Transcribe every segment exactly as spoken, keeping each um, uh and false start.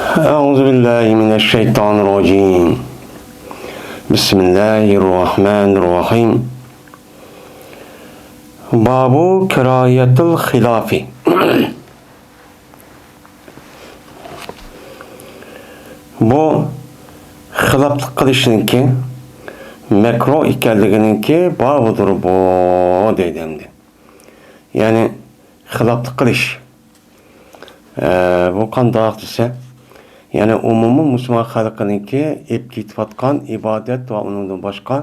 أعوذ بالله من الشيطان الرجيم. بسم الله الرحمن الرحيم. باب كراهية الخلاف. بۇ خىلاپلىق قىلىشنىڭكى مەكرۇھ ئىكەنلىكىنىڭكى بابىدۇر بۇ، دەيدۇ ئەمدى. يەنى خىلاپلىق قىلىش. ئە، بۇ قانداق دېسە، يەنى ئومۇمىي مۇسۇلمان خەلقىنىڭكى ئېلىپ كېتىۋاتقان ئىبادەت ۋە ئۇنىڭدىن باشقا،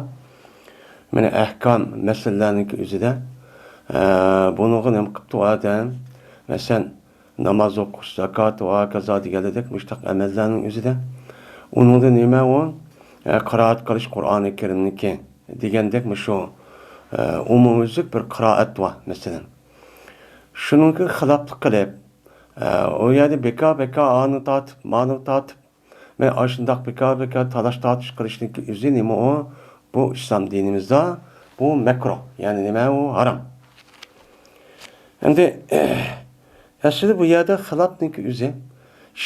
مانا، ئەھكام مەسىلىلەرنىڭكى ئۆزىدە، ئە، بۇنىڭغا نېمە قىپتۇ ئادەم؟ مەسىلەن، ناماز ئوقۇش، زاكات ۋە ھاكازا دېگەنلىرىدەك مۇشتاق ئەمەللەرنىڭ ئۆزىدە. ئۇنىڭدا نېمە ئۇ؟ ئە، قىرائەت قىلىش قۇرئانى كەرىمنىڭكى دېگەندەك مۇشۇ، ئە، ئومۇميۈزلۈك بىر قىرائەت بار، مەسىلەن. شۇنىڭغا خىلاپلىق قىلىپ، ئە، ئۇ يەردە بىكار-بىكار ئانى تارتىپ، مانى تارتىپ، مەن ئاشۇنداق بىكار-بىكار تالاش-تارتىش قىلىشنىڭكى ئۆزى نېمە ئۇ؟ بۇ ئىسلام دىنىمىزدا بۇ مەكرۇھ، يەنى نېمە ئۇ؟ ھارام. ئەمدى، ئەسلىدە بۇ يەردە خىلاپنىڭكى ئۆزى،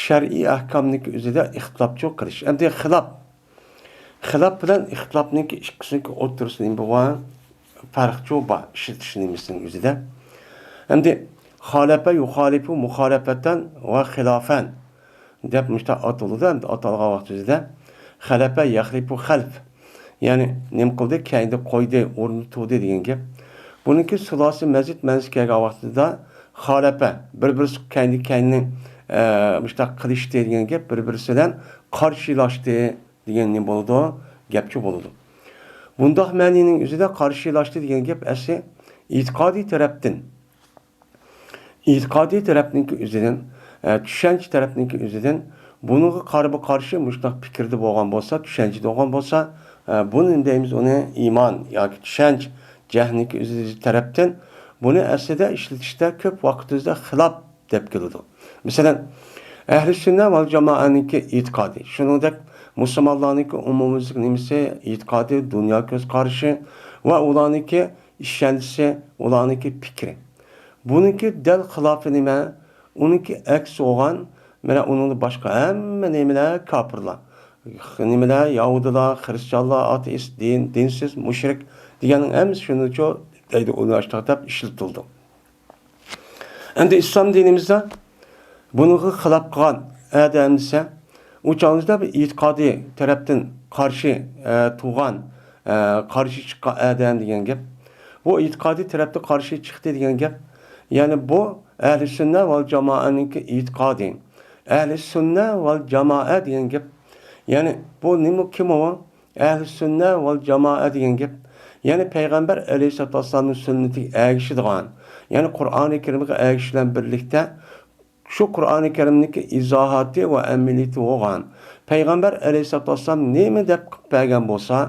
شەرئىي ئەھكامنىڭكى ئۆزىدە ئىختىلاپچۇ قىلىش. ئەمدى خىلاپ، خىلاپ بىلەن ئىختىلاپنىڭكى ئىككىسىنىڭكى ئوتتۇرىسىدا نېمە بار؟ پەرقچۇ بار ئىشلىتىش نېمىسىنىڭ ئۆزىدە. ئەمدى خالەپە يۇخالىپۇ مۇخالەپەتەن ۋە خىلافەن دەپ مۇشۇنداق ئاتىلىدۇ. ئەمدى ئاتالغان ۋاقتىمىزدا خەلەپە يەخلىپۇ خەلپ. يەنى نېمە قىلدى؟ كەينىدە قويدى، ئورنىدا تۇردى دېگەن گەپ. بۇنىڭكى سۇلاسى مەزىد مەنىسى كەلگەن ۋاقتىدا خالەپە، بىر-بىرسى كەينىدە كەينىنى، ئە، مۇشۇنداق قىلىشتى دېگەن گەپ، بىر-بىرسى بىلەن قارشىلاشتى دېگەن نېمە بولىدۇ؟ گەپچۇ بولىدۇ. بۇنداق مەنىنىڭ ئۆزىدە قارشىلاشتى دېگەن گەپ ئەسلى ئېتىقادىي تەرەپتىن ئېتىقادىي تەرەپنىڭكى ئۆزىدىن، ئە، چۈشەنچە تەرەپنىڭكى ئۆزىدىن بۇنىڭغا قارىمۇ قارشى مۇشۇنداق پىكىردە بولغان بولسا، چۈشەنچىدە بولغان بولسا، ئە، بۇنى دەيمىز ئۇنى ئىمان ياكى چۈشەنچە جەھلنىڭكى ئۆزى تەرەپتىن بۇنى ئەسلىدە ئىشلىتىشتە كۆپ ۋاقىتىمىزدا خىلاپ دەپ كېلىدۇ. مەسىلەن، ئەھلى سۈننە ۋەل جامائەنىڭكى ئېتىقادى، شۇنىڭدەك مۇسۇلمانلارنىڭكى ئومۇميۈزلۈك نېمىسى ئېتىقادى، دۇنيا كۆز قارىشى ۋە ئۇلارنىڭكى ئىشەنچىسى، ئۇلارنىڭكى پىكرى. بۇنىڭكى دەل خىلاپى نېمە؟ ئۇنىڭكى ئەكسى بولغان، مانا ئۇنىڭدىن باشقا ھەممە نېمىلەر كاپىرلار. نېمىلەر؟ يەھۇدىيلار، خرىستىيانلار، ئاتېئىست، دىن، دىنسىز، مۇشرىك دېگەننىڭ ھەممىسى شۇنىچۇ دەيدۇ، ئۇلار ئاشتاق دەپ ئىشلىتىلىدۇ. ئەمدى ئىسلام دىنىمىزدا بۇنىڭغا خىلاپ قىلغان ئادەم دېسە، ئۇ چاغىمىزدا بىر ئېتىقادىي تەرەپتىن قارشى، ئە، تۇرغان، ئە، قارشى چىققان ئادەم دېگەن گەپ. بۇ ئېتىقادىي تەرەپتە قارشى چىقتى دېگەن گەپ. يەنى بۇ ئەھلى سۈننە ۋەل جامائەنىڭكى ئېتىقادى. ئەھلى سۈننە ۋەل جامائە دېگەن گەپ. يەنى بۇ نېمە، كىم ئۇ؟ ئەھلى سۈننە ۋەل جامائە دېگەن گەپ، يەنى پەيغەمبەر ئەلەيھىسسالاتۇ ۋەسسالامنىڭ سۈننىتىگە ئەگىشىدىغان، يەنى قۇرئانى كەرىمگە ئەگىشىش بىلەن بىرلىكتە، شۇ قۇرئانى كەرىمنىڭكى ئىزاھاتى ۋە ئەمەلىيىتى بولغان، پەيغەمبەر ئەلەيھىسسالاتۇ ۋەسسالام نېمە دەپ قىلىپ بەرگەن بولسا،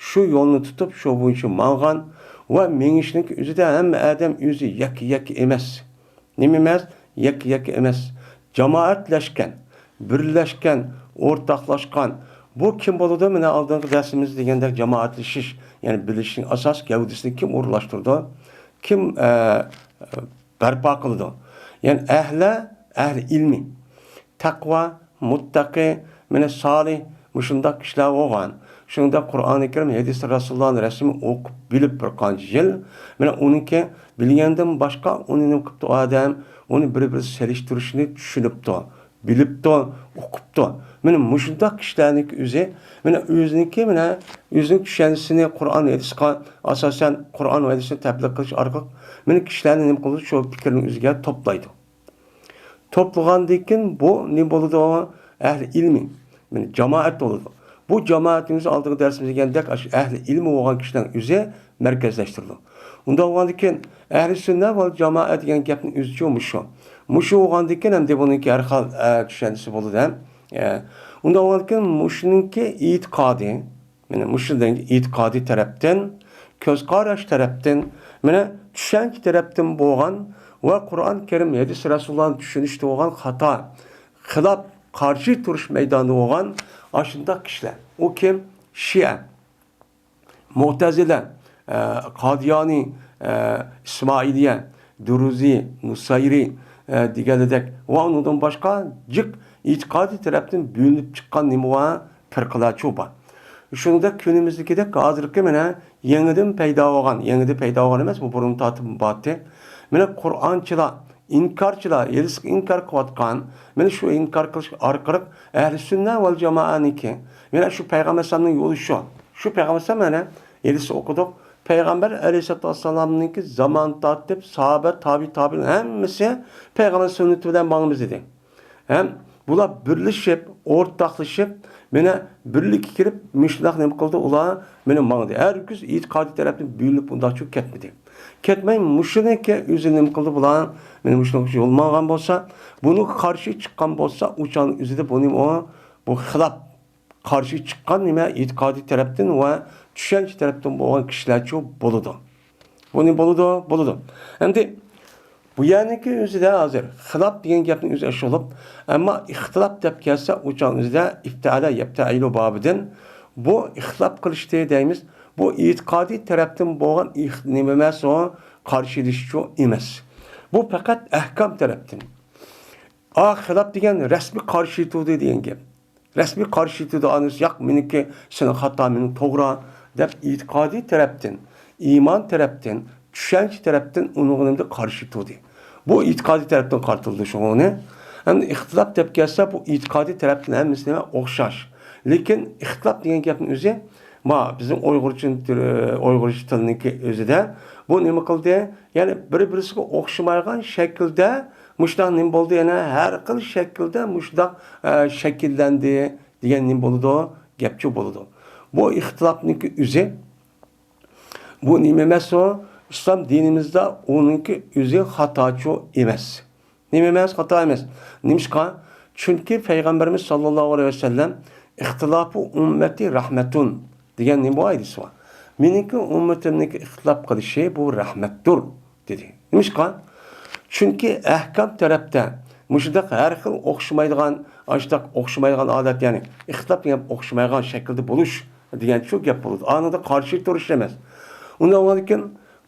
شۇ يولنى تۇتۇپ، شۇ بويىچە ماڭغان ۋە مېڭىشنىڭكى ئۆزىدە ھەممە ئادەم ئۆزى يەككە-يەككە ئەمەس. نېمە ئەمەس؟ يەككە-يەككە ئەمەس. جامائەتلەشكەن، بىرلەشكەن، ئورتاقلاشقان. بۇ كىم بولىدۇ؟ مانا ئالدىنقى دەرسىمىزدە دېگەندەك جامائەتلىشىش، يەنى بىرلىشىشنىڭ ئاساسىي گەۋدىسىنى كىم ئورۇنلاشتۇرىدۇ؟ كىم، ئە، بەرپا قىلىدۇ؟ يەنى ئەھلە، ئەھلى ئىلمى، تەقۋا، مۇتتەقى، مانا سالىھ، مۇشۇنداق كىشىلەر بولغان. شۇنىڭدەك قۇرئانى كەرىم، ھەدىس رەسۇلۇللانىڭ رەسىمى ئوقۇپ بىلىپ بىر قانچە يىل، مانا ئۇنىڭكى بىلگەندىن باشقا ئۇنى نېمە قىپتۇ ئادەم؟ ئۇنى بىر-بىرسى سېلىشتۇرۇشنى چۈشىنىپتۇ، بىلىپتۇ، ئۇقۇپتۇ. مانا مۇشۇنداق كىشىلەرنىڭكى ئۆزى، مانا ئۆزىنىڭكى، مانا ئۆزىنىڭ چۈشەنچىسىنى قۇرئان ھەدىسقا ئاساسەن، قۇرئان ۋە ھەدىسنى تەبلىغ قىلىش ئارقىلىق، مانا كىشىلەرنى نېمە قىلىدۇ؟ شۇ پىكىرنىڭ ئۆزىگە توپلايدۇ. توپلىغاندىن كېيىن بۇ نېمە بولىدۇ؟ ئەھلى ئىلمى، يەنى جامائەت بولىدۇ. بۇ جامائەتنىڭ ئۆزى ئالدىنقى دەرسىمىزدە دېگەندەك ئاشۇ ئەھلى ئىلمى بولغان كىشىلەرنىڭ ئۆزى مەركەزلەشتۈرىدۇ. ئۇنداق بولغاندىن كېيىن ئەھلى سۈننە ۋەل جامائە دېگەن گەپنىڭ ئۆزىچۇ مۇشۇ. مۇشۇ بولغاندىن كېيىن ئەمدى بۇنىڭكى ھەر خىل، ئە، چۈشەنچىسى بولىدۇ، ھە؟ ئە، ئۇنداق بولغاندىن كېيىن مۇشۇنىڭكى ئېتىقادى، مانا مۇشۇندىن ئېتىقادىي تەرەپتىن، كۆز قاراش تەرەپتىن، مانا چۈشەنچە تەرەپتىن بولغان ۋە قۇرئان كەرىم، ھەدىس رەسۇلۇللانى چۈشىنىشتە بولغان خاتا، خىلاپ، قارشى تۇرۇش مەيدانىدا بولغان ئاشۇنداق كىشىلەر. ئۇ كىم؟ شىئە، مۇئتەزىلە، ئە، قادىيانى، ئە، ئىسمائىلىيە، دۇرۇزى، نۇسەيرى، ئە، دېگەنلىدەك ۋە ئۇنىڭدىن باشقا جىق ئېتىقادىي تەرەپتىن بۆلۈنۈپ چىققان نېمە بار؟ پىرقىلارچۇ بار. شۇنىڭدەك كۈنىمىزدىكىدەك ھازىرقى مانا يېڭىدىن پەيدا بولغان، يېڭىدىن پەيدا بولغان ئەمەس، بۇ بۇرۇن تارتىپ بارتى. مانا قۇرئانچىلار، ئىنكارچىلار، ھېلىسى ئىنكار قىلىۋاتقان، مانا شۇ ئىنكار قىلىش ئارقىلىق ئەھلى سۈننە ۋەل جامائەنىڭكى، مانا شۇ پەيغەمبەر ئەلەيھىسسالامنىڭ يولى شۇ. شۇ پەيغەمبەر ئەلەيھىسسالام مانا ھېلىسى ئوقۇدۇق. پەيغەمبەر ئەلەيھىسسالاتۇ ۋەسسالامنىڭكى زامان تارتىپ ساھابە، تابىئى تابىئىن ھەممىسى پەيغەمبەر سۈننىتى بىلەن ماڭىمىز دېدى. ھەم بۇلار بىرلىشىپ، ئورتاقلىشىپ، مانا بىرلىككە كىرىپ، مۇشۇنداق نېمە قىلدى ئۇلار؟ مانا ماڭدى. ھەرگىز ئېتىقادىي تەرەپتىن بۆلۈنۈپ ئۇنداقچۇ كەتمىدى. كەتمەي مۇشۇنىڭكى ئۆزى نېمە قىلدى بۇلار؟ مانا مۇشۇنىڭغا يول ماڭغان بولسا، بۇنىڭغا قارشى چىققان بولسا، ئۇ چاغنىڭ ئۆزىدە بۇ نېمە ئۇ؟ بۇ خىلاپ، قارشى چىققان نېمە ئېتىقادىي تەرەپتىن ۋە چۈشەنچە تەرەپتىن بولغان كىشىلەرچۇ بولىدۇ. بۇنى بولىدۇ، بولىدۇ. ئەمدى بۇ يەرنىڭكى ئۆزىدە ھازىر خىلاپ دېگەن گەپنىڭ ئۆزى ئاشۇ بولۇپ، ئەمما ئىختىلاپ دەپ كەلسە، ئۇ چاغنىڭ ئۆزىدە ئىپتەئەلە يەپتەئىلۇ بابىدىن بۇ ئىختىلاپ قىلىشتى دەيمىز. بۇ ئېتىقادىي تەرەپتىن بولغان ئىخ-، نېمە ئەمەس ئۇ، قارشى ئېلىشچۇ ئەمەس. بۇ پەقەت ئەھكام تەرەپتىن. ئا، خىلاپ دېگەن رەسمىي قارشى تۇردى دېگەن گەپ. رەسمىي قارشى تۇردى، ئانىسى، ياق، مېنىڭكى سېنىڭ خاتا، مېنىڭ توغرا، دەپ ئېتىقادىي تەرەپتىن، ئىمان تەرەپتىن، چۈشەنچە تەرەپتىن ئۇنىڭغا نېمىدە قارشى تۇردى. بۇ ئېتىقادىي تەرەپتىن قارىتىلدى شۇڭا ئۇنى. ئەمدى ئىختىلاپ دەپ كەلسە، بۇ ئېتىقادىي تەرەپتىن ھەممىسى نېمە؟ ئوخشاش. لېكىن ئىختىلاپ دېگەن گەپنىڭ ئۆزى، ما، بىزنىڭ ئۇيغۇرچە، ئۇيغۇرچە تىلنىڭكى ئۆزىدە بۇ نېمە قىلدى؟ يەنى بىر-بىرسىگە ئوخشىمايدىغان شەكىلدە مۇشۇنداق نېمە بولدى؟ يەنە ھەر خىل شەكىلدە مۇشۇنداق، ئە، شەكىللەندى دېگەن نېمە بولىدۇ؟ گەپچۇ بولىدۇ. بۇ ئىختىلاپنىڭكى ئۆزى، بۇ نېمە ئەمەس ئۇ؟ ئىسلام دىنىمىزدا ئۇنىڭكى ئۆزى خاتاچۇ ئەمەس. نېمە ئەمەس؟ خاتا ئەمەس. نېمىشقا؟ چۈنكى پەيغەمبىرىمىز ساللاللاھۇ ئەلەيھى ۋەسەللەم، «ئىختىلاپۇ ئۈممەتى رەھمەتۇن» دېگەن نېمە بۇ ھەدىسى بار. مېنىڭكى ئۈممىتىمنىڭكى ئىختىلاپ قىلىشى بۇ رەھمەتتۇر، دېدى. نېمىشقا؟ چۈنكى ئەھكام تەرەپتە مۇشۇنداق ھەر خىل ئوخشىمايدىغان، ئاشۇنداق ئوخشىمايدىغان ھالەت، يەنى ئىختىلاپ دېگەن ئوخشىمايدىغان شەكىلدە بولۇش دېگەن شۇ گەپ بولىدۇ. ئانىڭدا قارشى تۇرۇش ئەمەس. ئۇنداق بولغاندىكىن،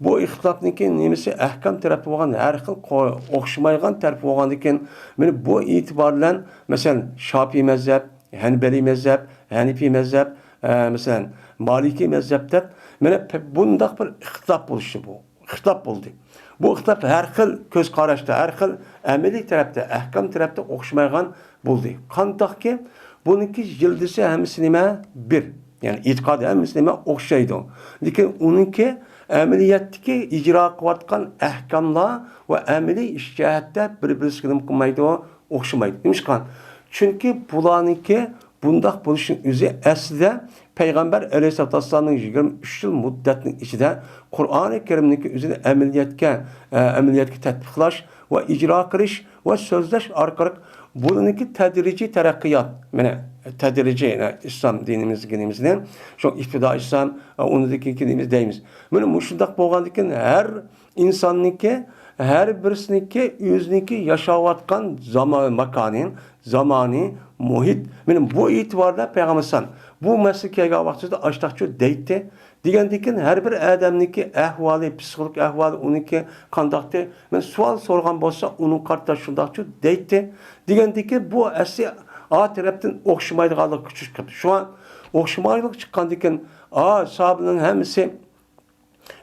بۇ ئىختىلاپنىڭكى نېمىسى ئەھكام تەرەپتە بولغان، ھەر خىل قو-، ئوخشىمايدىغان تەرىپى بولغاندىكىن، مانا بۇ ئېتىبار بىلەن، مەسىلەن، شاپىئىي مەزھەپ، ھەنبەلىي مەزھەپ، ھەنىفىي مەزھەپ، ئە، مەسىلەن، مالىكىي مەزھەپ دەپ، مانا پ-، بۇنداق بىر ئىختىلاپ بولۇشى بۇ. ئىختىلاپ بولدى. بۇ ئىختىلاپ ھەر خىل كۆز قاراشتا، ھەر خىل ئەمەلىي تەرەپتە، ئەھكام تەرەپتە ئوخشىمايدىغان بولدى. قانداقكى، بۇنىڭكى يىلتىزى ھەممىسى نېمە؟ بىر. يەنى ئېتىقادى ھەممىسى نېمە؟ ئوخشايدۇ. لېكىن ئۇنىڭكى ئەمەلىيەتتىكى ئىجرا قىلىۋاتقان ئەھكاملار ۋە ئەمەلىي ئىش جەھەتتە بىر-بىرسىگە نېمە قىلمايدۇ؟ ئوخشىمايدۇ. نېمىشقا؟ چۈنكى بۇلارنىڭكى بۇنداق بولۇشنىڭ ئۆزى ئەسلىدە پەيغەمبەر ئەلەيھىسسالاتۇ ۋەسسالامنىڭ يىگىرمە ئۈچ يىل مۇددەتنىڭ ئىچىدە قۇرئانى كەرىمنىڭكى ئۆزىنى ئەمەلىيەتكە، ئە، ئەمەلىيەتكە تەتبىقلاش ۋە ئىجرا قىلىش ۋە سۆزلەش ئارقىلىق بۇنىڭكى تەدرىجىي تەرەققىيات، مانا، تەدرىجىي، ئە، ئىسلام دىنىمىزنىڭكى نېمىسىنى، شۇ ئىپتىدا ئىسلام، ئە، ئۇنىڭدىن كېيىنكى نېمىسى دەيمىز. مانا مۇشۇنداق بولغاندىكىن ھەر ئىنساننىڭكى، ھەر بىرسىنىڭكى ئۆزىنىڭكى ياشاۋاتقان زاما-، ماكانى، زامانى، مۇھىت. مانا بۇ ئېتىباردا پەيغەمبەر ئەلەيھىسسالام بۇ مەسىلىگە كەلگەن ۋاقتىدا ئاشتاقچۇ دەيتتى. دېگەندىكىن ھەر بىر ئادەمنىڭكى ئەھۋالى، پسىخولوگىك ئەھۋالى، ئۇنىڭكى قانداقتى؟ مەن سوئال سورىغان بولسا، ئۇنىڭ قارىتا شۇنداقچۇ دەيتتى. دېگەندىكىن بۇ ئەسلى ئا تەرەپتىن ئوخشىمايدىغانلىققا چۈشۈپ قاپتۇ. شۇڭا ئوخشىمايدىغانلىق چىققاندىكىن، ئا، ساھابىنىڭ ھەممىسى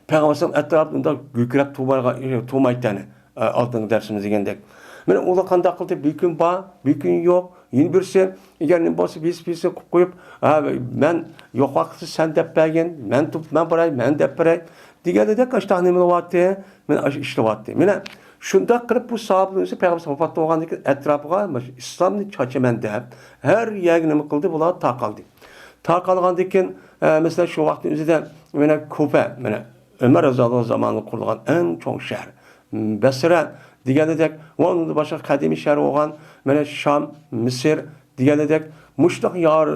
پەيغەمبەر ئەتراپىدا ئۇنداق گۈركىرەپ تۇرمايغان، تۇرمايتتى، ئە، ئالدىنقى دەرسىمىزدە دېگەندەك. مانا ئۇلار قانداق قىلدى؟ بىر كۈن بار، بىر كۈن يوق. يەنە بىرسى، ئەگەر نېمە بولسا، بىرسى بىرسىنى قويۇپ قويۇپ، ھە، مەن يوق ۋاقىتتا سەن دەپ بەرگىن، مەن تۇرۇپ، مەن باراي، مەن دەپ بېرەي دېگەندەك ئاشۇنداق نېمە بولاتتى؟ مانا ئاشۇ ئىشلەۋاتتى. مانا شۇنداق قىلىپ بۇ ساھابىنىڭ ئۆزى پەيغەمبەر ۋاپات بولغاندىن كېيىن ئەتراپىغا مانا شۇ ئىسلامنى چاچىمەن دەپ ھەر يەرگە نېمە قىلدى؟ بۇلار تارقالدى. تارقالغاندىن كېيىن، ئە، مەسىلەن، شۇ ۋاقىتنىڭ ئۆزىدە مانا كۇفە، مانا ئۆمەر رەزىياللاھۇ زامانىدا قۇرۇلغان ئەڭ چوڭ شەھەر. بەسرە دېگەندەك ۋە ئۇنىڭدىن باشقا قەدىمىي شەھەر بولغان مانا شام، مىسىر دېگەندەك مۇشۇنداق يار-،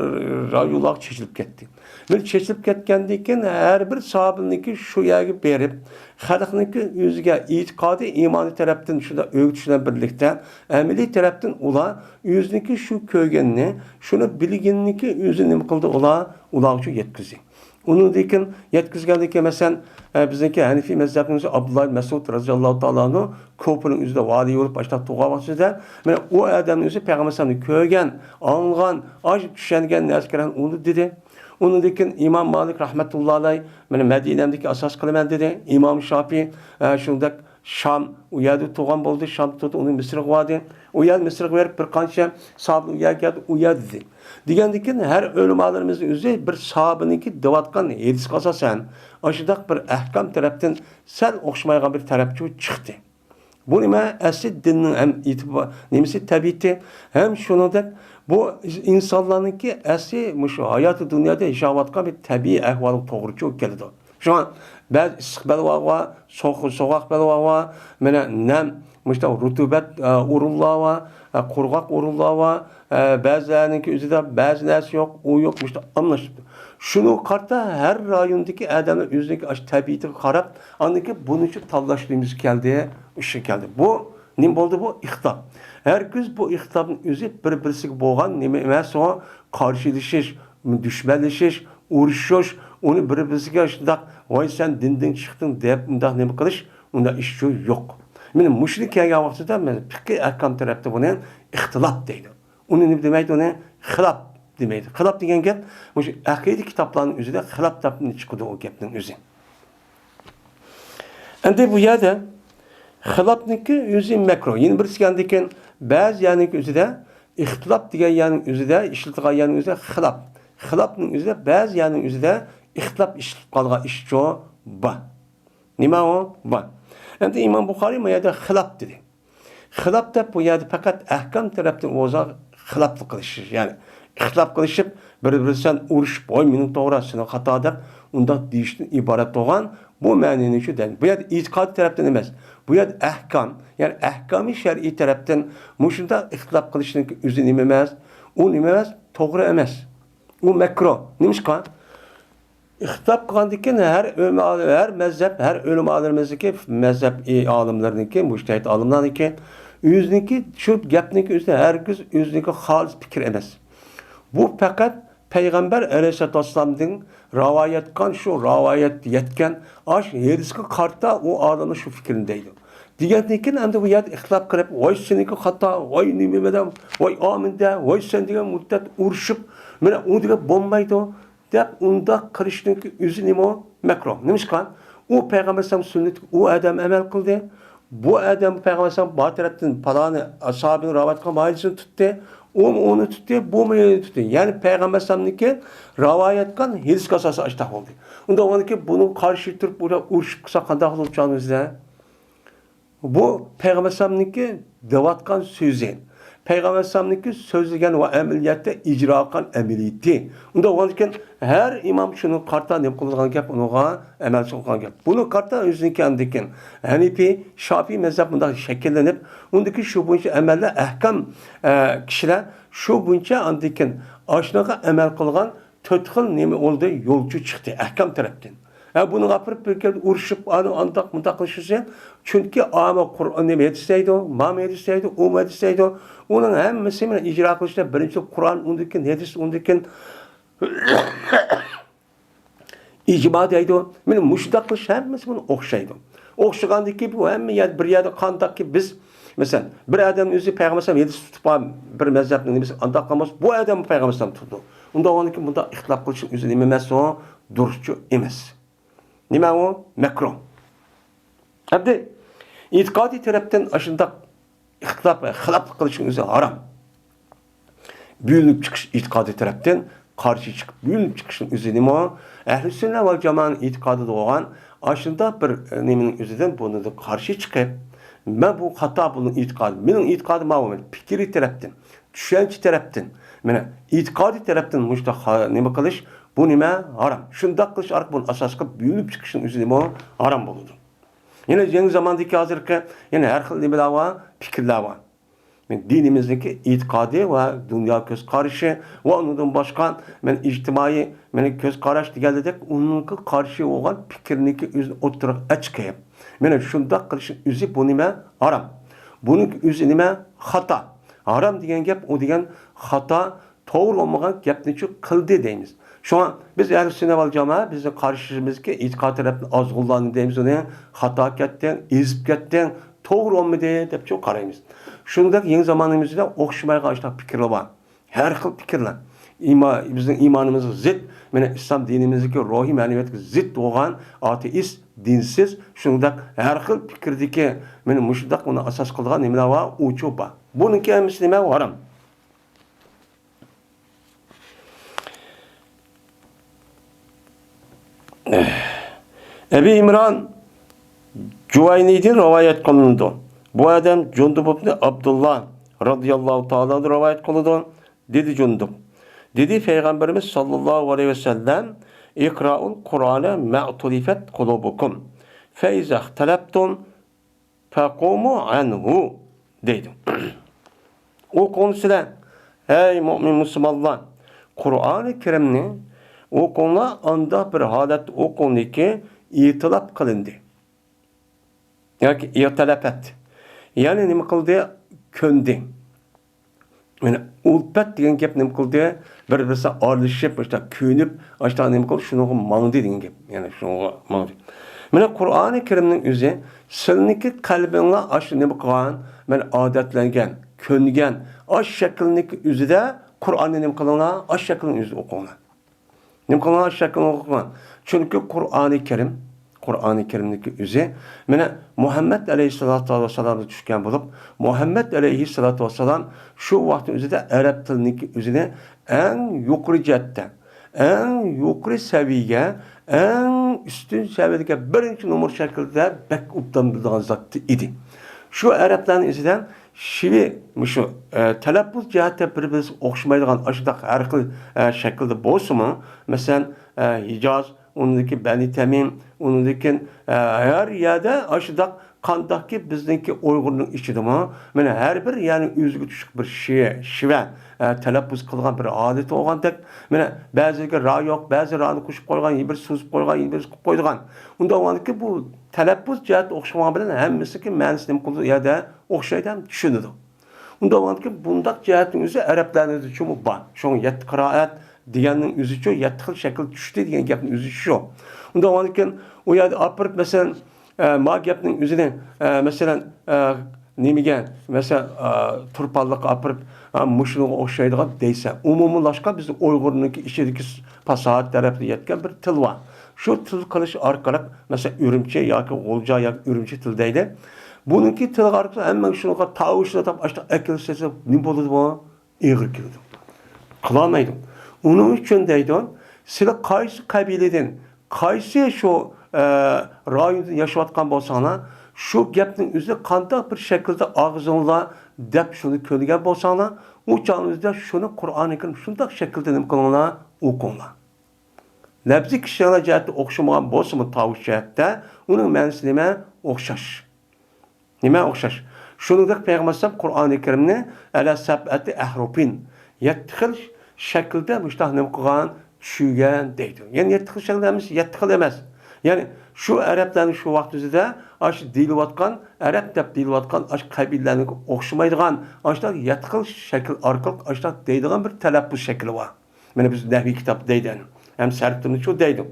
رايونلارغا چېچىلىپ كەتتى. مانا چېچىلىپ كەتكەندىن كېيىن ھەر بىر ساھابىنىڭكى شۇ يەرگە بېرىپ، خەلقنىڭكى ئۆزىگە ئېتىقادىي، ئىمانىي تەرەپتىن شۇنداق ئۆگىتىش بىلەن بىرلىكتە، ئەمەلىي تەرەپتىن ئۇلار ئۆزىنىڭكى شۇ كۆرگىنىنى، شۇنى بىلگىنىنىكى ئۆزىنى نېمە قىلدى؟ ئۇلار، ئۇلارغىچۇ يەتكۈزدى. ئۇنىڭدىن كېيىن يەتكۈزگەندىن كېيىن، مەسىلەن، ئە، بىزنىڭكى ھەنىفىي مەزھەپنىڭ ئۆزى ئابدۇللا ئىبن مەسئۇد رەزىياللاھۇ تائالا ئەنھۇ كۇفىنىڭ ئۆزىدە ۋالىي بولۇپ ئاشۇنداق تۇرغان ۋاقتىدا، مانا ئۇ ئادەمنىڭ ئۆزى پەيغەمبەر ئەلەيھىسسالامنى كۆرگەن، ئاڭلىغان، ئاشۇ چۈشەنگەن نەرسىگە قارىغان ئۇنى دېدى. ئۇنىڭدىن كېيىن ئىمام مالىك رەھمەتۇللا ئەلەيھ، مانا مەدىنەمدىكى ئاساس قىلىمەن دېدى. ئىمام شافىي، ئە، شۇنداق شام، ئۇ يەردە تۇرغان بولدى، شامدا تۇردى، ئۇنى مىسىرغا باردى. ئۇ يەر مىسىرغا بېرىپ، بىر قانچە ساھابىنى ئۇ يەرگە كەلدى، ئۇ يەردە دېدى. دېگەندىن كېيىن، ھەر ئۆلىمالىرىمىزنىڭ ئۆزى بىر ساھابىنىڭكى دەۋاتقان ھەدىسىگە ئاساسەن، ئاشۇنداق بىر ئەھكام تەرەپتىن سەل ئوخشىمايدىغان بىر تەرەپچۇ چىقتى. بۇ نېمە؟ ئەسلى دىننىڭ ھەم ئېتىبار-، نېمىسى، تەبىئىتى، ھەم شۇنىڭدەك بۇ ئىنسانلارنىڭكى ئەسلى مۇشۇ ھاياتى دۇنيادا ياشاۋاتقان بىر تەبىئىي ئەھۋالغا توغرىچۇ كېلىدۇ. شۇڭا بەزى ئىسسىق بەلۋاغا، سوغ-، سوغۇق بەلۋاغا، مانا نەم، مۇشۇنداق رۇتۇبەت، ئە، ئورۇنلار بار، ئە، قۇرغاق ئورۇنلار بار، ئە، بەزىلەرنىڭكى ئۆزىدە بەزى نەرسە يوق، ئۇ يوق، مۇشۇنداق ئالماشتۇرۇپتۇ. شۇنىڭغا قارىتا ھەر رايوندىكى ئادەملەر ئۆزىنىڭكى ئاشۇ تەبىئىتىگە قاراپ، ئاندىن كېيىن بۇنىڭچە تاللاشلىرىمىز كەلدى، ئىشقا كەلدى. بۇ نېمە بولدى بۇ؟ ئىختىلاپ. ھەرگىز بۇ ئىختىلاپنىڭ ئۆزى بىر-بىرسىگە بولغان نېمە ئەمەس ئۇ، قارشىلىشىش، دۈشمەنلىشىش، ئۇرۇشۇش، ئۇنى بىر-بىرسىگە شۇنداق، ۋاي سەن دىندىن چىقتىڭ دەپ ئۇنداق نېمە قىلىش، ئۇنداق ئىش يوق. مانا مۇشۇنى كەلگەن ۋاقتىدا مانا پىقھىي ئەھكام تەرەپتە بۇنى ئىختىلاپ دەيدۇ. ئۇنى نېمە دېمەيدۇ؟ ئۇنى خىلاپ دېمەيدۇ. خىلاپ دېگەن گەپ مۇشۇ ئەقىدە كىتابلارنىڭ ئۆزىدە خىلاپ دەپ چىقىدۇ ئۇ گەپنىڭ ئۆزى. ئەمدى بۇ يەردە خىلاپنىڭكى ئۆزى مەكرۇھ. يەنە بىرسى كەلگەندىكىن، بەزى يەرنىڭكى ئۆزىدە ئىختىلاپ دېگەن يەرنىڭ ئۆزىدە، ئىشلىتىدىغان يەرنىڭ ئۆزىدە خىلاپ. خىلاپنىڭ ئۆزىدە بەزى يەرنىڭ ئۆزىدە ئىختىلاپ ئىشلىتىپ قالغان ئىشچۇ بار. نېمە ئۇ؟ بار. ئەمدى ئىمام بۇخارىي بۇ يەردە خىلاپ دېدى. خىلاپ دەپ بۇ يەردە پەقەت ئەھكام تەرەپتىن ئۆزىگە خىلاپلىق قىلىشىش، يەنى ئىختىلاپ قىلىشىپ، بىر-بىرسىدىن ئۇرۇشۇپ، ۋاي مېنىڭ توغرا، سېنىڭ خاتا دەپ ئۇنداق دېيىشتىن ئىبارەت بولغان بۇ مەنىنى شۇ دەيدۇ. بۇ يەردە ئېتىقادىي تەرەپتىن ئەمەس. بۇ يەردە ئەھكام، يەنى ئەھكامى شەرئىي تەرەپتىن مۇشۇنداق ئىختىلاپ قىلىشنىڭ ئۆزى نېمە ئەمەس؟ ئۇ نېمە ئەمەس؟ توغرا ئەمەس. ئۇ مەكرۇھ. نېمىشقا؟ ئىختىلاپ قىلغاندىكىن ھەر ئۆلىما-، ھەر مەزھەپ، ھەر ئۆلىمالىرىمىزدىكى مەزھەپ ئالىملىرىنىڭكى، مۇجتەھىد ئالىملارنىڭكى ئۆزىنىڭكى شۇ گەپنىڭكى ئۆزى ھەرگىز ئۆزىنىڭكى خالىس پىكىر ئەمەس. بۇ پەقەت پەيغەمبەر ئەلەيھىسسالاتۇ ۋەسسالامدىن راۋايەتكەن، شۇ راۋايەت يەتكەن ئاش ھەدىسكە قارىتا ئۇ ئالىملار شۇ پىكىرنى دەيدۇ. دېگەندىن كېيىن ئەمدى بۇ يەردە ئىختىلاپ قىلىپ، ۋاي سېنىڭكى خاتا، ۋاي نېمە دەپ، ۋاي ئامىن دە، ۋاي سەن دېگەن مۇددەت ئۇرۇشۇپ، مانا ئۇ دېگەن بولمايدۇ. دەپ ئۇنداق قىلىشنىڭكى ئۆزى نېمە؟ مەكرۇھ. نېمىشقا؟ ئۇ پەيغەمبەر ئەلەيھىسسالام سۈننىتىگە ئۇ ئادەم ئەمەل قىلدى. بۇ ئادەم پەيغەمبەر ئەلەيھىسسالام بار تەرەپتىن پالانى ئەسھابىنىڭ راۋايەت قىلغان ھەدىسىنى تۇتتى. ئۇمۇ ئۇنى تۇتتى، بۇمۇ ئۇنى تۇتتى. يەنى پەيغەمبەر ئەلەيھىسسالامنىڭكى راۋايەت قىلغان ھەدىسكە ئاساسەن ئاشتاق بولدى. ئۇنداق بولغاندىكىن بۇنىڭغا قارشى تۇرۇپ ئۇلار ئۇرۇشۇپ قىلسا قانداق بولىدۇ چاغىمىزدا؟ بۇ پەيغەمبەر ئەلەيھىسسالامنىڭكى دەۋاتقان سۆزى. پەيغەمبەر ئەلەيھىسسالامنىڭكى سۆزلىگەن ۋە ئەمەلىيەتتە ئىجرا قىلغان ئەمەلىيىتى. ئۇنداق بولغاندىكىن ھەر ئىمام شۇنىڭغا قارىتا نېمە قىلىدىغان گەپ، ئۇنىڭغا ئەمەل قىلىدىغان گەپ. بۇنىڭغا قارىتا ئۆزىنىڭكى ئاندىكىن ھەنىپىي، شافىي مەزھەپ بۇنداق شەكىللىنىپ، ئۇندىكى شۇ بويىچە ئەمەللەر ئەھكام، ئە، كىشىلەر شۇ بويىچە ئاندىكىن ئاشۇنىڭغا ئەمەل قىلغان تۆت خىل نېمە بولدى؟ يولچۇ چىقتى ئەھكام تەرەپتىن. ھە، بۇنىڭغا ئاپىرىپ بىر كەل ئۇرۇشۇپ، ئانى ئانداق مۇنداق قىلىشىسەن. چۈنكى ئاما قۇرئان نېمە ھەدىس دەيدۇ، ماما ھەدىس دەيدۇ، ئۇمۇ ھەدىس دەيدۇ. ئۇنىڭ ھەممىسى مانا ئىجرا قىلىشتا بىرىنچى قۇرئان، ئۇندىن كېيىن ھەدىس، ئۇندىن كېيىن ئىجما دەيدۇ. مانا مۇشۇنداق قىلىش ھەممىسى بۇنى ئوخشايدۇ. ئوخشىغاندىكى بۇ ھەممە يەر، بىر يەردە قانداقكى بىز، مەسىلەن، بىر ئادەم ئۆزى پەيغەمبەر ئەلەيھىسسالام ھەدىس تۇتۇپ بار، بىر مەزھەپنىڭ نېمىسى ئانداق قىلماس، بۇ ئادەم پەيغەمبەر ئەلەيھىسسالام تۇتىدۇ. ئۇنداق بولغاندىكىن بۇنداق ئىختىلاپ قىلىشنىڭ ئۆزى نېمە ئەمەس ئۇ؟ دۇرۇسچۇ ئەمەس. نېمە ئۇ؟ مەكرۇھ. ئەمدى ئېتىقادىي تەرەپتىن ئاشۇنداق ئىختىلاپ، خىلاپلىق قىلىشنىڭ ئۆزى ھارام. بۆلۈنۈپ چىقىش ئېتىقادى تەرەپتىن قارشى چىقىپ، بۆلۈنۈپ چىقىشنىڭ ئۆزى نېمە؟ ئەھلى سۈننە ۋەل جامائەنىڭ ئېتىقادىدا بولغان ئاشۇنداق بىر، ئە، نېمىنىڭ ئۆزىدىن بۇنىڭدىن قارشى چىقىپ، مەن بۇ خاتا، بۇنىڭ ئېتىقادى، مېنىڭ ئېتىقادىم ماۋۇ، پىكرىي تەرەپتىن، چۈشەنچە تەرەپتىن، مانا ئېتىقادىي تەرەپتىن مۇشۇنداق خا-، نېمە قىلىش، بۇ نېمە؟ ھارام. شۇنداق قىلىش ئارقىلىق بۇنى ئاساس قىلىپ بۆلۈنۈپ چىقىشنىڭ ئۆزى نېمە؟ ھارام بولىدۇ. يەنە يېڭى زاماندىكى ھازىرقى يەنە ھەر خىل نېمىلەر بار، پىكىرلەر بار. دىنىمىزنىڭكى ئېتىقادى ۋە دۇنيا كۆز قارىشى ۋە ئۇنىڭدىن باشقا، مەن ئىجتىمائىي، مەن كۆز قاراش دېگەنلىدەك، ئۇنىڭغا قارشى بولغان پىكىرنىڭكى ئۆزىنى ئوتتۇرىغا ئەچىقىپ، مانا شۇنداق قىلىشنىڭ ئۆزى بۇ نېمە؟ ھارام. بۇنىڭ ئۆزى نېمە؟ خاتا. ھارام دېگەن گەپ، ئۇ دېگەن خاتا، توغرا بولمىغان گەپنىچۇ قىلدى دەيمىز. شۇڭا بىز ئەھلى سۈننە ۋەل جامائە، بىزنىڭ قارىشىمىزدىكى ئېتىقاد تەرەپتىن ئازغۇنلارنى دەيمىز، ئۇنى خاتا كەتتىڭ، ئېزىپ كەتتىڭ، توغرا بولمىدى دەپچۇ قارايمىز. شۇنداق يېڭى زامانىمىزدا ئوخشىمايدىغان ئاشۇنداق پىكىرلەر بار. ھەر خىل پىكىرلەر. ئىما-، بىزنىڭ ئىمانىمىزغا زىت، مانا ئىسلام دىنىمىزدىكى روھىي مەنىۋىيەتكە زىت بولغان ئاتېئىست، دىنسىز، شۇنداق ھەر خىل پىكىردىكى، مانا مۇشۇنداق ئۇنى ئاساس قىلىدىغان نېمىلەر بار، ئۇچۇ بار. بۇنىڭكى ھەممىسى نېمە؟ ھارام. ئەبى ئىمران جۇۋەينىدىن رىۋايەت قىلىنىدۇ. بۇ ئادەم جۇندۇب ئىبنى ئابدۇللا رازىياللاھۇ تائالا ئەنھۇ رىۋايەت قىلىدۇ. دېدى جۇندۇب، دېدى پەيغەمبىرىمىز ساللاللاھۇ ئەلەيھى ۋەسەللەم، «ئىقرائۇل قۇرئانە مەئتۇلىفەت قۇلۇبۇكۇم، فەئىزا ئىختەلەپتۇم، فەقۇمۇ ئەنھۇ» دەيدۇ. ئوقۇڭلار سىلەر، ھەي مۇئمىن مۇسۇلمانلار، قۇرئانى كەرىمنى ئوقۇڭلار، ئانداق بىر ھالەتتە ئوقۇڭلاركى، ئېتىلاپ قىلىندى ياكى ئىختەلەپەت، يەنى نېمە قىلدى؟ كۆندى. يەنى ئۇلپەت دېگەن گەپ نېمە قىلدى؟ بىر-بىرسى ئارىلىشىپ، مۇشۇنداق كۆنۈپ، ئاشۇنداق نېمە قىلدى؟ شۇنىڭغا ماڭدى دېگەن گەپ. يەنى شۇنىڭغا ماڭدى. مانا قۇرئانى كەرىمنىڭ ئۆزى سىلىنىڭكى قەلبىڭلار ئاشۇ نېمە قىلغان؟ مانا ئادەتلەنگەن، كۆنگەن، ئاشۇ شەكىلنىڭكى ئۆزىدە قۇرئاننى نېمە قىلىڭلار؟ ئاشۇ شەكىلنىڭ ئۆزىدە ئوقۇڭلار. نېمە قىلغان؟ شەكىلنى ئوقۇغان. چۈنكى قۇرئانى كەرىم، قۇرئانى كەرىمنىڭكى ئۆزى، مانا، مۇھەممەد ئەلەيھىسسالاتۇ ۋەسسالامغا چۈشكەن بولۇپ، مۇھەممەد ئەلەيھىسسالاتۇ ۋەسسالام شۇ ۋاقىتنىڭ ئۆزىدە ئەرەب تىلىنىڭكى ئۆزىنى ئەڭ يۇقىرى جەھەتتە، ئەڭ يۇقىرى سەۋىيەگە، ئەڭ ئۈستۈن سەۋىيەدىكى بىرىنچى نومۇر شەكىلدە بەك ئوبدان بىلىدىغان زات ئىدى. شۇ ئەرەبلەرنىڭ ئىچىدە شىۋى، مۇشۇ، ئە، تەلەپپۇز جەھەتتە بىر-بىرىگە ئوخشىمايدىغان ئاشۇنداق ھەر خىل، ئە، شەكىلدە بولسىمۇ، مەسىلەن، ئە، ھىجاز، ئۇنىڭدىن كېيىن بەنى تەمىم، ئۇنىڭدىن كېيىن، ئە، ھەر يەردە ئاشۇنداق، قانداقكى بىزنىڭكى ئۇيغۇرنىڭ ئىچىدىمۇ، مانا، ھەر بىر يەرنىڭ ئۆزىگە تۇشلۇق بىر شى-، شىۋە، ئە، تەلەپپۇز قىلغان بىر ھالىتى بولغاندەك، مانا، بەزىلىرىگە را يوق، بەزى رانى قوشۇپ قويغان، يەنە بىر سوزۇپ قويغان، يەنە بىر قىلىپ قويىدىغان. ئۇنداق بولغاندىكىن، بۇ تەلەپپۇز جەھەتتە ئوخشىمىغان بىلەن ھەممىسىنىڭكى مەنىسى نېمە قىلىدۇ؟ ئۇ يەردە ئوخشايدۇ ھەم چۈشىنىدۇ. ئۇنداق بولغاندىكىن، بۇنداق جەھەتنىڭ ئۆزى ئەرەبلەرنىڭكىچۇ بار. شۇڭا يەتتە قىرائەت دېگەننىڭ ئۆزىچۇ، يەتتە خىل شەكىل چۈشتى دېگەن گەپنىڭ ئۆزىچۇ شۇ. ئۇنداق بولغاندىكىن، ئۇ يەردە ئاپىرىپ، مەسىلەن، ئە، ما گەپنىڭ ئۆزىنى، ئە، مەسىلەن، ئە، نېمىگە، مەسىلەن، ئە، تۇرپانلىققا ئاپىرىپ، ئە، مۇشۇنىڭغا ئوخشايدىغان دەيسەن. ئومۇملاشقان بىزنىڭ ئۇيغۇرنىڭكى ئىچىدىكى پاساھەت تەرەپتىن يەتكەن بىر تىل بار. شۇ تىل قىلىش ئارقىلىق، مەسىلەن، ئۈرۈمچى ياكى غۇلجا ياكى ئۈرۈمچى تىل دەيلى. بۇنىڭكى تىلى ئارقىلىق ھەممە شۇنىڭغا تاۋۇشلىتىپ، ئاشۇنداق ئەكىلسە نېمە بولىدۇ بۇ؟ ئېغىر كېلىدۇ. قىلالمايدۇ. ئۇنىڭ ئۈچۈن دەيدۇ، سىلەر قايسى قەبىلىدىن، قايسى شۇ، ئە، رايوندا ياشاۋاتقان بولساڭلار، شۇ گەپنىڭ ئۆزى قانداق بىر شەكىلدە ئاغزىڭلار دەپ شۇنى كۆنگەن بولساڭلار، ئۇ چاغنىڭىزدا شۇنى قۇرئانى كەرىم شۇنداق شەكىلدە نېمە قىلىڭلار، ئوقۇڭلار. لەپزىي كىشىلەر جەھەتتە ئوخشىمىغان بولسىمۇ، تاۋۇش جەھەتتە ئۇنىڭ مەنىسى نېمە؟ ئوخشاش. نېمە ئوخشاش؟ شۇنىڭدەك پەيغەمبەر ئەلەيھىسسالام قۇرئانى كەرىمنى ئەلا سەبئەتى ئەھرۇفىن، يەتتە خىل شەكىلدە مۇشۇنداق نېمە قىلغان؟ چۈشۈرگەن دەيدۇ. يەنى يەتتە خىل شەكىلدە ئەمەس، يەتتە خىل ئەمەس. يەنى شۇ ئەرەبلەرنىڭ شۇ ۋاقتىمىزدا ئاشۇ دېيىلىۋاتقان، ئەرەب دەپ دېيىلىۋاتقان ئاشۇ قەبىلىلەرنىڭكىگە ئوخشىمايدىغان، ئاشۇنداق يەتتە خىل شەكىل ئارقىلىق ئاشۇنداق دەيدىغان بىر تەلەپپۇز شەكلى بار. مانا بىز نەھۋىي كىتاب دەيدۇ، ھەم سەرىپتىمۇ شۇ دەيدۇ.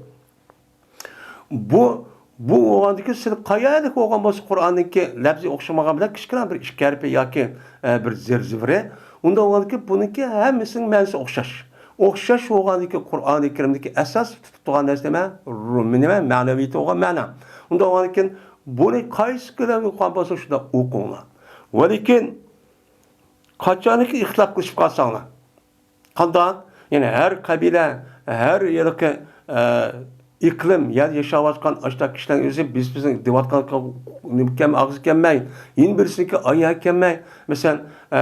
بۇ، بۇ بولغاندىكىن سىلەر قەيەردىكى بولغان بولسا قۇرئاننىڭكى لەپزى ئوخشىمىغان بىلەن كىچىككىنە بىر ئىككى ھەرپى ياكى، ئە، بىر زىر-زىۋىرى. ئۇنداق بولغاندىكىن بۇنىڭكى ھەممىسىنىڭ مەنىسى ئوخشاش. ئوخشاش بولغاندىكىن قۇرئانى كەرىمدىكى ئەساس تۇتۇپ تۇرغان نەرسە نېمە؟ رۇ-، نېمە؟ مەنىۋىيىتى بولغان مەنا. ئۇنداق بولغاندىكىن بۇنى قايسى كۆلەمگە قىلغان بولسا شۇنداق ئوقۇڭلار. ۋەلىكىن قاچانكى ئىختىلاپ قىلىشىپ قالساڭلار، قانداق؟ يەنى ھەر قەبىلە، ھەر ھېلىقى، ئە، ئىقلىم، يەردە ياشاۋاتقان ئاشۇنداق كىشىلەرنىڭ ئۆزى بىز، بىزنىڭ دەۋاتقان نېمە ئىكەن، ئاغزى ئىكەنمەي، يەنە بىرسىنىڭكى ئايا ئىكەنمەي. مەسىلەن، ئە،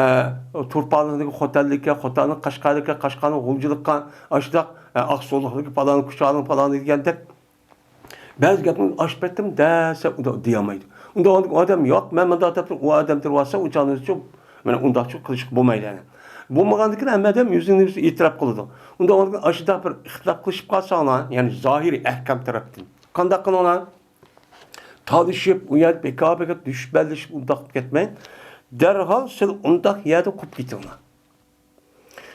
تۇرپانلىقنىڭكى خوتەنلىكى، خوتەننىڭ قەشقەرلىكى، قەشقەرنىڭ غۇلجىلىققا، ئاشۇنداق، ئە، ئاقسۇلۇقنىڭكى پالانى، كۇچانىڭ پالانى دېگەندەك. بەزى گەپنى ئاشۇ پەتتىم دەسە ئۇنداق دېيەلمەيدۇ. ئۇنداق ئۇ ئادەم ياق، مەن مۇنداق دەپ، ئۇ ئادەم تۇرۇۋالسا، ئۇ چاغنىچۇ، مانا ئۇنداقچۇ قىلىشقا بولمايدۇ يەنى. بولمىغاندىكىن ھەممە ئادەم ئۆزىنى ئۆزى ئېتىراپ قىلىدۇ. ئۇنداق بولغاندىكىن ئاشۇنداق بىر ئىختىلاپ قىلىشىپ قالساڭلار، يەنى زاھىرىي ئەھكام تەرەپتىن. قانداق قىلىڭلار؟ تالىشىپ، ئۇ يەردە بىكار-بىكار دۈشمەنلىشىپ ئۇنداق قىلىپ كەتمەي، دەرھال سىلەر ئۇنداق يەردىن قوپۇپ كېتىڭلار.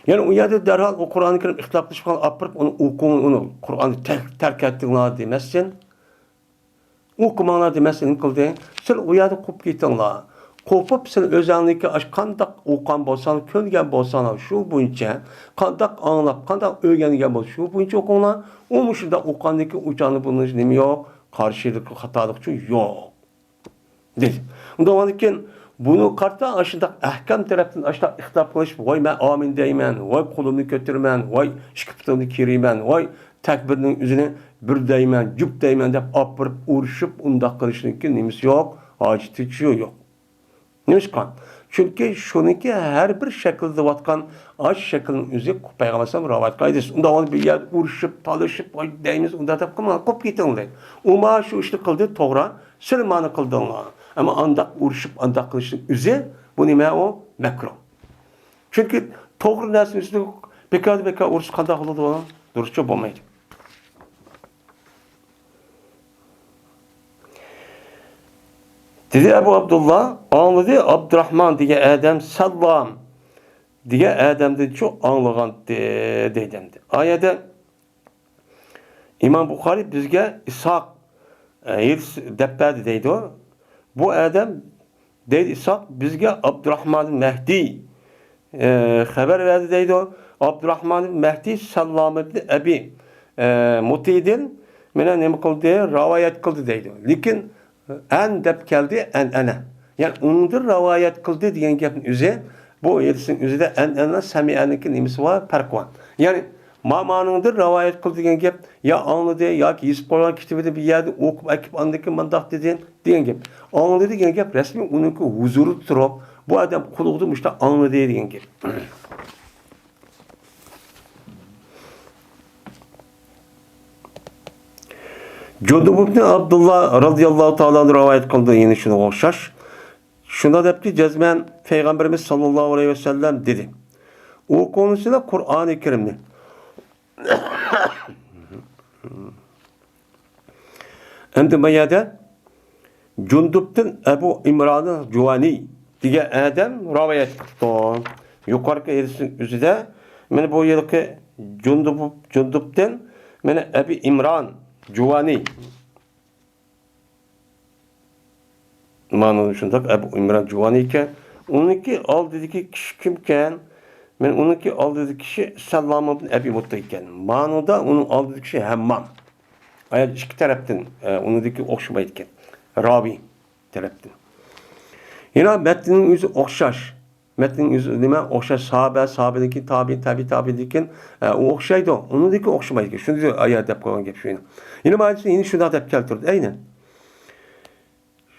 يەنى ئۇ يەردە دەرھال ئۇ قۇرئانى كەرىم ئىختىلاپلىشىپ قالغان ئاپىرىپ ئۇنى ئوقۇڭ، ئۇنى قۇرئاننى تەر-، تەرك ئەتتىڭلار دېمەسسەن. ئوقۇماڭلار دېمەسسەن، نېمە قىلدى؟ سىلەر ئۇ يەردىن قوپۇپ كېتىڭلار. قوپۇپ سىلەر ئۆزەڭلىكى ئاش قانداق ئوقۇغان بولساڭلار، كۆنگەن بولساڭلار شۇ بويىچە، قانداق ئاڭلاپ، قانداق ئۆگەنگەن بولسا شۇ بويىچە ئوقۇڭلار. ئۇ مۇشۇنداق ئوقۇغاندىكى ئۇ چاغنى بۇنىڭ نېمە يوق؟ قارشىلىقى، خاتالىقى يوق. دېدى. ئۇنداق بولغاندىكىن بۇنى قارىتا ئاشۇنداق ئەھكام تەرەپتىن ئاشۇنداق ئىختىلاپ قىلىشىپ، ۋاي مەن ئامىن دەيمەن، ۋاي قولۇمنى كۆتۈرىمەن، ۋاي ئىككى پۇتۇمنى كېرىيمەن، ۋاي تەكبىرنىڭ ئۆزىنى بىر دەيمەن، جۈپ دەيمەن دەپ ئاپىرىپ ئۇرۇشۇپ ئۇنداق قىلىشنىڭكى نېمىسى يوق، ھاجىتى يوق. نېمىشقا؟ چۈنكى شۇنىڭكى ھەر بىر شەكىلدىۋاتقان ئاش شەكىلنىڭ ئۆزى پەيغەمبەر ئەلەيھىسسالام رىۋايەت قىلغان ھەدىس. ئۇنداق بولغاندا بىر يەردە ئۇرۇشۇپ، تالىشىپ، ۋاي دەيمىز، ئۇنداق دەپ قىلماڭ، قوپۇپ كېتىڭ دەيدۇ. ئۇ مانا شۇ ئىشنى قىلدى، توغرا. سىلەر مانا قىلدىڭلار. ئەمما ئانداق ئۇرۇشۇپ، ئانداق قىلىشنىڭ ئۆزى، بۇ نېمە ئۇ؟ مەكرۇھ. چۈنكى توغرا نەرسىنىڭ ئۈستىدە بىكاردىن بىكار ئۇرۇشسا قانداق بولىدۇ؟ دۇرۇسچە بولمايدۇ. دېدى ئەبۇ ئابدۇللا، ئاڭلىدى ئابدۇراھمان دېگەن ئادەم ساللام دېگەن ئادەمدىنچۇ ئاڭلىغانتى دەيدۇ ئەمدى. ئايەدە ئىمام بۇخارى بىزگە ئىسھاق، ئە، ھېرىس دەپ بەردى دەيدۇ. بۇ ئادەم دەيدۇ ئىسھاق، بىزگە ئابدۇراھمان مەھدى، ئە، خەۋەر بەردى دەيدۇ. ئابدۇراھمان مەھدى سەللام ئىبنى ئەبى، ئە، مۇتىدىن مېنى نېمە قىلدى؟ رىۋايەت قىلدى دەيدۇ. لېكىن ئەن دەپ كەلدى، ئەنئەنە. يەنى ئۇنىڭدىن رىۋايەت قىلدى دېگەن گەپنىڭ ئۆزى، بۇ ھەدىسنىڭ ئۆزىدە ئەنئەنە، سەمىئەنىڭكى نېمىسى بار؟ پەرقى بار. يەنى مامانىڭدىن رىۋايەت قىلدى دېگەن گەپ، يا ئاڭلىدى، ياكى يېزىپ قويغان كىتابىدا بىر يەردە ئوقۇپ ئەكىپ ئاندىن كېيىن مۇنداق دېدى دېگەن گەپ. ئاڭلىدى دېگەن گەپ رەسمىي ئۇنىڭكى ھۇزۇرىدا تۇرۇپ، بۇ ئادەم قۇلىقىدا مۇشۇنداق ئاڭلىدى دېگەن گەپ. جۇندۇب ئىبنى ئابدۇللا رازىياللاھۇ تائالا ئەنھۇ رىۋايەت قىلدى، يەنە شۇنىڭغا ئوخشاش. شۇنداق دەپتۇ، جەزمەن پەيغەمبىرىمىز ساللاللاھۇ ئەلەيھى ۋەسەللەم دېدى، ئوقۇڭلار سىلەر قۇرئانى كەرىمنى. ئەمدى ما يەردە جۇندۇبتىن ئەبۇ ئىمرانىل جۇۋانى دېگەن ئادەم رىۋايەت قىپتۇ. يۇقىرىقى ھەدىسنىڭ ئۆزىدە مانا بۇ يىلقى جۇندۇب، جۇندۇبتىن مانا ئەبى ئىمران جۇۋانى. مانا شۇنداق ئەبۇ ئىمران جۇۋانى ئىكەن. ئۇنىڭكى ئالدىدىكى كىشى كىمكەن؟ مانا ئۇنىڭكى ئالدىدىكى كىشى سەللام ئىبن ئەبى مۇتتا ئىكەن. مانىدا ئۇنىڭ ئالدىدىكى كىشى ھەممام. ئايەت ئىككى تەرەپتىن، ئە، ئۇنىڭدىكى ئوخشىمايدىكەن. راۋى تەرەپتىن. يەنە مەتننىڭ ئۆزى ئوخشاش. مەتننىڭ ئۆزى نېمە؟ ئوخشاش. ساھابە، ساھابىدىكى تابىئىن، تابىئىن، تابىئىن تابىئىندىكى، ئە، ئۇ ئوخشايدۇ. ئۇنىڭدىكى ئوخشىمايدىكەن. شۇنى ئايەت دەپ قويغان گەپ شۇ يەنە. يەنە مانا يەنە شۇنداق دەپ كەلتۈردى. ئەينەن.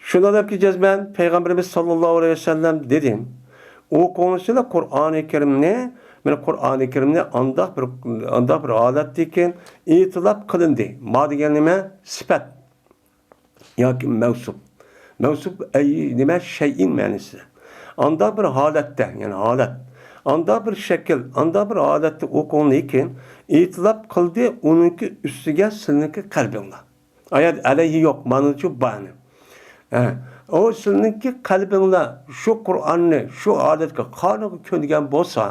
شۇنداق دەپكى جەزمەن پەيغەمبىرىمىز ساللاللاھۇ ئەلەيھى ۋەسەللەم دېدى، ئوقۇڭلار قۇرئانى كەرىمنى، مانا قۇرئانى كەرىمنى ئانداق بىر، ئانداق بىر ھالەتتىكى ئېتىلاپ قىلىندى. ما دېگەن نېمە؟ سۈپەت ياكى مەۋسۇپ. مەۋسۇپ ئەي نېمە؟ شەيئىن مەنىسى. ئانداق بىر ھالەتتە، يەنى ھالەت. ئانداق بىر شەكىل، ئانداق بىر ھالەتتە ئوقۇڭلار، لېكىن ئېتىلاپ قىلدى ئۇنىڭكى ئۈستىگە سىلىنىڭكى قەلبىڭلار. ئايەت ئەلەيھى يوق، مانىچۇ بارنى. ھە، ئۇ سىلىنىڭكى قەلبىڭلار شۇ قۇرئاننى شۇ ئادەتكە قانىغا كۆنگەن بولسا،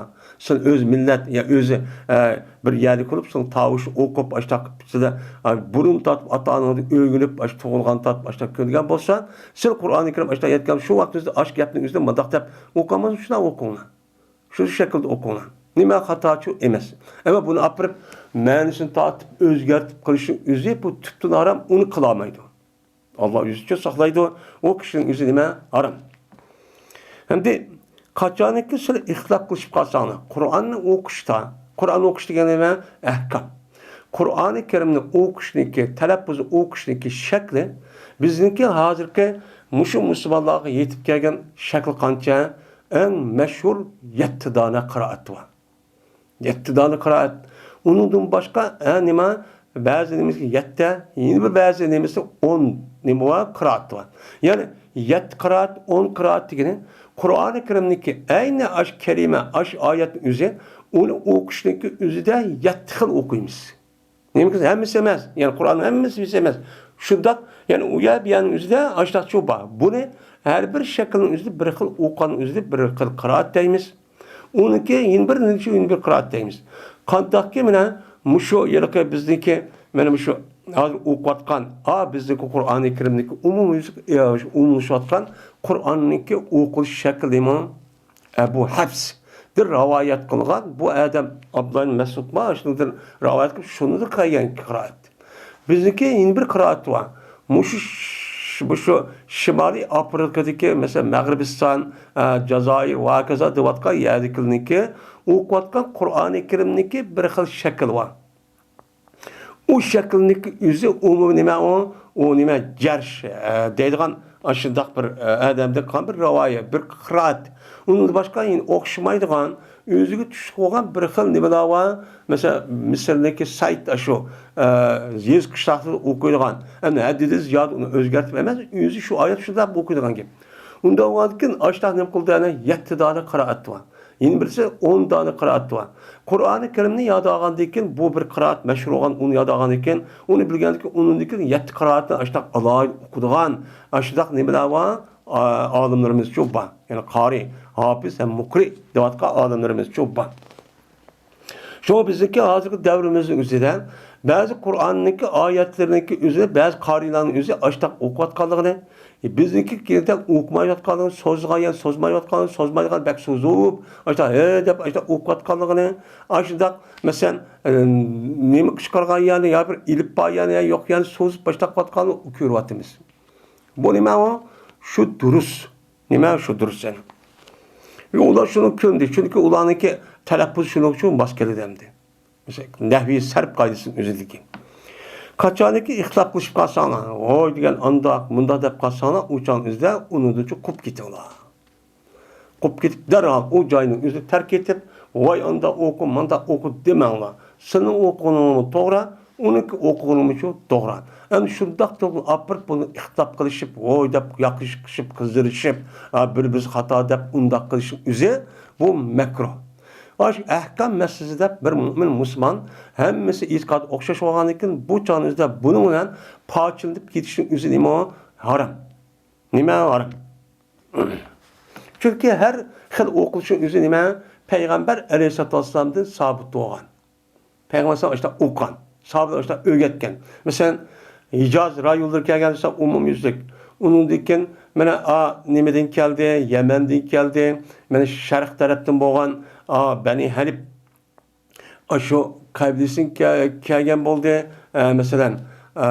سىل ئۆز مىللەت يا ئۆزى، ئە، بىر يەردە كۆرۈپ، سىل تاۋۇش ئوقۇپ، ئاشتاق سىلە، ئە، بۇرۇن تارتىپ ئاتا-ئانىڭدىن ئۆگىنىپ، ئاش تۇغۇلغان تارتىپ ئاشتاق كۆنگەن بولسا، سىل قۇرئانى كەرىم ئاشتاق يەتكەن شۇ ۋاقتىڭىزدا ئاش گەپنىڭ ئۆزىدە مۇنداق دەپ ئوقۇڭلار، شۇ شەكىلدە ئوقۇڭلار. نېمە خاتاچۇ ئەمەس. ئەمما بۇنى ئاپىرىپ، مەنىسىنى تارتىپ، ئۆزگەرتىپ قىلىشنىڭ ئۆزى بۇ تۈپتىن ھارام، ئۇنى قىلالمايدۇ. ئاللا ئۆزىچۇ ساقلايدۇ، ئۇ كىشىنىڭ ئۆزى نېمە؟ ھارام. ئەمدى قاچانكى سىلەر ئىختىلاپ قىلىشىپ قالساڭلار، قۇرئاننى ئوقۇشتا، قۇرئان ئوقۇش دېگەن نېمە؟ ئەھكام. قۇرئانى كەرىمنى ئوقۇشنىڭكى، تەلەپپۇزى ئوقۇشنىڭكى شەكلى، بىزنىڭكى ھازىرقى مۇشۇ مۇسۇلمانلارغا يېتىپ كەلگەن شەكلى قانچە؟ ئەڭ مەشھۇر يەتتە دانە قىرائەت بار. يەتتە دانە قىرائەت. ئۇنىڭدىن باشقا، ھە، نېمە، بەزى نېمىسى يەتتە، يەنە بىر بەزى نېمىسى ئون نېمە بار، قىرائەت بار. يەنى يەتتە قىرائەت، ئون قىرائەت دېگىنى قۇرئانى كەرىمنىڭكى ئەينى ئاش كەلىمە، ئاش ئايەتنىڭ ئۆزى، ئۇنى ئوقۇشنىڭكى ئۆزىدە يەتتە خىل ئوقۇيمىز. نېمە دېسە، ھەممىسى ئەمەس. يەنى قۇرئاننىڭ ھەممىسى ئەمەس. شۇنداق، يەنى ئۇ يەر بۇ يەرنىڭ ئۆزىدە ئاشتاقچۇ بار. بۇنى ھەر بىر شەكىلنىڭ ئۆزىدە بىر خىل ئوقۇغاننىڭ ئۆزىدە بىر خىل قىرائەت دەيمىز. ئۇنىڭكى يەنە بىر نەچچە، يەنە بىر قىرائەت دەيمىز. قانداقكى مانا مۇشۇ ھېلىقى بىزنىڭكى، مانا مۇشۇ ھازىر ئوقۇۋاتقان، ئا، بىزنىڭكى قۇرئانى كەرىمنىڭكى ئومۇمىي، ئومۇملىشىۋاتقان قۇرئاننىڭكى ئوقۇلۇش شەكلىمۇ ئەبۇ ھەفسدىن رىۋايەت قىلغان بۇ ئادەم ئابدۇللا ئىبن مەسئۇدمۇ شۇنىڭدىن رىۋايەت قىلىپ، شۇنىڭدىن كەلگەن قىرائەت. بىزنىڭكى يەنە بىر قىرائەت بار. مۇشۇ ش-، مۇشۇ شىمالىي ئافرىقىدىكى، مەسىلەن، مەغرىبىستان، ئە، جازائىر ۋە ھاكازا دەۋاتقان يەردىكىلەرنىڭكى ئوقۇۋاتقان قۇرئانى كەرىمنىڭكى بىر خىل شەكلى بار. ئۇ شەكىلنىڭكى ئۆزى ئۇمۇ نېمە ئۇ؟ ئۇ نېمە جەرش، ئە، دەيدىغان ئاشۇنداق بىر، ئە، ئادەمدىن قالغان بىر رىۋايەت، بىر قىرائەت. ئۇنىڭدىن باشقا يەنە ئوخشىمايدىغان، ئۆزىگە تۇشلۇق بولغان بىر خىل نېمىلەر بار. مەسىلەن، مىسىرنىڭكى سەيد ئاشۇ، ئە، يېزا قىشلاقلىرىدا ئوقۇيدىغان. ئەمدى ھەددىدىن زىيادە ئۇنى ئۆزگەرتىپ ئەمەس، ئۆزى شۇ ئايەت شۇنداق ئوقۇيدىغان گەپ. ئۇنداق بولغاندىكىن ئاشۇنداق نېمە قىلدى، يەنە يەتتە دانە قىرائەت بار. يەنە بىرسى ئون دانە قىرائەت بار. قۇرئانى كەرىمنى ياد ئالغاندىن كېيىن، بۇ بىر قىرائەت مەشھۇر بولغان، ئۇنى ياد ئالغاندىن كېيىن، ئۇنى بىلگەندىن كېيىن، ئۇنىڭدىن كېيىن يەتتە قىرائەتنى ئاشۇنداق ئالاھىدە ئوقۇيدىغان، ئاشۇنداق نېمىلەر بار؟ ئا-، ئالىملىرىمىزچۇ بار. يەنى قارىي، ھاپىز ھەم مۇقرى دەۋاتقان ئالىملىرىمىزچۇ بار. شۇڭا بىزنىڭكى ھازىرقى دەۋرىمىزنىڭ ئۆزىدە بەزى قۇرئاننىڭكى ئايەتلىرىنىڭكى ئۆزىدە بەزى قارىيلارنىڭ ئۆزى ئاشۇنداق ئوقۇۋاتقانلىقىنى، بىزنىڭكى كېيىندە ئوقۇمايۋاتقانلىقىنى، سوزغان يەنى سوزمايۋاتقانلىقىنى، سوزمايدىغان بەك سوزۇپ، ئاشۇنداق ھە دەپ ئاشۇنداق ئوقۇۋاتقانلىقىنى، ئاشۇنداق، مەسىلەن، ئە، نېمە قىچقىرغان يەرنى يا بىر ئېلىپ بار يەرنى يا يوق يەرنى سوزۇپ ئاشۇنداق قىلىۋاتقانلىقىنى كۆرۈۋاتىمىز. بۇ نېمە ئۇ؟ شۇ دۇرۇس. نېمە شۇ دۇرۇس يەنى؟ ئۇلار شۇنى كۆندى، چۈنكى ئۇلارنىڭكى تەلەپپۇزى شۇنىڭ ئۈچۈن ماس كېلىدۇ ئەمدى. مەسىلەن، نەھۋىي سەرپ قائىدىسىنىڭ ئۆزىدىكى. قاچانكى ئىختىلاپ قىلىشىپ قالساڭلار، ھوي دېگەن ئانداق، مۇنداق دەپ قالساڭلار، ئۇ چاغنىڭ ئۆزىدە ئۇنىڭدىنچۇ قوپۇپ كېتىڭلار. قوپۇپ كېتىپ، دەرھال ئۇ جاينىڭ ئۆزىنى تەرك ئېتىپ، ۋاي ئانداق ئوقۇ، مانداق ئوقۇ دېمەڭلار. سېنىڭ ئوقۇغىنىڭمۇ توغرا، ئۇنىڭكى ئوقۇغىنىمۇچۇ توغرا. ئەمدى شۇنداق تۇرۇپ ئاپىرىپ بۇنى ئىختىلاپ قىلىشىپ، ۋوي دەپ ياقىشىپ، قىزىرىشىپ، ئا، بىر-بىرسى خاتا دەپ ئۇنداق قىلىشنىڭ ئۆزى بۇ مەكرۇھ. ئاشۇ ئەھكام مەسىلىسى دەپ بىر مۆمىن مۇسۇلمان ھەممىسى ئېتىقادى ئوخشاش بولغاندىن كېيىن بۇ چاغنىڭ ئۆزىدە بۇنىڭ بىلەن پارچىلىنىپ كېتىشنىڭ ئۆزى نېمە؟ ھارام. نېمە ھارام؟ چۈنكى ھەر خىل ئوقۇلۇشنىڭ ئۆزى نېمە؟ پەيغەمبەر ئەلەيھىسسالاتۇ ۋەسسالامدىن سابىت بولغان. پەيغەمبەر ئاشۇنداق ئوقۇغان، ساھابىلەر ئاشۇنداق ئۆگەتكەن. مەسىلەن، ھىجاز رايونلىرى كەلگەن بولسا ئومۇميۈزلۈك. ئۇنىڭدىن كېيىن مانا، ئا، نېمىدىن كەلدى؟ يەمەندىن كەلدى. مانا شەرق تەرەپتىن بولغان، ئا، بەنى ھەنىپ ئاشۇ قەبىلىسىدىن كە-، كەلگەن بولدى. ئە، مەسىلەن، ئە،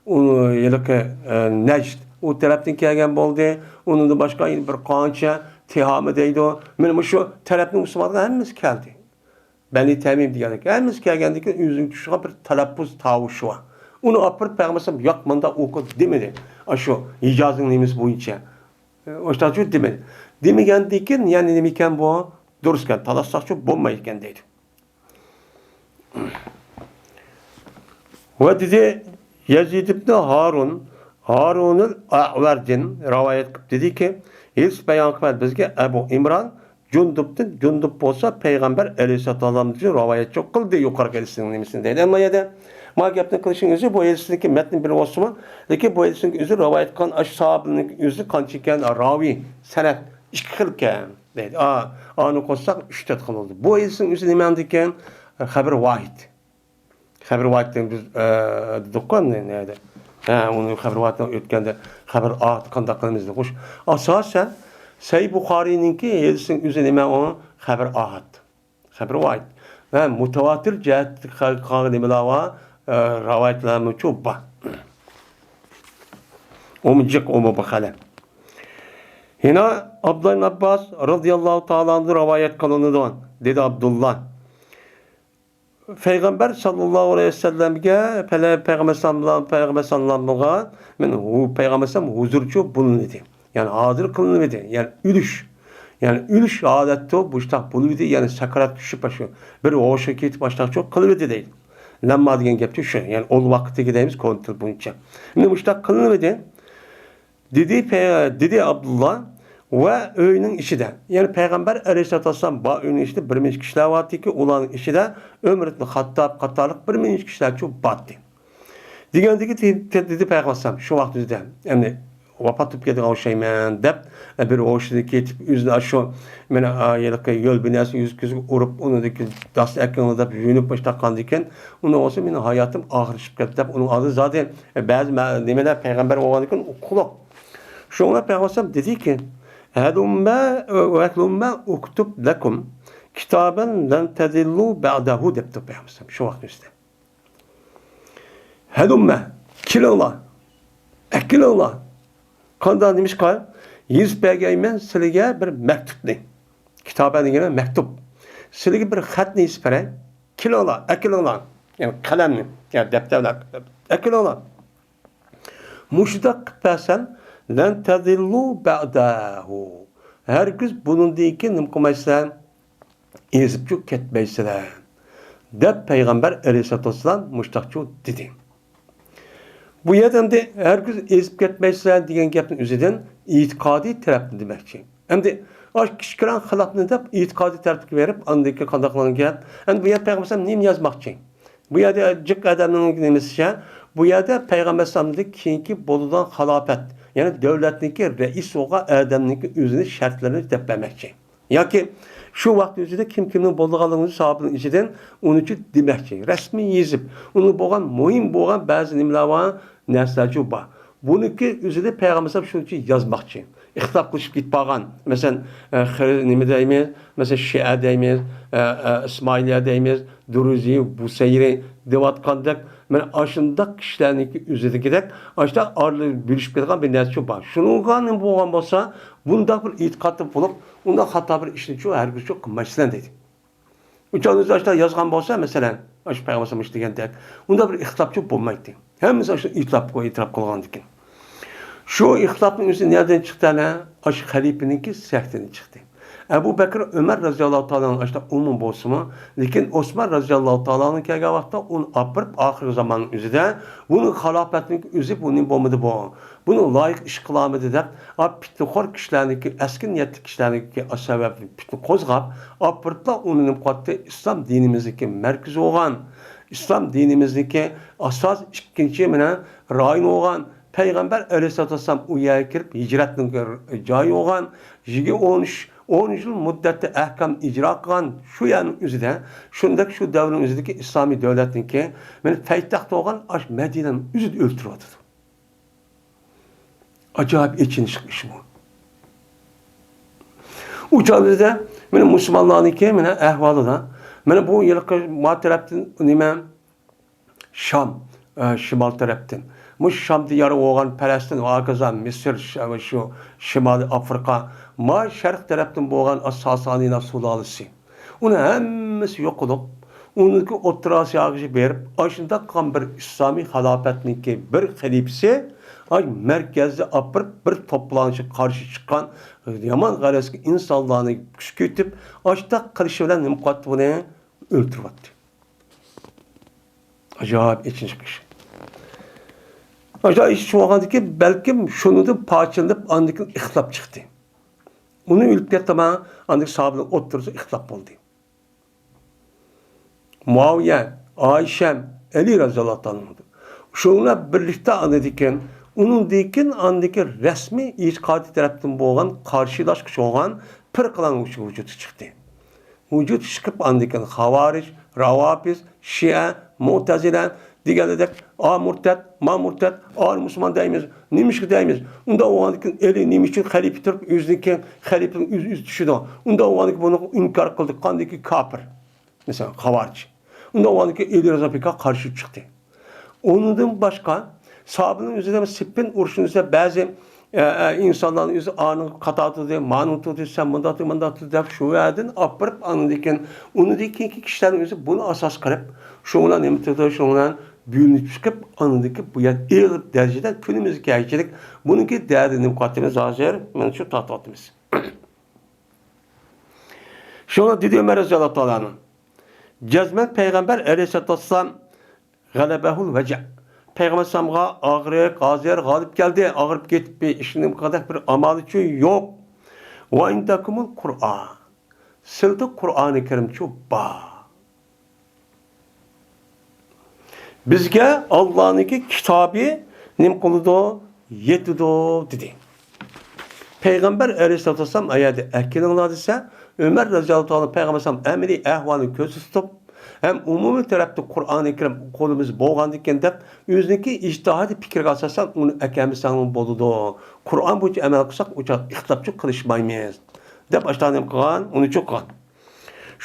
ئۇ ھېلىقى، ئە، نەجد ئۇ تەرەپتىن كەلگەن بولدى. ئۇنىڭدىن باشقا يەنە بىر قانچە تىھامە دەيدۇ. مانا مۇشۇ تەرەپنىڭ مۇسۇلمانلار ھەممىسى كەلدى. بەنى تەمىم دېگەنلىك. ھەممىسى كەلگەندىن كېيىن ئۆزىنىڭ تۇشىغان بىر تەلەپپۇز تاۋۇشى بار. ئۇنى ئاپىرىپ پەيغەمبەر ئەلەيھىسسالام ياق، مۇنداق ئوقۇ دېمىدى. ئاشۇ ھىجازنىڭ نېمىسى بويىچە. ئاشۇنداقچۇ دېمىدى. دېمىگەندىن كېيىن يەنە نېمىكەن بۇ؟ دۇرۇسكەن، تالاشساقچۇ بولمايدىكەن دەيدۇ. ۋە دېدى، يەزىد ئىبنى ھارۇن، ھارۇنۇل ئەۋەردىن رىۋايەت قىلىپ دېدىكى، ھېلىقى پەيغەمبەر بىزگە ئەبۇ ئىمران جۇندۇبتىن، جۇندۇب بولسا پەيغەمبەر ئەلەيھىسسالامدىن رىۋايەتچى قىلدى، يۇقىرىقى ھەدىسنىڭ نېمىسىنى دەيدۇ. ئەمما يەردە ما گەپنى قىلىشنىڭ ئۆزى بۇ ھەدىسنىڭكى مەتنى بىر بولسىمۇ، لېكىن بۇ ھەدىسنىڭكى ئۆزى رىۋايەت قىلغان ئاشۇ ساھابىنىڭكى ئۆزى قانچە ئىكەن؟ راۋى، سەنەد ئىككى خىل ئىكەن. دەيدۇ. ئا، ئانى قوشساق ئۈچ تۆت خىل بولدى. بۇ ھەدىسنىڭ ئۆزى نېمە ئىكەن؟ خەبەر ۋاھىد. خەبەر ۋاھىدنى بىز، ئە، دېدۇققۇ ئەمدى نەدە؟ ھە، ئۇنى خەبەر ۋاھىدنى ئۆتكەندە خەبەر ئاھىد قانداق قىلىمىز دېدۇق. خوش، ئاساسەن سەھىھ بۇخارىينىڭكى ھەدىسنىڭ ئۆزى نېمە ئۇ؟ خەبەر ئاھىد. خەبەر ۋاھىد. ھە، مۇتەۋاتىر جەھەتتە قالغان نېمىلەر بار؟ ئە، رىۋايەتلەرمۇچۇ بار. ئۇمۇ جىق، ئۇمۇ بىر خىلى. يەنە ئابدۇللا ئىبن ئابباس رازىياللاھۇ تائالا ئەنھۇ رىۋايەت قىلىنىدۇ، دېدى ئابدۇللا. پەيغەمبەر ساللاللاھۇ ئەلەيھى ۋەسەللەمگە، پەلە-، پەيغەمبەر ساللاللاھۇ، پەيغەمبەر ساللاللاھۇ ئەلەيھى ۋەسەللەمگە مەن ھۇ-، پەيغەمبەر ساللاللاھۇ ھۇزۇرچۇ بولۇنىدى. يەنى ھازىر قىلىنىۋىدى. يەنى ئۆلۈش. يەنى ئۆلۈش ھالەتتە بۇشتاق بولۇۋىدى. يەنى سەكرات چۈشۈپ، شۇ بىر ھوشىغا كېتىپ، باشتاقچۇ قىلىۋىدى دەيدۇ. لەمما دېگەن گەپچۇ شۇ. يەنى ئول ۋاقتىدىكى دەيمىز كونا تىل بويىچە. مانا مۇشتاق قىلىنىۋىدى. دېدى پەي-، دېدى ئابدۇللا ۋە ئۆينىڭ ئىچىدە، يەنى پەيغەمبەر ئەلەيھىسسالاتۇ ۋەسسالام بار ئۆينىڭ ئىچىدە بىر نەچچە كىشىلەر بارتىكى، ئۇلارنىڭ ئىچىدە ئۆمەر ئىبن خاتتاب قاتارلىق بىر نەچچە كىشىلەرچۇ بارتى. دېگەندىكى تې-، تې-، دېدى پەيغەمبەر ئەلەيھىسسالام شۇ ۋاقىت ئۆزىدە، يەنى ۋاپات بولۇپ كەتكەن ئوخشايمەن دەپ، بىر ھوشىدىن كېتىپ، ئۆزىنى ئاشۇ مانا ھېلىقى يۆل بىناسى يۈزى كۆزىگە ئۇرۇپ، ئۇنىڭدىكى داس ئەكىڭلار دەپ يۇيۇنۇپ مۇشۇنداق قاندىكىن، ئۇنىڭ بولسا مېنىڭ ھاياتىم ئاخىرلىشىپ كەتتى دەپ، ئۇنىڭ ئالدىدا زادى بەزى مە-، نېمىلەر پەيغەمبەر بولغاندىكىن قۇلۇق. شۇڭا پەيغەمبەر ئەلەيھىسسالام دېدىكى، ھەلۇممە، ھەلۇممە ئۇكتۇب لەكۇم كىتابەن لەن تەزىللۇ بەئدەھۇ دەپتۇ پەيغەمبەر ئەلەيھىسسالام شۇ ۋاقىتنىڭ ئۆزىدە. ھەلۇممە، كېلىڭلار، ئەكېلىڭلار. قانداق نېمىشقا؟ يېزىپ بەرگەيمەن سىلىگە بىر مەكتۇپنى. كىتابەن دېگىنى مەكتۇپ. سىلىگە بىر خەتنى يېزىپ بېرەي. كېلىڭلار، ئەكېلىڭلار. يەنى قەلەمنى، يا دەپتەرلەر. ئەكېلىڭلار. مۇشۇنداق قىلىپ بەرسەم، لەن تەزىللۇ بەئدەھۇ. ھەرگىز بۇنىڭدىن كېيىن نېمە قىلمايسىلەر؟ ئېزىپچۇ كەتمەيسىلەر، دەپ پەيغەمبەر ئەلەيھىسسالاتۇ ۋەسسالام مۇشتاقچۇ دېدى. بۇ يەردە ئەمدى ھەرگىز ئېزىپ كەتمەيسىلەر دېگەن گەپنىڭ ئۆزىدىن ئېتىقادىي تەرەپنى دېمەكچى. ئەمدى ئاشۇ كىچىككىنە خىلاپنى دەپ ئېتىقادىي تەرەپكە بېرىپ، ئاندىن كېيىن قانداق قىلغان گەپ؟ ئەمدى بۇ يەردە پەيغەمبەر ئەلەيھىسسالام نېمە يازماقچى؟ بۇ يەردە جىق ئادەمنىڭ نېمىسىچە، بۇ يەردە پەيغەمبەر ئەلەيھىسسالامدىن كېيىنكى بولىدىغان خىلاپەت، يەنى دۆلەتنىڭكى رەئىس بولغان ئادەمنىڭكى ئۆزىنى شەرتلىرىنى دەپ بەرمەكچى. ياكى شۇ ۋاقىت ئۆزىدە كىم كىمنىڭ بولىدىغانلىقىنى ساھابىنىڭ ئىچىدىن ئۇنىچۇ دېمەكچى. رەسمىي يېزىپ، ئۇنى بولغان مۇھىم بولغان بەزى نېمىلەر بار، نەرسىلەرچۇ بار. بۇنىڭكى ئۆزىدە پەيغەمبەر ئەلەيھىسسالام شۇنچە يازماقچى. ئىختىلاپ قىلىشىپ كېتىپ قالغان. مەسىلەن، ئە، خىرىز نېمە دەيمىز؟ مەسىلەن، شىئە دەيمىز، ئە، ئە، ئىسمائىلىيە دەيمىز، دۇرۇزى، بۇسەيرى دەۋاتقاندەك، مانا ئاشۇنداق كىشىلەرنىڭكى ئۆزىدىكىدەك، ئاشۇنداق ئارىلىق بۆلۈشۈپ كېتىدىغان بىر نەرسىچۇ بار. شۇنىڭغا نېمە بولغان بولسا، بۇنداق بىر ئېتىقادتا بولۇپ، ئۇنداق خاتا بىر ئىشنىچۇ ھەرگىزچۇ قىلمايسىلەر دەيدۇ. ئۇ چاغدا ئۆزى ئاشۇنداق يازغان بولسا، مەسىلەن، ئاشۇ پەيغەمبەر ئاشۇنداق دېگەندەك، ئۇنداق بىر ئىختىلاپچۇ بولمايتتى. ھەممىسى ئاشۇ ئېتىراپ، ئېتىراپ قىلغاندىكىن. شۇ ئىختىلاپنىڭ ئۆزى نەدىن چىقتى ئەنە؟ ئاشۇ خەلىپىنىڭكى سەھۋىدىن چىقتى. ئەبۇ بەكرى ئۆمەر رەزىياللاھۇ تائالا ئەنھۇ ئاشۇنداق ئومۇم بولسىمۇ، لېكىن ئوسمان رەزىياللاھۇ تائالا ئەنھۇ كەلگەن ۋاقىتتا ئۇنى ئاپىرىپ، ئاخىرقى زاماننىڭ ئۆزىدە بۇنىڭ خىلاپەتنىڭ ئۆزى بۇنى بولمىدى بۇ. بۇنى لايىق ئىش قىلالمىدى دەپ، ئا، پىتنىخور كىشىلەرنىڭكى، ئەسكى نىيەتلىك كىشىلەرنىڭكى ئاشۇ سەۋەبتىن پىتنە قوزغاپ، ئاپىرىپلا ئۇنى نېمە قىلىۋەتتى؟ ئىسلام دىنىمىزنىڭكى مەركىزى بولغان، ئىسلام دىنىمىزنىڭكى ئاساس ئىككىنچى مانا رايونى بولغان، پەيغەمبەر ئەلەيھىسسالاتۇ ۋەسسالام ئۇ يەرگە كىرىپ ھىجرەتنىڭ جايى بولغان، يىگىرمە ئون ئۈچ، ئون يىل مۇددەتتە ئەھكام ئىجرا قىلغان شۇ يەرنىڭ ئۆزىدە، شۇنداق شۇ دەۋرنىڭ ئۆزىدىكى ئىسلامىي دۆلەتنىڭكى مانا پايتەختى بولغان ئاشۇ مەدىنەنىڭ ئۆزىدە ئۆلتۈرۈۋاتىدۇ. ئاجايىپ ئېچىنىشلىق ئىش بۇ. ئۇ چاغدا بىزدە مانا مۇسۇلمانلارنىڭكى مانا ئەھۋالىدا، مانا بۇ ھېلىقى ما تەرەپتىن نېمە، شام، ئە، شىمال تەرەپتىن. مۇشۇ شام دىيارى بولغان پەلەستىن، ھاكازا مىسىر، ش-، شۇ شىمالىي ئافرىقا، ما شەرق تەرەپتىن بولغان ساسانىيلار سۇلالىسى. ئۇنىڭ ھەممىسى يوقىلىپ، ئۇنىڭكى ئوتتۇرا ئاسىياغىچە بېرىپ، ئاشۇنداق قىلغان بىر ئىسلامىي خىلاپەتنىڭكى بىر خەلىپىسى، ئاي، مەركەزدە ئاپىرىپ، بىر توپلانىشقا قارشى چىققان يامان غەرەزكە ئىنسانلارنى كۈچكۈرتۈپ، ئاشۇنداق قىلىشى بىلەن نېمە قىلاتتى بۇنى؟ ئۆلتۈرۈۋەتتى. ئاجايىپ ئېچىنىشلىق ئىش. ئاجايىپ ئىش بولغاندىكىن، بەلكىم شۇنىڭدىن پارچىلىنىپ، ئاندىن كېيىن ئىختىلاپ چىقتى. ئۇنى ئۆلۈپ كەتتىما، ئاندىن ساھابىلەر ئوتتۇرىسىدا ئىختىلاپ بولدى. مۇئاۋىيە، ئائىشە، ئەلى رەزىياللاھۇ تائالا ئەنھۇ. شۇنىڭ بىلەن بىرلىكتە ئاندىن كېيىن، ئۇنىڭدىن كېيىن ئاندىن كېيىن رەسمىي ئېتىقادىي تەرەپتىن بولغان قارشىلاشقۇچى بولغان پىرقىلارنىڭ ۋۇجۇدقا چىقتى. ۋۇجۇدقا چىقىپ، ئاندىن كېيىن خاۋارىج، راۋاپىز، شىئە، مۇئتەزىلە دېگەندەك، ئا مۇرتەد، ما مۇرتەد، ئا مۇسۇلمان دەيمىز، نېمىشقا دەيمىز؟ ئۇنداق بولغاندىكىن ئەلى نېمە ئۈچۈن خەلىپە تۇرۇپ، ئۆزىنىڭكى خەلىپىنىڭ ئۆزى، ئۆزى چۈشىدۇ؟ ئۇنداق بولغاندىكىن بۇنى ئىنكار قىلدى، قاندىكى كاپىر. مەسىلەن، خاۋارىج. ئۇنداق بولغاندىكىن ئەلى رەزا بىكار قارشى چىقتى. ئۇنىڭدىن باشقا، ساھابىنىڭ ئۆزىدە سىپپىن ئۇرۇشنىڭ ئۆزىدە بەزى، ئە، ئە، ئىنسانلارنىڭ ئۆزى ئانىڭ خاتا تۇردى، مانىڭ تۇردى، سەن مۇنداق تۇردى، مۇنداق تۇردى دەپ، شۇ يەردىن ئاپىرىپ، ئاندىن كېيىن، ئۇنىڭدىن كېيىنكى كىشىلەرنىڭ ئۆزى بۇنى ئاساس قىلىپ، شۇ بىلەن نېمە تۇردى، شۇ بىلەن بۆلۈنۈپ چىقىپ، ئاندىن كېيىن بۇ يەر ئېغىر دەرىجىدە كۈنىمىزگە كەلگۈچىلىك بۇنىڭكى دەردىنى نېمە قىلىۋاتىمىز ھازىر؟ مانا شۇ تارتىۋاتىمىز. شۇڭا دېدى ئۆمەر رەزىياللاھۇ تائالا ئەنھۇ، جەزمەن پەيغەمبەر ئەلەيھىسسالاتۇ ۋەسسالام غەلەبەھۇل ۋەجە. پەيغەمبەر ئەلەيھىسسالامغا ئاغرىق، ھازىر غالىپ كەلدى، ئاغرىپ كېتىپ، بىر ئىشنى قىلغۇدەك بىر ئامالىچۇ يوق. ۋە ئىندەكۇمۇل قۇرئان. سىلىدە قۇرئانى كەرىمچۇ بار. بىزگە ئاللانىڭكى كىتابى نېمە قىلىدۇ؟ يېتىدۇ، دېدى. پەيغەمبەر ئەلەيھىسسالاتۇ ۋەسسالام ئەگەردە ئەكېلىڭلار دېسە، ئۆمەر رەزىياللاھۇ تائالا پەيغەمبەر ئەلەيھىسسالام ئەمەلىي ئەھۋالنى كۆزدە تۇتۇپ ھەم ئومۇمىي تەرەپتە قۇرئانى كەرىم قولىمىزدا بولغاندىكىن دەپ، ئۆزىنىڭكى ئىجتىھادىي پىكرىگە ئاساسەن ئۇنى ئەكەلمىسەڭمۇ بولىدۇ. قۇرئان بويىچە ئەمەل قىلساق، ئۇ چاغ ئىختىلاپچۇ قىلىشمايمىز، دەپ ئاشۇنداق نېمە قىلغان، ئۇنىچۇ قىلغان.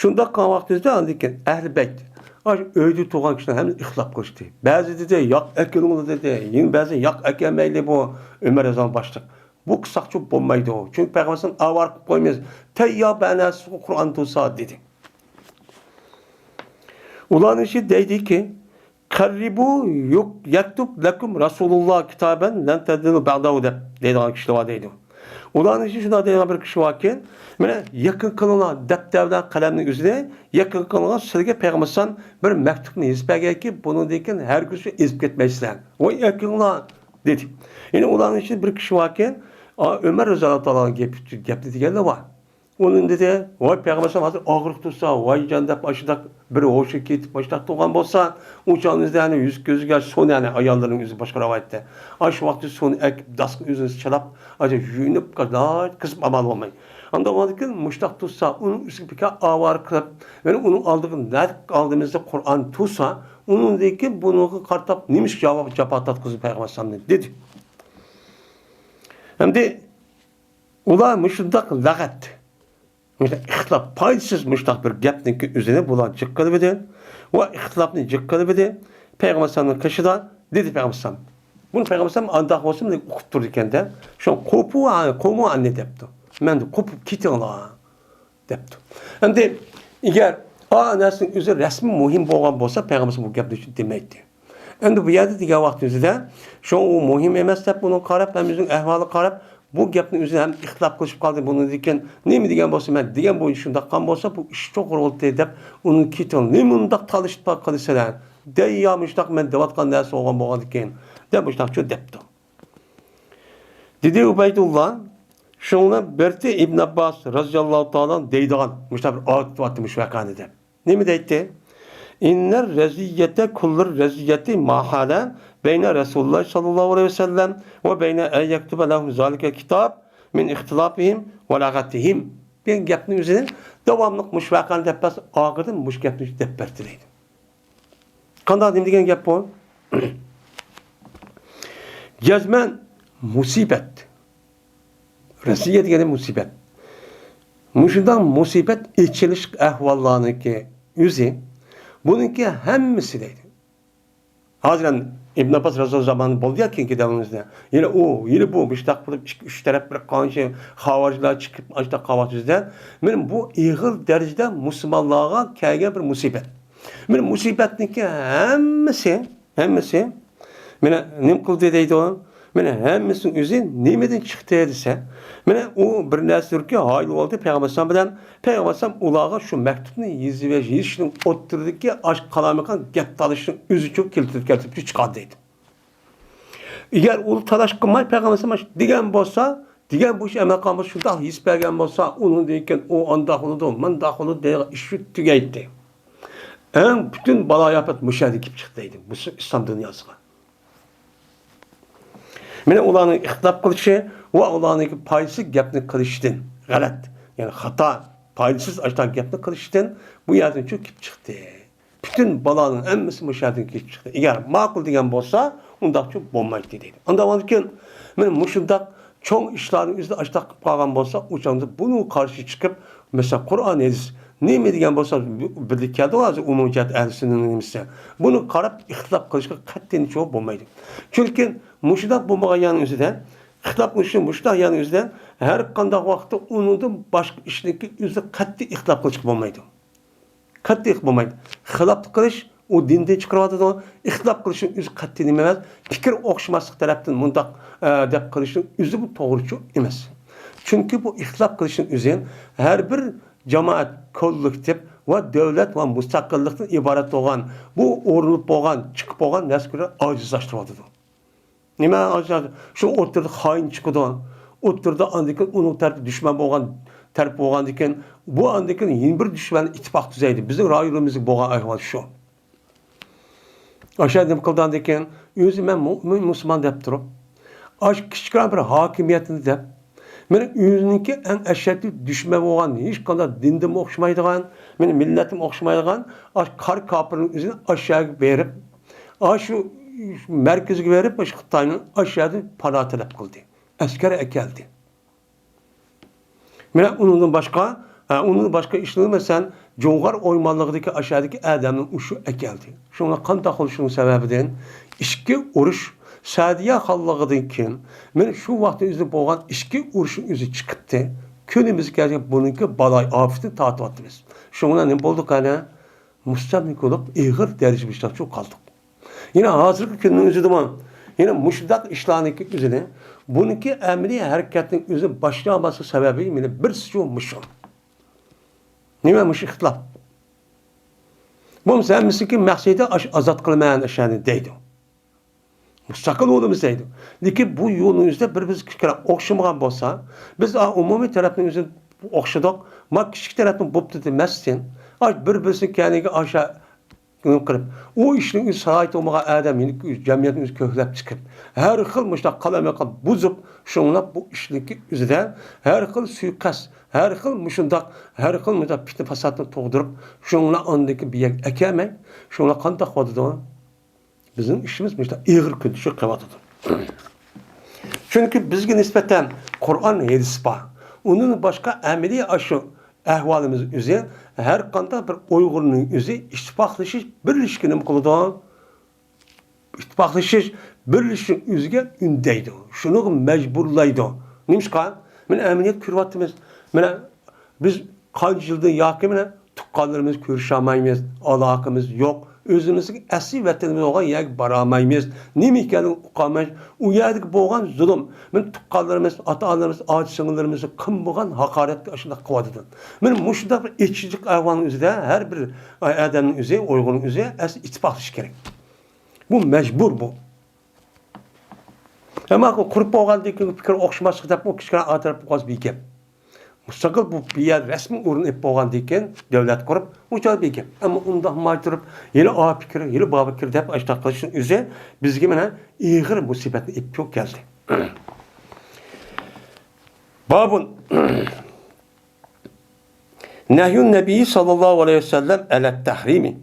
شۇنداق قىلغان ۋاقتىمىزدا ئاندىن كېيىن ئەھلى بەيت، ئاشۇ ئۆيدە تۇرغان كىشىلەر ھەممە ئىختىلاپ قىلىشتى. بەزى دېدى، ياق، ئەكېلىڭلار دېدى. يەنە بەزى، ياق، ئەكەلمەيلى، بۇ ئۆمەر رەزىياللاھۇ باشلىق. بۇ قىلساقچۇ بولمايدۇ. چۈنكى پەيغەمبەر ئاۋارە قىلىپ قويىمىز. تەييار بەنەسىغۇ قۇرئان تۇرسا، دېدى. ئۇلارنىڭ ئىچى دەيدىكى، قەررىبۇ يەكتۇب لەكۇم رەسۇلۇللا كىتابەن لەن تەدىللۇ بەئدەھۇ دەپ دەيدىغان كىشىلەر بار دەيدۇ. ئۇلارنىڭ ئىچىدە شۇنداق دەيدىغان بىر كىشى باركەن، مانا يېقىن قىلىڭلار دەپتەر بىلەن قەلەمنىڭ ئۆزىنى، يېقىن قىلىڭلار، سىلەرگە پەيغەمبەر ئالەيھىسسالام بىر مەكتۇبنى يېزىپ بەرگەنكى، بۇنىڭدىن كېيىن ھەرگىز ئېزىپ كەتمەيسىلەر. ۋاي ئەكىلىڭلار، دېدى. يەنە ئۇلارنىڭ ئىچىدە بىر كىشى باركەن، ئا، ئۆمەر رەزىياللاھۇ تائالا گەپ، گەپنى دېگەنلەر بار. ئۇنىڭ دېدى، ۋاي پەيغەمبەر ئالەيھىسسالام ھازىر ئاغرىق تۇرسا، ۋايجان دەپ ئاشۇنداق بىر ھوشى كېتىپ ئاشۇنداق تۇرغان بولسا، ئۇ چاغنىڭ ئۆزىدە يەنى يۈز كۆزىگە سۇنى، يەنى ئاياللىرىنىڭ ئۆزى باشقا رىۋايەتتە. ئاشۇ ۋاقىتتا سۇنى ئەكىپ، داسقا ئۆزىنى چىلاپ، ئاشۇ يۇيۇنۇپ، قىزىپ ئامال بولماي. ئاندىن بولغاندىن كېيىن مۇشۇنداق تۇرسا، ئۇنىڭ ئۈستىگە بىكار ئاۋارە قىلىپ، يەنى ئۇنىڭ ئالدىغا نەق ئالدىمىزدا قۇرئان تۇرسا، ئۇنىڭدىن كېيىن بۇنىڭغا قارىتاپ نېمىشقا جاپا، جاپا تارتقۇزدى پەيغەمبەر ئالەيھىسسالامنى، دېدى. ئەمدى ئۇلار مۇشۇنداق لەغەت، مۇشۇنداق ئىختىلاپ، پايدىسىز مۇشۇنداق بىر گەپنىڭكى ئۆزىنى بۇلار جىق قىلىۋىدى. ۋە ئىختىلاپنى جىق قىلىۋىدى. پەيغەمبەر ئەلەيھىسسالامنىڭ قېشىدا دېدى پەيغەمبەر ئەلەيھىسسالام. بۇنى پەيغەمبەر ئەلەيھىسسالام ئانداق بولسىمۇ ئۇقۇپ تۇرىدىكەن-دە. شۇڭا قوپۇ، قومۇ ئەننى دەپتۇ. مەندىن قوپۇپ كېتىڭلار، دەپتۇ. ئەمدى ئەگەر ئا نەرسىنىڭ ئۆزى رەسمىي مۇھىم بولغان بولسا، پەيغەمبەر ئەلەيھىسسالام بۇ گەپنى دېمەيتتى. ئەمدى بۇ يەردە دېگەن ۋاقتىمىزدا، شۇڭا ئۇ مۇھىم ئەمەس دەپ، ئۇنىڭغا قاراپ، ھەم ئۆزىنىڭ ئەھۋالىغا قاراپ، بۇ گەپنىڭ ئۆزىنى ھەم ئىختىلاپ قىلىشىپ قالدى. بۇنىڭدىن كېيىن نېمە دېگەن بولسا، مەن دېگەن بويىچە شۇنداق قىلغان بولسا، بۇ ئىش توغرا بولدى دەپ، ئۇنىڭ كېتىڭ، نېمە ئۇنداق تالىشىپ قىلىسىلەر، دەي يا مۇشۇنداق مەن دەۋاتقان نەرسە بولغان بولغاندىكىن، دەپ مۇشۇنداق دەپتۇ. دېدى ئۇبەيدۇللا، شۇنىڭ بىلەن بىرتى ئىبن ئابباس رەزىياللاھۇ تائالا دەيدىغان، مۇشۇنداق بىر ئايەت بارتى مۇشۇ ۋەقەنى دەپ. نېمە دەيتتى؟ ئىننەر رەزىيەتە كۇللۇر رەزىيەتى ماھالە بەينە رەسۇلىللاھ ساللاللاھۇ ئەلەيھى ۋەسەللەم ۋە بەينە ئەن يەكتۇبە لەھۇم زالىكە كىتاب مىن ئىختىلاپىھىم ۋە لەغەتىھىم، دېگەن گەپنى ئۆزىنى داۋاملىق مۇشۇ ۋەقەنى دەپ بەرسە، ئاخىرىدا مۇشۇ گەپنى دەپ بەردى دەيدۇ. قانداق، نېمە دېگەن گەپ بۇ؟ جەزمەن مۇسىبەت. رەزىيەت دېگەن مۇسىبەت. مۇشۇنداق مۇسىبەت ئېچىلىش ئەھۋاللارنىڭكى ئۆزى، بۇنىڭكى ھەممىسى دەيدۇ. ھازىر ئەمدى ئىبن ئابباس رەزىياللاھۇ زامانى بولدى يا كېيىنكى دەۋرىمىزدە. يەنە ئۇ، يەنە بۇ، مۇشۇنداق قىلىپ ئىككى، ئۈچ تەرەپ بىر قانچە خاۋارىجلار چىقىپ، ئاشۇنداق قىلىۋاتىمىزدا، مانا بۇ ئېغىر دەرىجىدە مۇسۇلمانلارغا كەلگەن بىر مۇسىبەت. مانا مۇسىبەتنىڭكى ھەممىسى، ھەممىسى، مانا نېمە قىلدى دەيدۇ؟ مانا ھەممىسىنىڭ ئۆزى نېمىدىن چىقتى دېسە، مانا ئۇ بىر نەرسىدۇركى ھايل بولدى پەيغەمبەر ئەلەيھىسسالام بىلەن، پەيغەمبەر ئەلەيھىسسالام ئۇلارغا شۇ مەكتۇبنى يېزىۋېلىش، يېزىشنىڭ ئوتتۇرىدىكى ئاشۇ قالايمىقان گەپ تالىشىشنىڭ ئۆزىچۇ كەلتۈرۈپ، كەلتۈرۈپ چىقاردى دەيدۇ. ئەگەر ئۇ تالاش قىلماي پەيغەمبەر ئەلەيھىسسالام دېگەن بولسا، دېگەن بويىچە ئەمەل قىلغان بولسا، شۇنداق ھېس بەرگەن بولسا، ئۇنىڭدىن كېيىن ئۇ ئانداق بولىدۇ، مۇنداق بولىدۇ دەيدىغان ئىش تۈگەيتتى. ئەڭ پۈتۈن بالايىئاپەت مۇشۇ يەردىن كېلىپ چىقتى دەيدۇ، مۇشۇ ئىسلام دۇنياسىغا. مانا ئۇلارنىڭ ئىختىلاپ قىلىشى ۋە ئۇلارنىڭكى پايدىسىز گەپنى قىلىشىدىن، غەلەت، يەنى خاتا، پايدىسىز ئاشۇنداق گەپنى قىلىشىدىن بۇ يەردىنچۇ كېلىپ چىقتى. پۈتۈن بالانىڭ ھەممىسى مۇشۇ يەردىن كېلىپ چىقتى. ئەگەر ماقۇل دېگەن بولسا، ئۇنداقچۇ بولمايتتى دەيدۇ. ئاندىن كېيىن مانا مۇشۇنداق چوڭ ئىشلارنىڭ ئۆزىدە ئاشۇنداق قىلىپ قالغان بولسا، ئۇ چاغدا بۇنىڭغا قارشى چىقىپ، مەسىلەن، قۇرئان، ھەدىس نېمە دېگەن بولسا، بىرلىككە كەلدى ھازىر ئومۇمىي جەھەت ئەھلى سۈننىنىڭ نېمىسى. بۇنى قاراپ ئىختىلاپ قىلىشقا قەتئىينىچۇ بولمايدۇ. چۈنكى مۇشۇنداق بولمىغان يەرنىڭ ئۆزىدە، ئىختىلاپ قىلىشى مۇشۇنداق يەرنىڭ ئۆزىدە، ھەر قانداق ۋاقىتتا ئۇنىڭدىن باشقا ئىشنىڭكى ئۆزىدە قەتئىي ئىختىلاپ قىلىشقا بولمايدۇ. قەتئىي بولمايدۇ. خىلاپلىق قىلىش، ئۇ دىندىن چىقىرىۋاتىدۇ. ئىختىلاپ قىلىشنىڭ ئۆزى قەتئىي نېمە ئەمەس. پىكىر ئوخشىماسلىق تەرەپتىن مۇنداق، ئە، دەپ قىلىشنىڭ ئۆزى بۇ توغرىچۇ ئەمەس. چۈنكى بۇ ئىختىلاپ قىلىشنىڭ ئۆزى ھەر بىر جامائەت، كوللېكتىپ ۋە دۆلەت ۋە مۇستەقىللىقتىن ئىبارەت بولغان بۇ ئورۇنلۇپ بولغان، چىقىپ بولغان نەرسىلەرنى ئاجىزلاشتۇرۇۋاتىدۇ. نېمە، شۇ ئوتتۇرىدا خائىن چىقىدۇ. ئوتتۇرىدا ئاندىن كېيىن ئۇنىڭ تەرىپى دۈشمەن بولغان تەرەپ بولغاندىن كېيىن، بۇ ئاندىن كېيىن يەنە بىر دۈشمەن ئىتتىپاق تۈزەيدۇ. بىزنىڭ رايونىمىزدا بولغان ئەھۋال شۇ. ئاشۇ نېمە قىلدى ئاندىن كېيىن؟ ئۆزى مەن مۇ-، مۇ-، مۇسۇلمان دەپ تۇرۇپ، ئاشۇ كىچىككىنە بىر ھاكىمىيەتنى دەپ، مانا ئۆزىنىڭكى ئەڭ ئەشەددىي دۈشمەن بولغان، ھېچقانداق دىندىنمۇ ئوخشىمايدىغان، مانا مىللەتتىنمۇ ئوخشىمايدىغان ئاشۇ قارا كاپىرنىڭ ئۆزىنى ئاشۇ يەرگە بېرىپ، ئاشۇ مەركىزىگە بېرىپ، ئاشۇ خىتاينىڭ ئاشۇ يەردىن پانا تەلەپ قىلدى. ئەسكەر ئەكەلدى. مانا ئۇنىڭدىن باشقا، ھە، ئۇنىڭدىن باشقا ئىشلىرى، مەسىلەن، جۇڭغار ئويمانلىقىدىكى ئاشۇ يەردىكى ئادەمنى ئۇشۇ ئەكەلدى. شۇڭا قانداق بولۇشىنىڭ سەۋەبىدىن ئىچكى ئۇرۇش، سەئدىيە خانلىقىدىن كېيىن، مانا شۇ ۋاقىتتا ئۆزىدە بولغان ئىچكى ئۇرۇشنىڭ ئۆزى چىقىپتۇ. كۈنىمىزگە كەلگەن بۇنىڭكى بالايى ئاپىتىنى تارتىۋاتىمىز. شۇڭا نېمە بولدۇق ئەنە؟ مۇستەملىكە بولۇپ ئېغىر دەرىجىدە مۇشۇنداق قالدۇق. يەنە ھازىرقى كۈننىڭ ئۆزىدىمۇ، يەنە مۇشۇنداق ئىشلارنىڭكى ئۆزىنى، بۇنىڭكى ئەمەلىي ھەرىكەتنىڭ ئۆزىنى باشلىيالماسلىق سەۋەبى يەنە بىرسىچۇ مۇشۇ. نېمە مۇشۇ ئىختىلاپ؟ بولمىسا ھەممىسىنىڭكى مەقسىتى ئاش-، ئازاد قىلىمەن ئاشۇنى دەيدۇ. مۇستەقىل بولىمىز دەيدۇ. لېكىن بۇ يولنىڭ ئۆزىدە بىر-بىرىمىزگە پىكرى ئوخشىمىغان بولسا، بىز ئا، ئومۇمىي تەرەپنىڭ ئۆزىنى ئوخشىدۇق، ما كىچىك تەرەپنى بوپتۇ دېمەستىن، ئا، بىر-بىرسىنىڭ كەينىگە ئاشا قىلىپ، ئۇ ئىشنىڭ ئۆزى سالاھىيىتى بولمىغان ئادەم يەنە جەمئىيەتنىڭ ئۆزى كۆكلەپ چىقىپ، ھەر خىل مۇشۇنداق قالايمىقان بۇزۇپ، شۇڭلاپ بۇ ئىشنىڭكى ئۆزىدە ھەر خىل سۇيىقەست، ھەر خىل مۇشۇنداق، ھەر خىل مۇشۇنداق پىتنە-پاساتنى تۇغدۇرۇپ، شۇڭلا ئاندىن كېيىن بۇ يەرگە ئەكەلمەي، شۇڭلا قانداق بولىدۇ؟ بىزنىڭ ئىشىمىز مۇشۇنداق ئېغىر كۈندە شۇ قىلىۋاتىدۇ. چۈنكى بىزگە نىسبەتەن قۇرئان، ھەدىس بار. ئۇندىن باشقا ئەمەلىي ئاشۇ ئەھۋالىمىز ئۆزى، ھەر قانداق بىر ئۇيغۇرنىڭ ئۆزى ئىتتىپاقلىشىش، بىرلىشىشكە نېمە قىلىدۇ؟ ئىتتىپاقلىشىش، بىرلىشىشنىڭ ئۆزىگە ئۈندەيدۇ. شۇنىڭغا مەجبۇرلايدۇ. نېمىشقا؟ مانا ئەمەلىيەت كۆرۈۋاتىمىز. مانا بىز قانچە يىلدىن ياقى مانا تۇغقانلىرىمىز كۆرۈشەلمەيمىز، ئالاقىمىز يوق. ئۆزىمىزنىڭ ئەسلى ۋەتىنىمىز بولغان يەرگە بارالمايمىز. نېمە ئىكەنلىكىنى ئۇقالمايمىز. ئۇ يەردىكى بولغان زۇلۇم، مانا تۇغقانلىرىمىز، ئاتا-ئانىلىرىمىز، ئاچا-سىڭىللىرىمىزنى قىلمىغان ھاقارەتكە ئاشۇنداق قىلىۋاتىدۇ. مانا مۇشۇنداق بىر ئېچىشلىق ئەھۋالنىڭ ئۆزىدە ھەر بىر ئادەمنىڭ ئۆزى، ئۇيغۇرنىڭ ئۆزى ئەسلى ئىتتىپاقلىشىشى كېرەك. بۇ مەجبۇر بۇ. ئەمما قۇرۇپ بولغاندىن كېيىن پىكىر ئوخشىماسلىق دەپ ئۇ كىچىككىنە ئاغدۇرۇپ قويغان بىر گەپ. مۇستەقىل بۇ، بۇ يەر رەسمىي ئورۇن ئېلىپ بولغاندىن كېيىن دۆلەت قۇرۇپ، ئۇ چاغدا بىر گەپ. ئەمما ئۇنداق ماي تۇرۇپ، يەنە ئا پىكىر، يەنە با پىكىر دەپ ئاشۇنداق قىلىشنىڭ ئۆزى بىزگە مانا ئېغىر مۇسىبەتنى ئېلىپ كەلدى. بابۇن. نەھيۇن نەبىيي ساللاللاھۇ ئەلەيھى ۋەسەللەم ئەلەت تەھرىمى.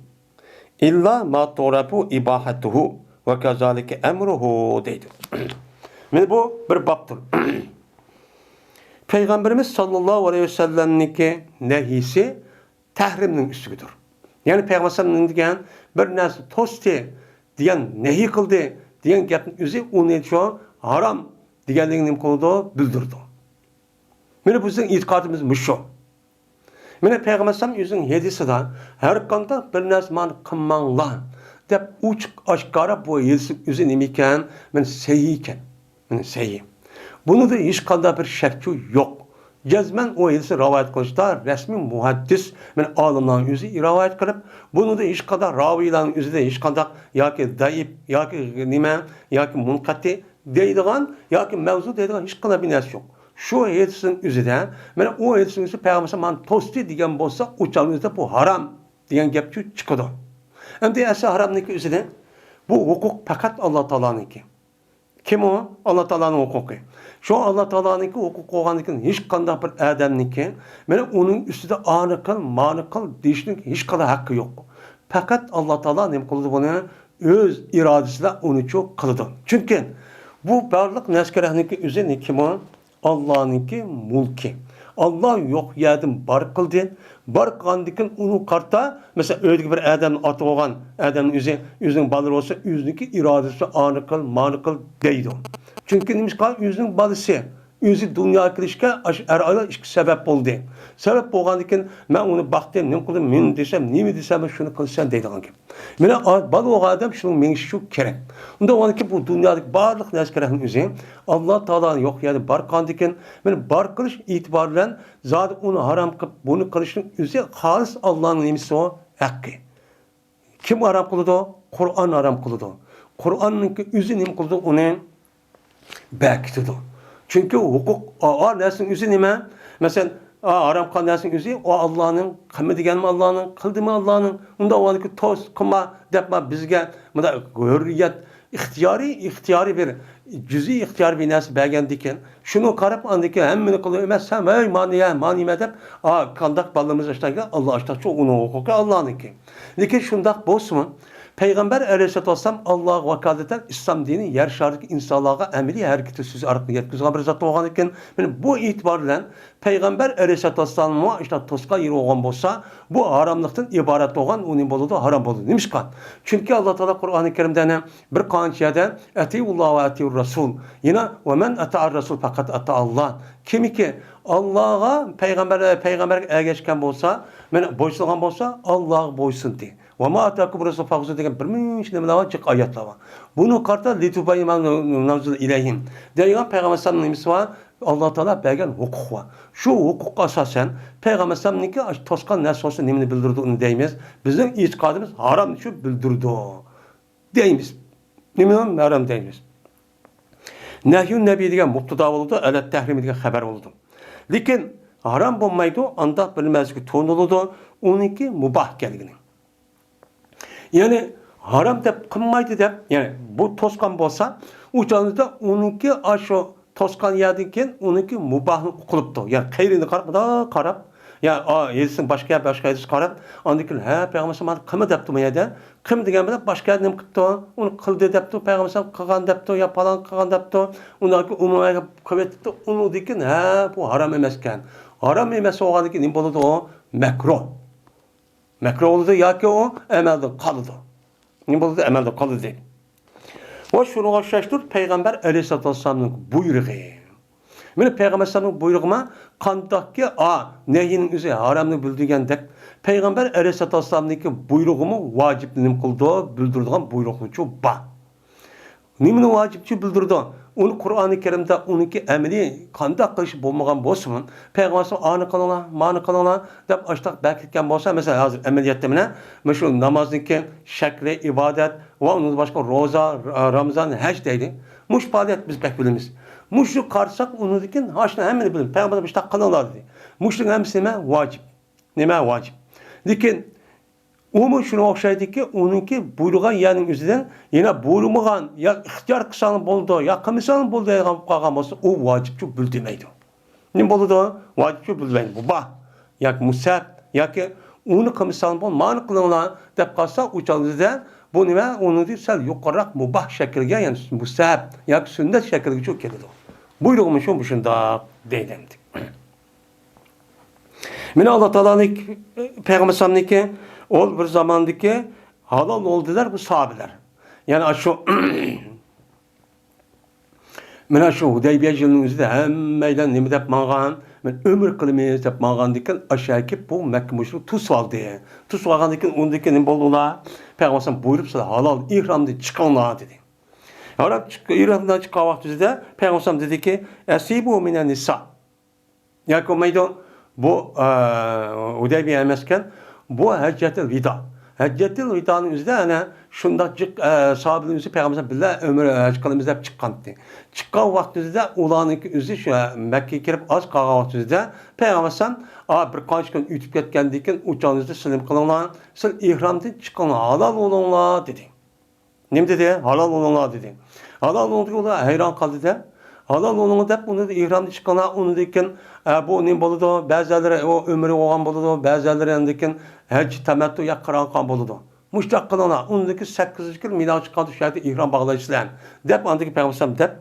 ئىللا ما تۇرەپۇ ئىباھەتۇھۇ ۋە كازالىكە ئەمرۇھۇ دەيدۇ. مانا بۇ بىر بابتۇر. پەيغەمبىرىمىز ساللاللاھۇ ئەلەيھى ۋەسەللەمنىڭكى نەھيىسى تەھرىمنىڭ ئۈستىگىدۇر. يەنى پەيغەمبەر ساللاللاھۇ ئەلەيھى ۋەسەللەم نېمە دېگەن؟ بىر نەرسە توستى دېگەن، نەھيى قىلدى دېگەن گەپنىڭ ئۆزى ئۇنى شۇ ھارام دېگەنلىكىنى نېمە قىلىدۇ؟ بىلدۈرىدۇ. مانا بىزنىڭ ئېتىقادىمىز مۇشۇ. مانا پەيغەمبەر ئەلەيھىسسالام ئۆزىنىڭ ھەدىسىدە، ھەر قانداق بىر نەرسە مانا قىلماڭلار دەپ ئوچۇق ئاشكارا بۇ ھەدىسنىڭ ئۆزى نېمە ئىكەن؟ مانا سەھىھ ئىكەن. مانا سەھىھ. بۇنىڭدا ھېچقانداق بىر شەكچۇ يوق. جەزمەن ئۇ ھەدىسنى رىۋايەت قىلىشتا رەسمىي مۇھەددىس، مانا ئالىملارنىڭ ئۆزى رىۋايەت قىلىپ، بۇنىڭدا ھېچقانداق راۋىيلارنىڭ ئۆزىدە ھېچقانداق ياكى زەئىپ، ياكى نېمە، ياكى مۇنقەتئى دەيدىغان ياكى مەۋزۇ دەيدىغان ھېچقانداق بىر نەرسە يوق. شۇ ھەدىسنىڭ ئۆزىدە، مانا ئۇ ھەدىسنىڭ ئۆزى پەيغەمبەر مانا توستى دېگەن بولسا، ئۇ چاغنىڭ ئۆزىدە بۇ ھارام دېگەن گەپ چىقىدۇ. ئەمدى ئەسلى ھارامنىڭكى ئۆزىدە بۇ ھوقۇق پەقەت ئاللا تائالانىڭكى. كىم ئۇ؟ ئاللا تائالانىڭ ھوقۇقى. شۇ ئاللا تائالانىڭكى ھوقۇقى بولغاندىن كېيىن ھېچقانداق بىر ئادەمنىڭكى، مانا ئۇنىڭ ئۈستىدە ئانى قىل، مانى قىل دېيىشنىڭ ھېچقانداق ھەققى يوق. پەقەت ئاللا تائالا نېمە قىلىدۇ بۇنى؟ ئۆز ئىرادىسى بىلەن ئۇنى شۇ قىلىدۇ. چۈنكى بۇ بارلىق نەرسە-كەرەكنىڭكى ئۆزى نېمە كىم ئۇ؟ ئاللانىڭكى مۈلكى. ئاللا يوق يەردىن بار قىلدى. بار قىلغاندىن كېيىن ئۇنىڭغا قارىتا، مەسىلەن، ئۆيدىكى بىر ئادەمنىڭ ئاتا بولغان ئادەمنىڭ ئۆزى، ئۆزىنىڭ بالىلىرى بولسا، ئۆزىنىڭكى ئىرادىسى بىلەن ئانى قىل، مانى قىل دەيدۇ. چۈنكى نېمىشقا؟ ئۆزىنىڭ بالىسى، ئۆزى دۇنياغا كېلىشكە ئاشۇ ئەر-ئايال ئىككى سەۋەب بولدى. سەۋەب بولغاندىن كېيىن، مەن ئۇنى باقتىم، نېمە قىلدىم، مېنى دېسەم، نېمە دېسەم، شۇنى قىلىسەن دەيدىغان گەپ. مانا، بالا بولغان ئادەم شۇنىڭ مېڭىشى شۇ كېرەك. ئۇنداق بولغاندىكىن بۇ دۇنيادىكى بارلىق نەرسە-كەرەكنىڭ ئۆزى ئاللا تائالانىڭ يوق يەردە بار قىلغاندىكىن، مانا بار قىلىش ئېتىبارى بىلەن زادى ئۇنى ھارام قىلىپ، بۇنى قىلىشنىڭ ئۆزى خالىس ئاللانىڭ نېمىسى ئۇ؟ ھەققى. كىم ھارام قىلىدۇ؟ قۇرئان ھارام قىلىدۇ. قۇرئاننىڭكى ئۆزى نېمە قىلىدۇ؟ ئۇنى بەكىتىدۇ. چۈنكى ھوقۇق، ئا، ئا، نەرسىنىڭ ئۆزى نېمە؟ مەسىلەن، ئا، ھارام قىلغان نەرسىنىڭ ئۆزى، ئۇ ئاللانىڭ، قىلما دېگەنمۇ ئاللانىڭ، قىلدىمۇ ئاللانىڭ. ئۇنداق بولغاندىكىن توس، قىلما دەپ، ما، بىزگە مۇنداق ھۆررىيەت، ئىختىيارىي، ئىختىيارىي بىر جۈزئىي ئىختىيار بىر نەرسە بەرگەندىكىن، شۇنى قاراپ، ئاندىن كېيىن ھەممىنى قىلىۋەرمەس، سەن، ھەي، مانا يە، مانا يېمە دەپ، ئا، قانداق بالىمىز ئىشلارغا، ئاللا ئاشتاقچۇ، ئۇنىڭ ھوقۇقى ئاللانىڭكى. لېكىن شۇنداق بولسىمۇ، پەيغەمبەر ئەلەيھىسسالاتۇ ۋەسسالام ئاللاغا ۋاكالىتەن ئىسلام دىنى يەر شارىدىكى ئىنسانلارغا ئەمەلىي ھەرىكىتى، سۆزى ئارقىلىق يەتكۈزگەن بىر زات بولغاندىكىن، مانا بۇ ئېتىبار بىلەن پەيغەمبەر ئەلەيھىسسالاتۇ ۋەسسالاممۇ ئىشتە توسقان يېرى بولغان بولسا، بۇ ھاراملىقتىن ئىبارەت بولغان، ئۇ نېمە بولىدۇ؟ ھارام بولىدۇ. نېمىشقا؟ چۈنكى ئاللا تائالا قۇرئانى كەرىمدە يەنە بىر قانچە يەردە، «ئەتىئۇللاھ ۋە ئەتىئۇر رەسۇل»، يەنە، «ۋە مەن ئەتەئەر رەسۇل پەقەت ئەتەئاللاھ»، كىمكى ئاللاغا، پەيغەمبەر، پەيغەمبەرگە ئەگەشكەن بولسا، مانا بويسۇنغان بولسا، ئاللاغا بويسۇندى. «ۋە ما ئاتاكۇم رەسۇل فەخۇزۇھ» دېگەن بىر مۇنچە نېمىلەر بار، جىق ئايەتلەر بار. بۇنى قارىتا، «لىتۇبەييىنە ما نۇززىلە ئىلەيھىم» دەيدىغان پەيغەمبەر ئەلەيھىسسالامنىڭ نېمىسى بار؟ ئاللا تائالا بەرگەن ھوقۇق بار. شۇ ھوقۇققا ئاساسەن پەيغەمبەر ئەلەيھىسسالامنىڭكى توسقان نەرسە بولسا نېمىنى بىلدۈرىدۇ، ئۇنى دەيمىز. بىزنىڭ ئېتىقادىمىز ھارامنى شۇ بىلدۈرىدۇ دەيمىز. نېمىنى ھارام دەيمىز؟ نەھيۇن نەبى دېگەن مۇبتىدا بولىدۇ، ئەلەت تەھرىمى دېگەن خەۋەر بولىدۇ. لېكىن ھارام بولمايدۇ، ئانداق بىر نەرسىگە تونۇلىدۇ، ئۇنىڭكى مۇباھ ئىكەنلىكىنى. يەنى ھارام دەپ قىلمايدۇ دەپ، يەنى بۇ توسقان بولسا، ئۇ چاغدا ئۇنىڭكى ئاشۇ توسقان يەردىن كېيىن ئۇنىڭكى مۇباھنى قىلىپتۇ. يەنى قەيرىنى قاراپ، مۇنداق قاراپ، يا، ئا، ھەدىسنى باشقا، باشقا ھەدىس قاراپ، ئاندىن كېيىن، ھە، پەيغەمبەر ئەلەيھىسسالام قىلما دەپتۇ بۇ يەردە. قىلما دېگەن بىلەن باشقا يەردە نېمە قىپتۇ؟ ئۇنى قىلدى دەپتۇ، پەيغەمبەر ئەلەيھىسسالام قىلغان دەپتۇ، يا پالان قىلغان دەپتۇ. ئۇنداق ئۇمۇمەن قىلىۋېتىپتۇ. ئۇنىڭدىن كېيىن، ھە، بۇ ھارام ئەمەسكەن. ھارام ئەمەس بولغاندىن كېيىن نېمە بولىدۇ ئۇ؟ مەكرۇھ. مەكرۇھ بولىدۇ ياكى ئۇ ئەمەلدىن قالىدۇ. نېمە بولىدۇ؟ ئەمەلدىن قالىدۇ. ۋە شۇنىڭغا ئوخشاشتۇر پەيغەمبەر ئەلەيھىسسالاتۇ ۋەسسالامنىڭ بۇيرۇقى. مانا پەيغەمبەر ئەلەيھىسسالامنىڭ بۇيرۇقىما قانداقكى، ئا، نەھيىنىڭ ئۆزى ھارامنى بىلدۈرگەندەك، پەيغەمبەر ئەلەيھىسسالاتۇ ۋەسسالامنىڭكى بۇيرۇقىمۇ ۋاجىپنى نېمە قىلىدۇ؟ بىلدۈرىدىغان بۇيرۇقلىرىچۇ بار. نېمىنى ۋاجىپچۇ بىلدۈرىدۇ؟ ئۇنى قۇرئانى كەرىمدە ئۇنىڭكى ئەمەلىي قانداق قىلىش بولمىغان بولسىمۇ، پەيغەمبەر ئالەيھىسسالام، «ئانى قىلىڭلار، مانى قىلىڭلار» دەپ ئاشتاق بەركەتكەن بولسا، مەسىلەن، ھازىر ئەمەلىيەتتە مانا، مانا شۇ نامازنىڭكى شەكلى، ئىبادەت ۋە ئۇنىڭدىن باشقا روزا، رامزان، ھەج دەيدۇ. مۇشۇ پائالىيەت بىز بەك بىلىمىز. مۇشۇ قارىساق، ئۇنىڭدىن كېيىن ھاشۇنى ھەممىنى بىلىمىز. پەيغەمبەر مۇشۇنداق قىلىڭلار دېدى. مۇشۇنىڭ ھەممىسى نېمە؟ ۋاجىپ. نېمە ۋاجىپ؟ لېكىن ئۇمۇ شۇنىڭغا ئوخشايدۇكى، ئۇنىڭكى بۇيرۇغان يەرنىڭ ئۆزىدىن يەنە بۇيرۇمىغان، يا ئىختىيار قىلساڭ بولىدۇ، يا قىلمىساڭ بولىدۇ دەيدىغان بولۇپ قالغان بولسا، ئۇ ۋاجىپچۇ بىلدۈرمەيدۇ. نېمە بولىدۇ؟ ۋاجىپچۇ بىلدۈرمەيدۇ. مۇباھ ياكى مۇستەھەب ياكى ئۇنى قىلمىساڭ بول، مانى قىلىڭلار دەپ قالسا، ئۇ چاغدا بۇ نېمە؟ ئۇنىڭدىن سەل يۇقىرىراق مۇباھ شەكىلگە، يەنى مۇستەھەب ياكى سۈننەت شەكلىگىچۇ كېلىدۇ. بۇيرۇقمۇ شۇ، مۇشۇنداق دەيدۇ ئەمدى. مانا ئاللا تائالانىڭ پەيغەمبەر ئەلەيھىسسالامنىڭكى ئۇ بىر زاماندىكى ھالال بولدىلار بۇ ساھابىلەر. يەنى ئاشۇ مانا شۇ ھۇدەيبىيە يىلىنىڭ ئۆزىدە ھەممەيلەن نېمە دەپ ماڭغان؟ مەن ئۆمرە قىلىمىز دەپ ماڭغاندىكىن، ئاشۇ كېلىپ بۇ مەككە مۇشرىكى توسۇۋالدى. توسۇۋالغاندىكىن ئۇندىكىن نېمە بولدى ئۇلار؟ پەيغەمبەر ئەلەيھىسسالام بۇيرۇپ، سىلەر ھالال ئېھرامدىن چىقىڭلار دېدى. ھالال چىق-، ئېھرامدىن چىققان ۋاقتىمىزدا پەيغەمبەر ئەلەيھىسسالام دېدىكى، ئەسىبۇ مىنەن نىسا. ياكى بولمايدۇ. بۇ، ئە، ھۇدەيبىيە ئەمەسكەن. بۇ ھەججەتىل ۋىدا. ھەججەتىل ۋىدانىڭ ئۆزىدە ئەنە شۇنداق جىق، ئە، ساھابىلەر ئۆزى پەيغەمبەر بىللە ئۆمرە ھەج قىلىمىز دەپ چىققانتى. چىققان ۋاقتىمىزدا ئۇلارنىڭكى ئۆزى شۇ مەككىگە كىرىپ ئاز قالغان ۋاقتىمىزدا پەيغەمبەر ئەلەيھىسسالام، ئا، بىر قانچە كۈن ئۆتۈپ كەتكەندىن كېيىن ئۇ چاغىڭىزدا سىلىم قىلىڭلار، سىز ئېھرامدىن چىقىڭلار، ھالال بولۇڭلار دېدى. نېمە دېدى؟ ھالال بولۇڭلار دېدى. ھالال بولۇڭلار دېگەن ئۇلار ھەيران قالدى-دە. ھالال بولۇڭلار دەپ ئۇنى ئېھرامدىن چىققانلار، ئۇنىڭدىن كېيىن، ئە، بۇ نېمە بولىدۇ؟ بەزىلەرلىرى ئۇ ئۆمرە بولغان بولىدۇ، بەزىلەرلىرى ئاندىن كېيىن ھەج تەمەتتۇ يا قىران قىلغان بولىدۇ. مۇشۇنداق قىلىڭلار، ئۇنىڭدىن كېيىن سەككىزىنچى كۈنى مىناغا چىققاندا شۇ يەردە ئېھرام باغلايسىلەر دەپ ئاندىن كېيىن پەيغەمبەر ئەلەيھىسسالام دەپ،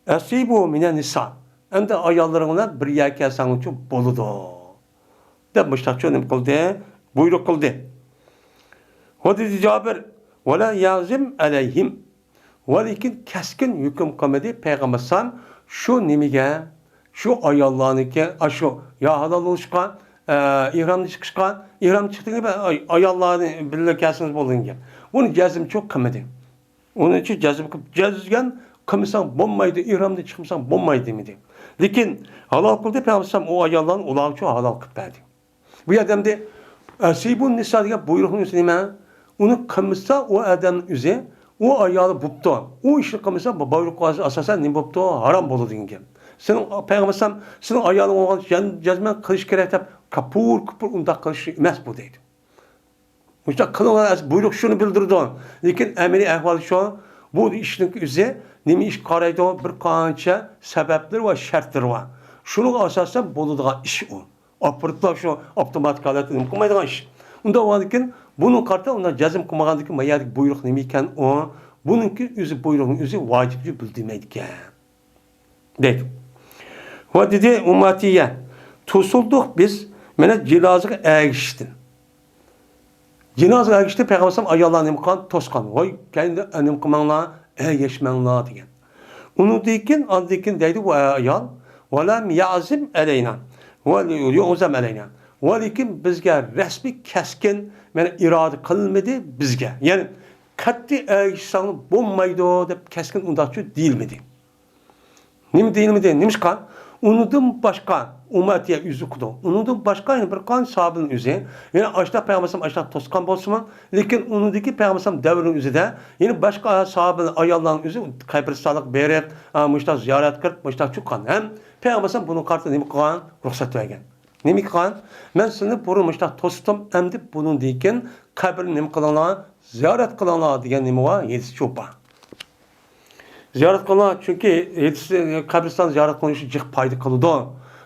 ئەسىبۇ مىنەن نىسا، ئەمدى ئاياللىرىڭ بىلەن بىر يەرگە كەلسەڭلارچۇ بولىدۇ. دەپ مۇشتاقچۇ نېمە قىلدى؟ بۇيرۇق قىلدى. ۋە دېدى جابىر، ۋەلەم يەزىم ئەلەيھىم. ۋە لېكىن كەسكىن ھۆكۈم قىلمىدى پەيغەمبەر ئەلەيھىسسالام شۇ نېمىگە، شۇ ئاياللارنىڭكى، ئاشۇ يا ھالال بولۇشقا، ئە، ئېھرامدىن چىقىشقا، ئېھرام چىقتىڭىز، ئاي-، ئاياللارنى بىللە كەلسىڭىز بولدى دېگەن. بۇنى جەزمچۇ قىلمىدى. ئۇنىڭ ئۈچۈن جەزم قىلىپ، جەزم قىلمىساڭ بولمايدۇ، ئېھرامدىن چىقمىساڭ بولمايدۇ دېمىدى. لېكىن ھالال قىلدى پەيغەمبەر ئەلەيھىسسالام ئۇ ئاياللارنى ئۇلارغىچۇ ھالال قىلىپ بەردى. بۇ يەردە ئەمدى، ئە، ئەسىبۇن نىسا دېگەن بۇيرۇقنىڭ ئۆزى نېمە؟ ئۇنى قىلمىسا ئۇ ئادەمنىڭ ئۆزى، ئۇ ئايالى بوپتۇ. ئۇ ئىشنى قىلمىسا بۇ بۇيرۇققا ئاساسەن نېمە بوپتۇ؟ ھارام بولىدۇ دېگەن گەپ. سېنىڭ پەيغەمبەر ئەلەيھىسسالام سېنىڭ ئايالىڭ بولغان جەن-، جەزمەن قىلىش كېرەك دەپ كاپۇر-كۇپۇر ئۇنداق قىلىش ئەمەس بۇ دەيدۇ. مۇشۇنداق قىلىڭلار، بۇيرۇق شۇنى بىلدۈرىدۇ. لېكىن ئەمەلىي ئەھۋال شۇ، بۇ ئىشنىڭ ئۆزى نېمە ئىشقا قارايدۇ؟ بىر قانچە سەۋەبلىرى ۋە شەرتلىرى بار. شۇنىڭغا ئاساسەن بولىدىغان ئىش ئۇ. ئاپىرىپلا شۇ ئاپتوماتىك ھالەتتە نېمە قىلمايدىغان ئىش. ئۇنداق بولغاندىكىن بۇنىڭغا قارىتا ئۇنداق جەزم قىلمىغاندىكىن ما يەردىكى بۇيرۇق نېمە ئىكەن ئۇ؟ بۇنىڭكى ئۆزى بۇيرۇقنىڭ ئۆزى ۋاجىپنى بىلدۈرمەيدىكەن. دەيدۇ. ۋە دېدى، ئۇممەتىيە، توسۇلدۇق بىز، مانا، جىنازىغا ئەگىشىشتىن. جىنازىغا ئەگىشىشتىن پەيغەمبەر ئەلەيھىسسالام ئاياللارنى نېمە قىلغان؟ توسقان. ۋاي، كەينىدە نېمە قىلماڭلار؟ ئەگەشمەڭلار دېگەن. ئۇنىڭدىن كېيىن، ئاندىن كېيىن دەيدۇ، ۋە ئايال، ۋەلەم يەزىم ئەلەينا، ۋە يۇزەم ئەلەينا. ۋە لېكىن بىزگە رەسمىي، كەسكىن، مانا، ئىرادە قىلمىدى بىزگە. يەنى، قەتئىي ئەگىشسەڭلار بولمايدۇ دەپ كەسكىن ئۇنداقچە دېيىلمىدى. نېمە دېيىلمىدى؟ نېمىشقا؟ ئۇنىڭدىن باشقا ئۇممەتىيە ئۆزى ئۇقىدۇ. ئۇنىڭدىن باشقا يەنە بىر قانچە ساھابىنىڭ ئۆزى، يەنە ئاشۇنداق پەيغەمبەر ئاشۇنداق توسقان بولسىمۇ، لېكىن ئۇنىڭدىكى پەيغەمبەر دەۋرىنىڭ ئۆزىدە يەنە باشقا ساھابە ئاياللارنىڭ ئۆزى قەبرىستانلىققا بېرىپ، ئا، مۇشۇنداق زىيارەت قىلىپ، مۇشۇنداق چىققان. ھەم پەيغەمبەر بۇنىڭغا قارىتا نېمە قىلغان؟ رۇخسەت بەرگەن. نېمە قىلغان؟ مەن سىلىنى بۇرۇن مۇشۇنداق توستۇم، ئەمدى بۇنىڭدىن كېيىن قەبرىنى نېمە قىلىڭلار؟ زىيارەت قىلىڭلار دېگەن نېمە بار؟ ھەدىسى شۇ بار. زىيارەت قىلىڭلار، چۈنكى ھەدىسى، قەبرىستان زىيارەت قىلىنىشى جىق پايدا قىلىدۇ.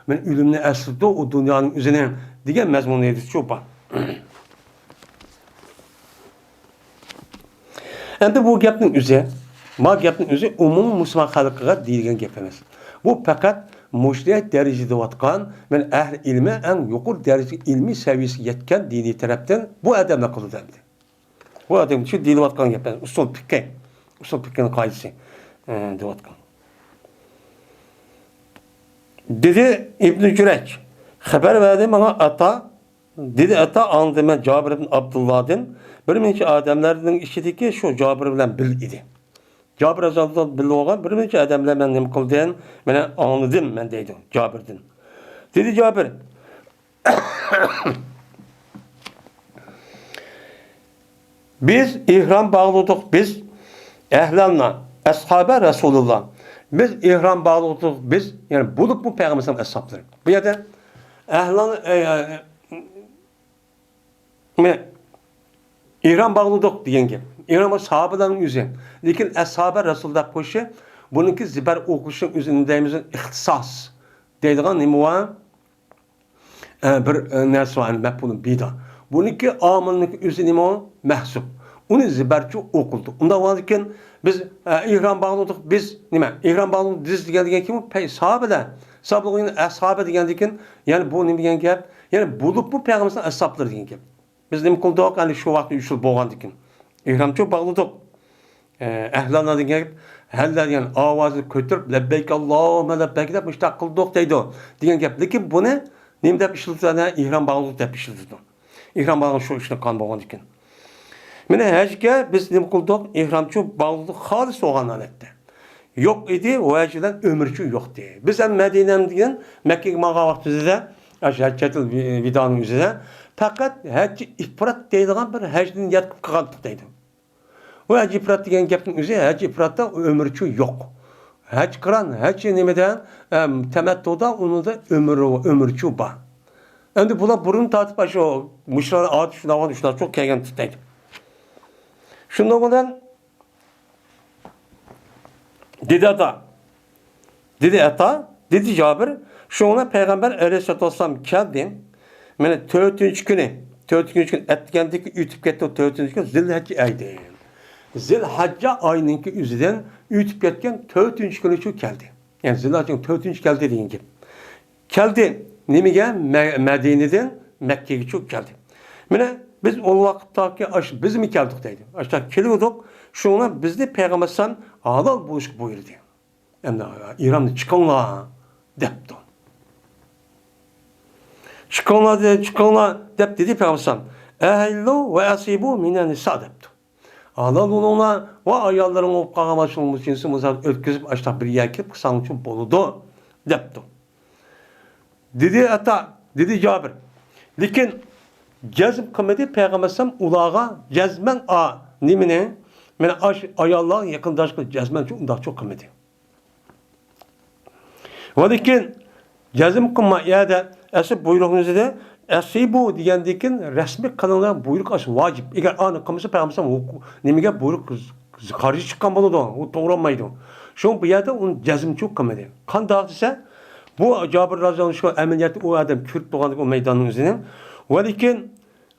مەن ئۆلۈمنى ئەسلىتىدۇ، ئۇ دۇنيانىڭ ئۆزىنى دېگەن مەزمۇننى ھەدىسى شۇ بار. ئەمدى بۇ گەپنىڭ ئۆزى، ما گەپنىڭ ئۆزى ئومۇمىي مۇسۇلمان خەلقىگە دېيىلگەن گەپ ئەمەس. بۇ پەقەت مۇشۇنداق دەرىجىدە دەۋاتقان، مەن ئەھلى ئىلمى ئەڭ يۇقىرى دەرىجىدىكى ئىلمىي سەۋىيەسىگە يەتكەن دىنىي تەرەپتىن بۇ ئادەملەر قىلىدۇ ئەمدى. بۇ ئادەم شۇ دېيىلىۋاتقان گەپ، ئۇسۇل پىقھى، ئۇسۇل پىقھىنىڭ قائىدىسى، ئە، دەۋاتقان. دېدى ئىبنى جۈرەيج، خەۋەر بەردى ماڭا ئاتا، دېدى ئاتا، ئاڭلىدىم مەن جابىر ئىبن ئابدۇللادىن، بىر نەچچە ئادەملەرنىڭ ئىچىدىكى شۇ جابىر بىلەن بىللە ئىدى. جابىر رەزىياللاھۇ بىللە بولغان بىر نەچچە ئادەملەر مەن نېمە قىلدىم؟ مانا ئاڭلىدىم مەن دەيدۇ جابىردىن. دېدى جابىر، بىز ئېھرام باغلىدۇق، بىز ئەھلەلنا، ئەسھابە رەسۇلۇللا. بىز ئېھرام باغلىدۇق، بىز، يەنى بولۇپمۇ پەيغەمبەر ئەسھابلىرى. بۇ يەردە ئەھلەلنا، ئە، ئە، مانا، ئېھرام باغلىدۇق دېگەن گەپ. ئېھرام ساھابىلەرنىڭ ئۆزى. لېكىن ئەسھابە رەسۇل دەپ قويۇشى، بۇنىڭكى زىبەر ئوقۇشنىڭ ئۆزى نېمە دەيمىز؟ ئىختىساس دەيدىغان نېمە بار؟ ئە، بىر، ئە، نەرسە بار، مەپئۇلۇن بىدا. بۇنىڭكى ئامىلنىڭكى ئۆزى نېمە ئۇ؟ مەھسۇپ. ئۇنى زىبەرچە ئوقۇلدى. ئۇنداق بولغاندىكىن بىز، ئە، ئېھرام باغلىدۇق، بىز نېمە؟ ئېھرام باغلىدۇق، بىز دېگەن، دېگەن كىم؟ پەي-، ساھابىلەر. ساھابىلەر، ئەسھابە دېگەندىكىن، يەنى بۇ نېمە دېگەن گەپ؟ يەنى بولۇپمۇ پەيغەمبەرنىڭ ئەسھابلىرى دېگەن گەپ. بىز نېمە قىلدۇق؟ ئەنە شۇ ۋاقىت ئۈچ يىل بولغاندىكىن. ئېھرامچۇ باغلىدۇق. ئە، ئەھلەلنا دېگەن گەپ، ھەللە دېگەن ئاۋازنى كۆتۈرۈپ، لەببەيك ئاللاھۇممە لەببەيك دەپ مۇشۇنداق قىلدۇق دەيدۇ دېگەن گەپ. لېكىن بۇنى نېمە دەپ ئىشلىتىدۇ؟ ئېھرام باغلىدۇق دەپ ئىشلىتىدۇ. ئېھرام باغلىغان شۇ ئىشنى قىلغان بولغاندىكىن. مانا ھەجگە بىز نېمە قىلدۇق؟ ئېھرامچۇ باغلىدۇق خالىس بولغان ھالەتتە. يوق ئىدى، ۋە ھەج بىلەن ئۆمرىچۇ يوق ئىدى. بىز ھەم مەدىنەدىن مەككىگە ماڭغان ۋاقتىمىزدا، ئاشۇ ھەججەتۇل ۋىدانىڭ ئۆزىدە پەقەت ھەججى ئىپرات دەيدىغان بىر ھەجنى نىيەت قىلىپ قىلغانتۇق دەيدۇ. ۋە ھەججى ئىپرات دېگەن گەپنىڭ ئۆزى، ھەججى ئىپراتتا ئۆمرىچۇ يوق. ھەج قىران، ھەج نېمىدە، ئەم، تەمەتتۇدا ئۇنىڭدا ئۆمرى، ئۆمرىچۇ بار. ئەمدى بۇلار بۇرۇن تارتىپ ئاشۇ مۇشۇلارنىڭ ئادىتى شۇنداق بولغان، شۇنداق چوق كەلگەن تۇتايدۇ. شۇنىڭ بىلەن دېدى ئاتا. دېدى ئاتا، دېدى جابىر، شۇڭا پەيغەمبەر ئەلەيھىسسالاتۇ ۋەسسالام كەلدى. مانا تۆتىنچى كۈنى، تۆتىنچى كۈنى ئەتىگەندىكى ئۆتۈپ كەتتى، تۆتىنچى كۈن زىلھەججە ئايدى. زىلھەججە ئاينىڭكى ئۆزىدىن ئۆتۈپ كەتكەن تۆتىنچى كۈنى شۇ كەلدى. يەنى زىلھەججىنىڭ تۆتىنچى كەلدى دېگەن گەپ. كەلدى. نېمىگە؟ مە-، مەدىنىدىن مەككىگىچۇ كەلدى. مانا بىز ئۇ ۋاقىتتاكى ئاش-، بىزمۇ كەلدۇق دەيدۇ. ئاشۇنداق كېلىۋىدۇق. شۇڭا بىزنى پەيغەمبەر ئەلەيھىسسالام ھالال بولۇشقا بۇيرۇدى. ئەمدى ئېھرامدىن چىقىڭلار دەپتۇ. چىقىڭلار دە-، چىقىڭلار دەپ دېدى پەيغەمبەر ئەلەيھىسسالام. ئەھىللۇ ۋە ئەسىبۇ مىنەن نىسا دەپتۇ. ھالال بولۇڭلار ۋە ئاياللىرىڭ بولۇپ قالغان باشقا جىنسى مۇزاكىرە ئۆتكۈزۈپ، ئاشۇنداق بىر يەرگە كېلىپ قىلساڭلارچۇ بولىدۇ دەپتۇ. دېدى ئاتا، دېدى جابىر. لېكىن جەزم قىلمىدى پەيغەمبەر ئەلەيھىسسالام ئۇلارغا جەزمەن ئا-، نېمىنى؟ مانا ئاش-، ئاياللارغا يېقىنداشقا جەزمەن شۇ ئۇنداقچۇ قىلمىدى. ۋە لېكىن جەزم قىلما، يەدە ئەسلى بۇيرۇقنى ئۆزىدە ئەسىبۇ دېگەندىن كېيىن رەسمىي قىلىڭلار بۇيرۇق ئاشۇ ۋاجىپ. ئەگەر ئانى قىلمىسا پەيغەمبەر ئەلەيھىسسالام ھوق-، نېمىگە بۇيرۇق قارشى چىققان بولىدۇ، ئۇ توغرا بولمايدۇ. شۇڭا بۇ يەردە ئۇنى جەزمچۇ قىلمىدى. قانداق دېسە، بۇ جابىر رازىياللاھۇ ئەنھۇ شۇ ئەمەلىيەتتە ئۇ ئادەم كۆرۈپ تۇرغاندىكىن ئۇ مەيداننىڭ ئۆزىنى. ۋەلىكىن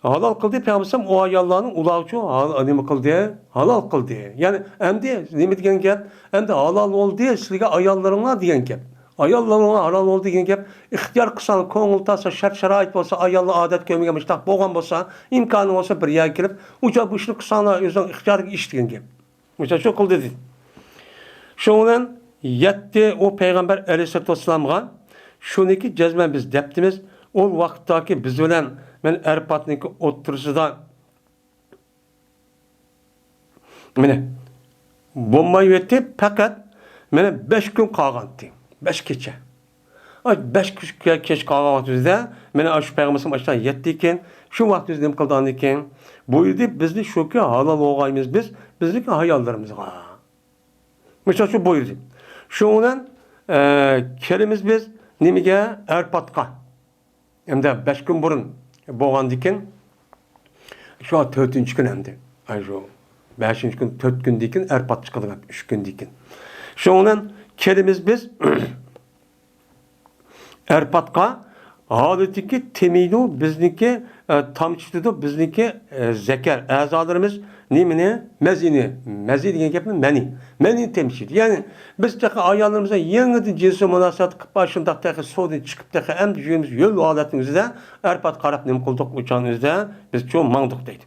ھالال قىلدى پەيغەمبەر ئەلەيھىسسالام ئۇ ئاياللارنى، ئۇلارچۇ ھال-، نېمە قىلدى؟ ھالال قىلدى. يەنى ئەمدى نېمە دېگەن گەپ؟ ئەمدى ھالال بولدى سىلىگە ئاياللىرىڭلار دېگەن گەپ. ئاياللىرىڭلار ھالال بولدى دېگەن گەپ، ئىختىيار قىلساڭ، كۆڭۈل تارتسا، شەرت-شارائىت بولسا، ئاياللار ئادەتكە كۆنمىگەن مۇشتاق بولغان بولسا، ئىمكانى بولسا بىر يەرگە كېلىپ، ئۇ چاغ بۇ ئىشنى قىلساڭلار، ئۆزۈڭ ئىختىيارىڭغا ئىش دېگەن گەپ. مۇشۇ قىلدى دېدى. شۇنىڭ بىلەن يەتتى ئۇ پەيغەمبەر ئەلەيھىسسالاتۇ ۋەسسالامغا، شۇنىكى جەزمەن بىز دەپتىمىز، ئۇ ۋاقىتتاكى بىز بىلەن مەن ئەرپاتنىڭكى ئوتتۇرىسىدا مانا، بولمايۋېتىپ، پەقەت مانا بەش كۈن قالغانتى. بەش كېچە. ئاي، بەش كۈن كەچ قالغان ۋاقتىمىزدا، مانا شۇ پەيغەمبەر ئاشۇنداق يەتتىكەن، شۇ ۋاقتىمىزدا نېمە قىلدىغاندىكىن؟ بۇيرۇدى، بىزنى شۇكى ھالال بولغايمىز بىز، بىزنىڭكى ھاياللىرىمىزغا. مىسال شۇ بۇيرۇدى. شۇنىڭ بىلەن، ئە، كېلىمىز بىز نېمىگە؟ ئەرپاتقا. ئەمدى بەش كۈن بۇرۇن بولغاندىكىن، شۇ تۆتىنچى كۈن ئەمدى. ئاي، شۇ بەشىنچى كۈن، تۆت كۈندىن كېيىن ئەرپات چىقىدىغان، ئۈچ كۈندىن كېيىن. شۇنىڭ بىلەن كېلىمىز بىز ئەرپاتقا، ھالىتىكى تېمىيدۇ بىزنىڭكى، ئە، تامچىتىدۇ بىزنىڭكى، ئە، زەكەر ئەزالىرىمىز. نېمىنى؟ مەزىنى. مەزى دېگەن گەپنى مەنى. مەنى تېمىشىدۇ. يەنى بىز تېخى ئاياللىرىمىز بىلەن يېڭىدىن جىنسىي مۇناسىۋەت قىلىپ، شۇنداق تېخى سۇدىن چىقىپ، تېخى ئەمدى يۈرىمىز يول ھالەتنىڭ ئۆزىدە ئەرپات قاراپ نېمە قىلدۇق؟ ئۇ چاغنىڭ ئۆزىدە بىز چوڭ ماڭدۇق دەيدۇ.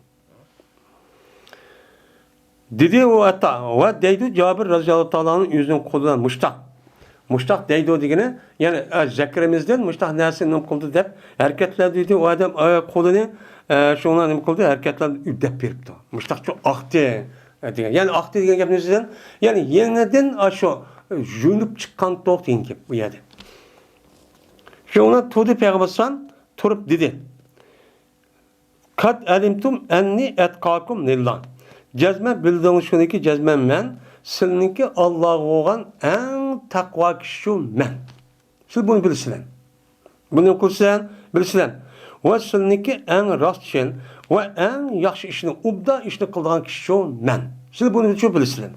دېدى ئۇ ئەتا ۋە دەيدۇ جابىر رازىياللاھۇ تائالا ئەنھۇ ئۆزىنىڭ قولى بىلەن مۇشتاق. مۇشتاق دەيدۇ دېگىنى، يەنى، ئە، زەكىرىمىزدىن مۇشتاق نەرسە نېمە قىلدى دەپ ھەرىكەتلەر دېدى ئۇ ئادەم، ئە، قولىنى، ئە، شۇڭا نېمە قىلدى؟ ھەرىكەتلەر دەپ بېرىپتۇ. مۇشتاقچۇ ئاقتى، ئە، دېگەن. يەنى ئاقتى دېگەن گەپنىڭ ئۆزىدىن، يەنى يېڭىدىن ئاشۇ يۇيۇنۇپ چىققان توق دېگەن گەپ بۇ يەردە. شۇڭا تۇردى پەيغەمبەر ئەلەيھىسسالام تۇرۇپ دېدى. قەد ئەلىمتۇم ئەننى ئەتقاكۇم لىللا. جەزمەن بىلدىڭلار شۇنىكى، جەزمەن مەن سىلىنىڭكى ئاللاغا بولغان ئەڭ تەقۋا كىشىچۇ مەن. سىلەر بۇنى بىلىسىلەر. بۇنى قىلسىلەر، بىلىسىلەر. ۋە سىلىنىڭكى ئەڭ راستچىل ۋە ئەڭ ياخشى ئىشنى، ئوبدان ئىشنى قىلىدىغان كىشىچۇ مەن. سىلەر بۇنى شۇ بىلىسىلەر.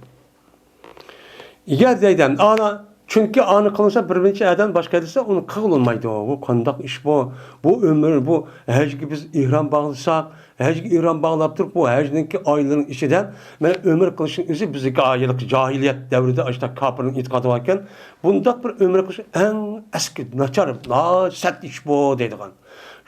ئەگەر دەيدۇ، ئانا، چۈنكى ئانى قىلمىسا، بىر نەچچە ئادەم باشقا دېسە، ئۇنى قىلغىلى بولمايدۇ. بۇ قانداق ئىش بۇ؟ بۇ ئۆمۈر، بۇ ھەجگە بىز ئېھرام باغلىساق، ھەجگە ئېھرام باغلاپ تۇرۇپ، بۇ ھەجنىڭكى ئايلىرىنىڭ ئىچىدە مانا ئۆمۈر قىلىشنىڭ ئۆزى بىزگە ئايلىق جاھىلىيەت دەۋرىدە ئاشۇنداق كاپىرنىڭ ئېتىقادى باركەن، بۇنداق بىر ئۆمۈر قىلىش ئەڭ ئەسكى، ناچار، ناسەت ئىش بۇ دەيدىغان.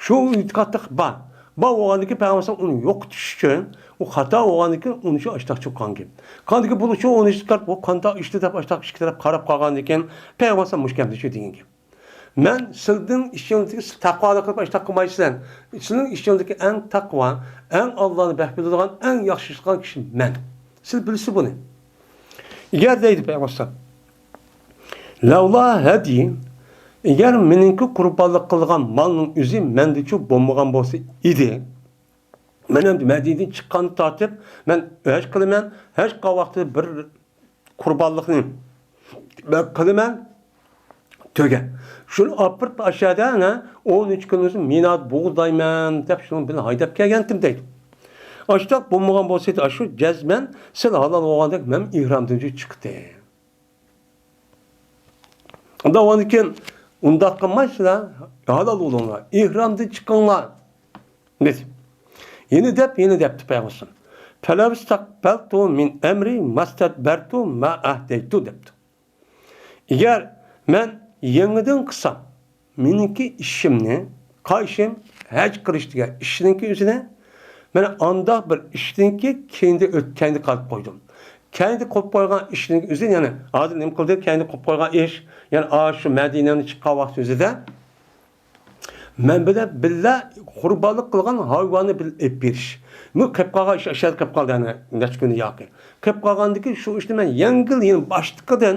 شۇ ئېتىقادتا بار. بار بولغاندىكىن پەيغەمبەر ئۇنى يوقىتىش ئۈچۈن، ئۇ خاتا بولغاندىكىن ئۇنى شۇ ئاشتاق چوققان گەپ. قاندىكى بولۇشى ئۇنى چىقارىپ، بۇ قانداق ئىشتى دەپ ئاشتاق ئىككى تەرەپ قاراپ قالغاندىكىن، پەيغەمبەر مۇشۇ گەپنى شۇ دېگەن گەپ. مەن سىلدىن ئىچىڭدىكى سىز تەقۋالىق قىلىپ ئاشتاق قىلمايسىلەر. سىلىنىڭ ئىچىڭدىكى ئەڭ تەقۋا، ئەڭ ئاللانى بەك بىلىدىغان، ئەڭ ياخشى ئىش قىلغان كىشى مەن. سىز بىلىسىز بۇنى. ئەگەر دەيدۇ پەيغەمبەر، لەۋلا ھەدى، ئەگەر مېنىڭكى قۇربانلىق قىلغان مالنىڭ ئۆزى مەندىچۇ بولمىغان بولسا ئىدى، مەن ئەمدى مەدىنىدىن چىققاندىن تارتىپ مەن ھەج قىلىمەن، ھەج قىلغان ۋاقتىدا بىر قۇربانلىقنى مەن قىلىمەن، تۆگە. شۇنى ئاپىرىپ ئاشۇ يەردە، ھە، ئون ئۈچ كۈن ئۆزۈم مىنادا بۇغدايمەن دەپ شۇنىڭ بىلەن ھايداپ كەلگەنتىم دەيدۇ. ئاشۇنداق بولمىغان بولسا ئىدى، ئاشۇ جەزمەن سىل ھالال بولغاندەك مەن ئېھرامدىن چىقتى. ئۇنداق بولغاندىكىن ئۇنداق قىلمايسىلەر، ھالال بولۇڭلار، ئېھرامدىن چىقىڭلار دېدى. يەنە دەپ، يەنە دەپتۇ پەيغەمبەر. فەلەۋ ئىستەقبەلتۇ مىن ئەمرى مەستەدبەرتۇ مە ئەھدەيتۇ دەپتۇ. ئەگەر مەن يېڭىدىن قىلسام، مېنىڭكى ئىشىمنى، قايسى ئىشىم؟ ھەج قىلىش دېگەن ئىشنىڭكى ئۆزىنى، مەن ئانداق بىر ئىشنىڭكى كەينىدە ئۆت-، كەينىدە قالدۇرۇپ قويدۇم. كەينىدە قويۇپ قويغان ئىشنىڭ ئۆزى، يەنى ھازىر نېمە قىلدى؟ كەينىدە قويۇپ قويغان ئىش، يەنى ئاشۇ مەدىنەنى چىققان ۋاقتى ئۆزىدە مەن بىلەن بىللە قۇربانلىق قىلغان ھايۋاننى بىللە ئېلىپ بېرىش. بۇ قېلىپ قالغان ئىش، ئاشۇ يەردە قېلىپ قالدى، يەنە نەچچە كۈندىن ياقى. قېلىپ قالغاندىكىن شۇ ئىشنى مەن يەڭگىل، يەنە باشتىقىدىن،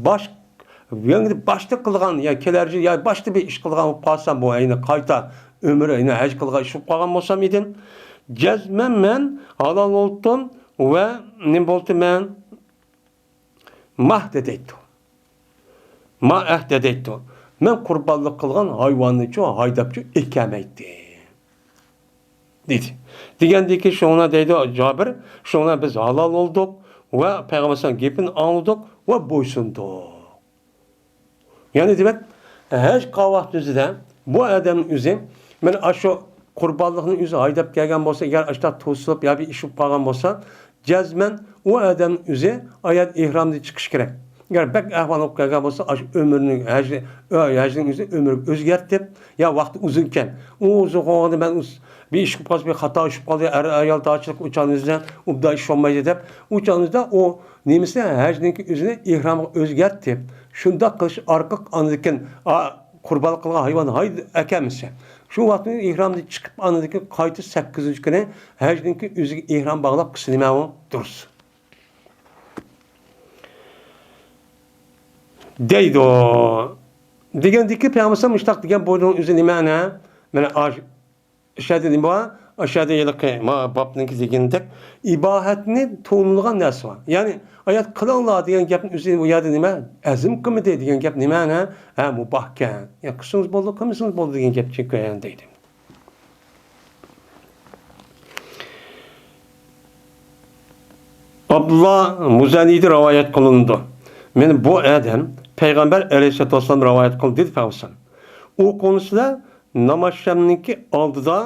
باش-، يەنە باشتا قىلغان، يا كېلەر يىل، يا باشتا بىر ئىش قىلغان بولۇپ قالسام، بۇ يەنە قايتا ئۆمرى، يەنە ھەج قىلغان ئىش بولۇپ قالغان بولسام ئىدىم، جەزمەن مەن ھالال بولدۇم ۋە نېمە بولدۇم مەن؟ مەھدەيتۇ. مەھدەيتۇ. مەن قۇربانلىق قىلغان ھايۋاننىچۇ ھايداپچۇ ئەكەلمەيتتى. دېدى. دېگەندىكىن شۇڭا دەيدۇ جابىر، شۇڭا بىز ھالال بولدۇق. ۋە پەيغەمبەر ئەلەيھىسسالام گېپىنى ئاڭلىدۇق ۋە بويسۇندۇق. يەنى دېمەك، ھەج قىلغان ۋاقتىمىزدا بۇ ئادەمنىڭ ئۆزى مانا ئاشۇ قۇربانلىقنى ئۆزى ھايداپ كەلگەن بولسا، ئەگەر ئاشۇنداق توسۇلۇپ يا بىر ئىش بولۇپ قالغان بولسا، جەزمەن ئۇ ئادەم ئۆزى ئايات ئېھرامدىن چىقىشى كېرەك. ئەگەر بەك ئەھۋال بولۇپ كەلگەن بولسا، ئاشۇ ئۆمرىنى، ھەجنى، ھەجنىڭ ئۆزى ئۆمرىگە ئۆزگەرتىپ، يا ۋاقتى ئۇزۇنكەن، ئۇ ئۇزۇن قالغاندا مەن ئۇس-، بىر ئىش قىلىپ قالسا، بىر خاتا ئىش بولۇپ قالدى، ئەر ئايال داچىلىق ئۇچانىزدا ئۇبدا ئىش بولمايدۇ دەپ، ئۇچانىزدا ئۇ نېمىسى ھەجنىڭكى ئۆزىنى ئېھرامغا ئۆزگەرتىپ، شۇنداق قىلىش ئارقىلىق ئاندىن كېيىن، ئا، قۇربان قىلغان ھايۋان ھاي-، ئەكەلمىسە، شۇ ۋاقىتتا ئېھرامدىن چىقىپ، ئاندىن كېيىن قايتا سەككىزىنچى كۈنى ھەجنىڭكى ئۆزىگە ئېھرام باغلاپ قىلسا نېمە ئۇ؟ دۇرۇس. دەيدۇ. دېگەندىكى پەيغەمبەر مۇشتاق دېگەن بۇنىڭ ئۆزى نېمە ئەنە؟ مانا ئاش-، ئىشەدە نېمە بار؟ ئىشەدە ھېلىقى ما بابنىڭكى دېگىنىدەك ئىباھەتنى تونۇلغان نەرسە بار. يەنى ئايات قىلىڭلار دېگەن گەپنىڭ ئۆزى بۇ يەردە نېمە؟ ئەزم قىلمىدى دېگەن گەپ نېمە ئەنە؟ ھە، مۇباھكەن. يا قىلسىڭىز بولدى، قىلمىسىڭىز بولدى دېگەن گەپچە كۆرۈن دەيدۇ. ئابدۇللا مۇزەنىدىن رىۋايەت قىلىنىدۇ. مانا بۇ ئادەم پەيغەمبەر ئەلەيھىسسالاتۇ ۋەسسالام رىۋايەت قىلدى دېدى پەيغەمبەر. ئوقۇڭلار سىلەر نامازشامنىڭكى ئالدىدا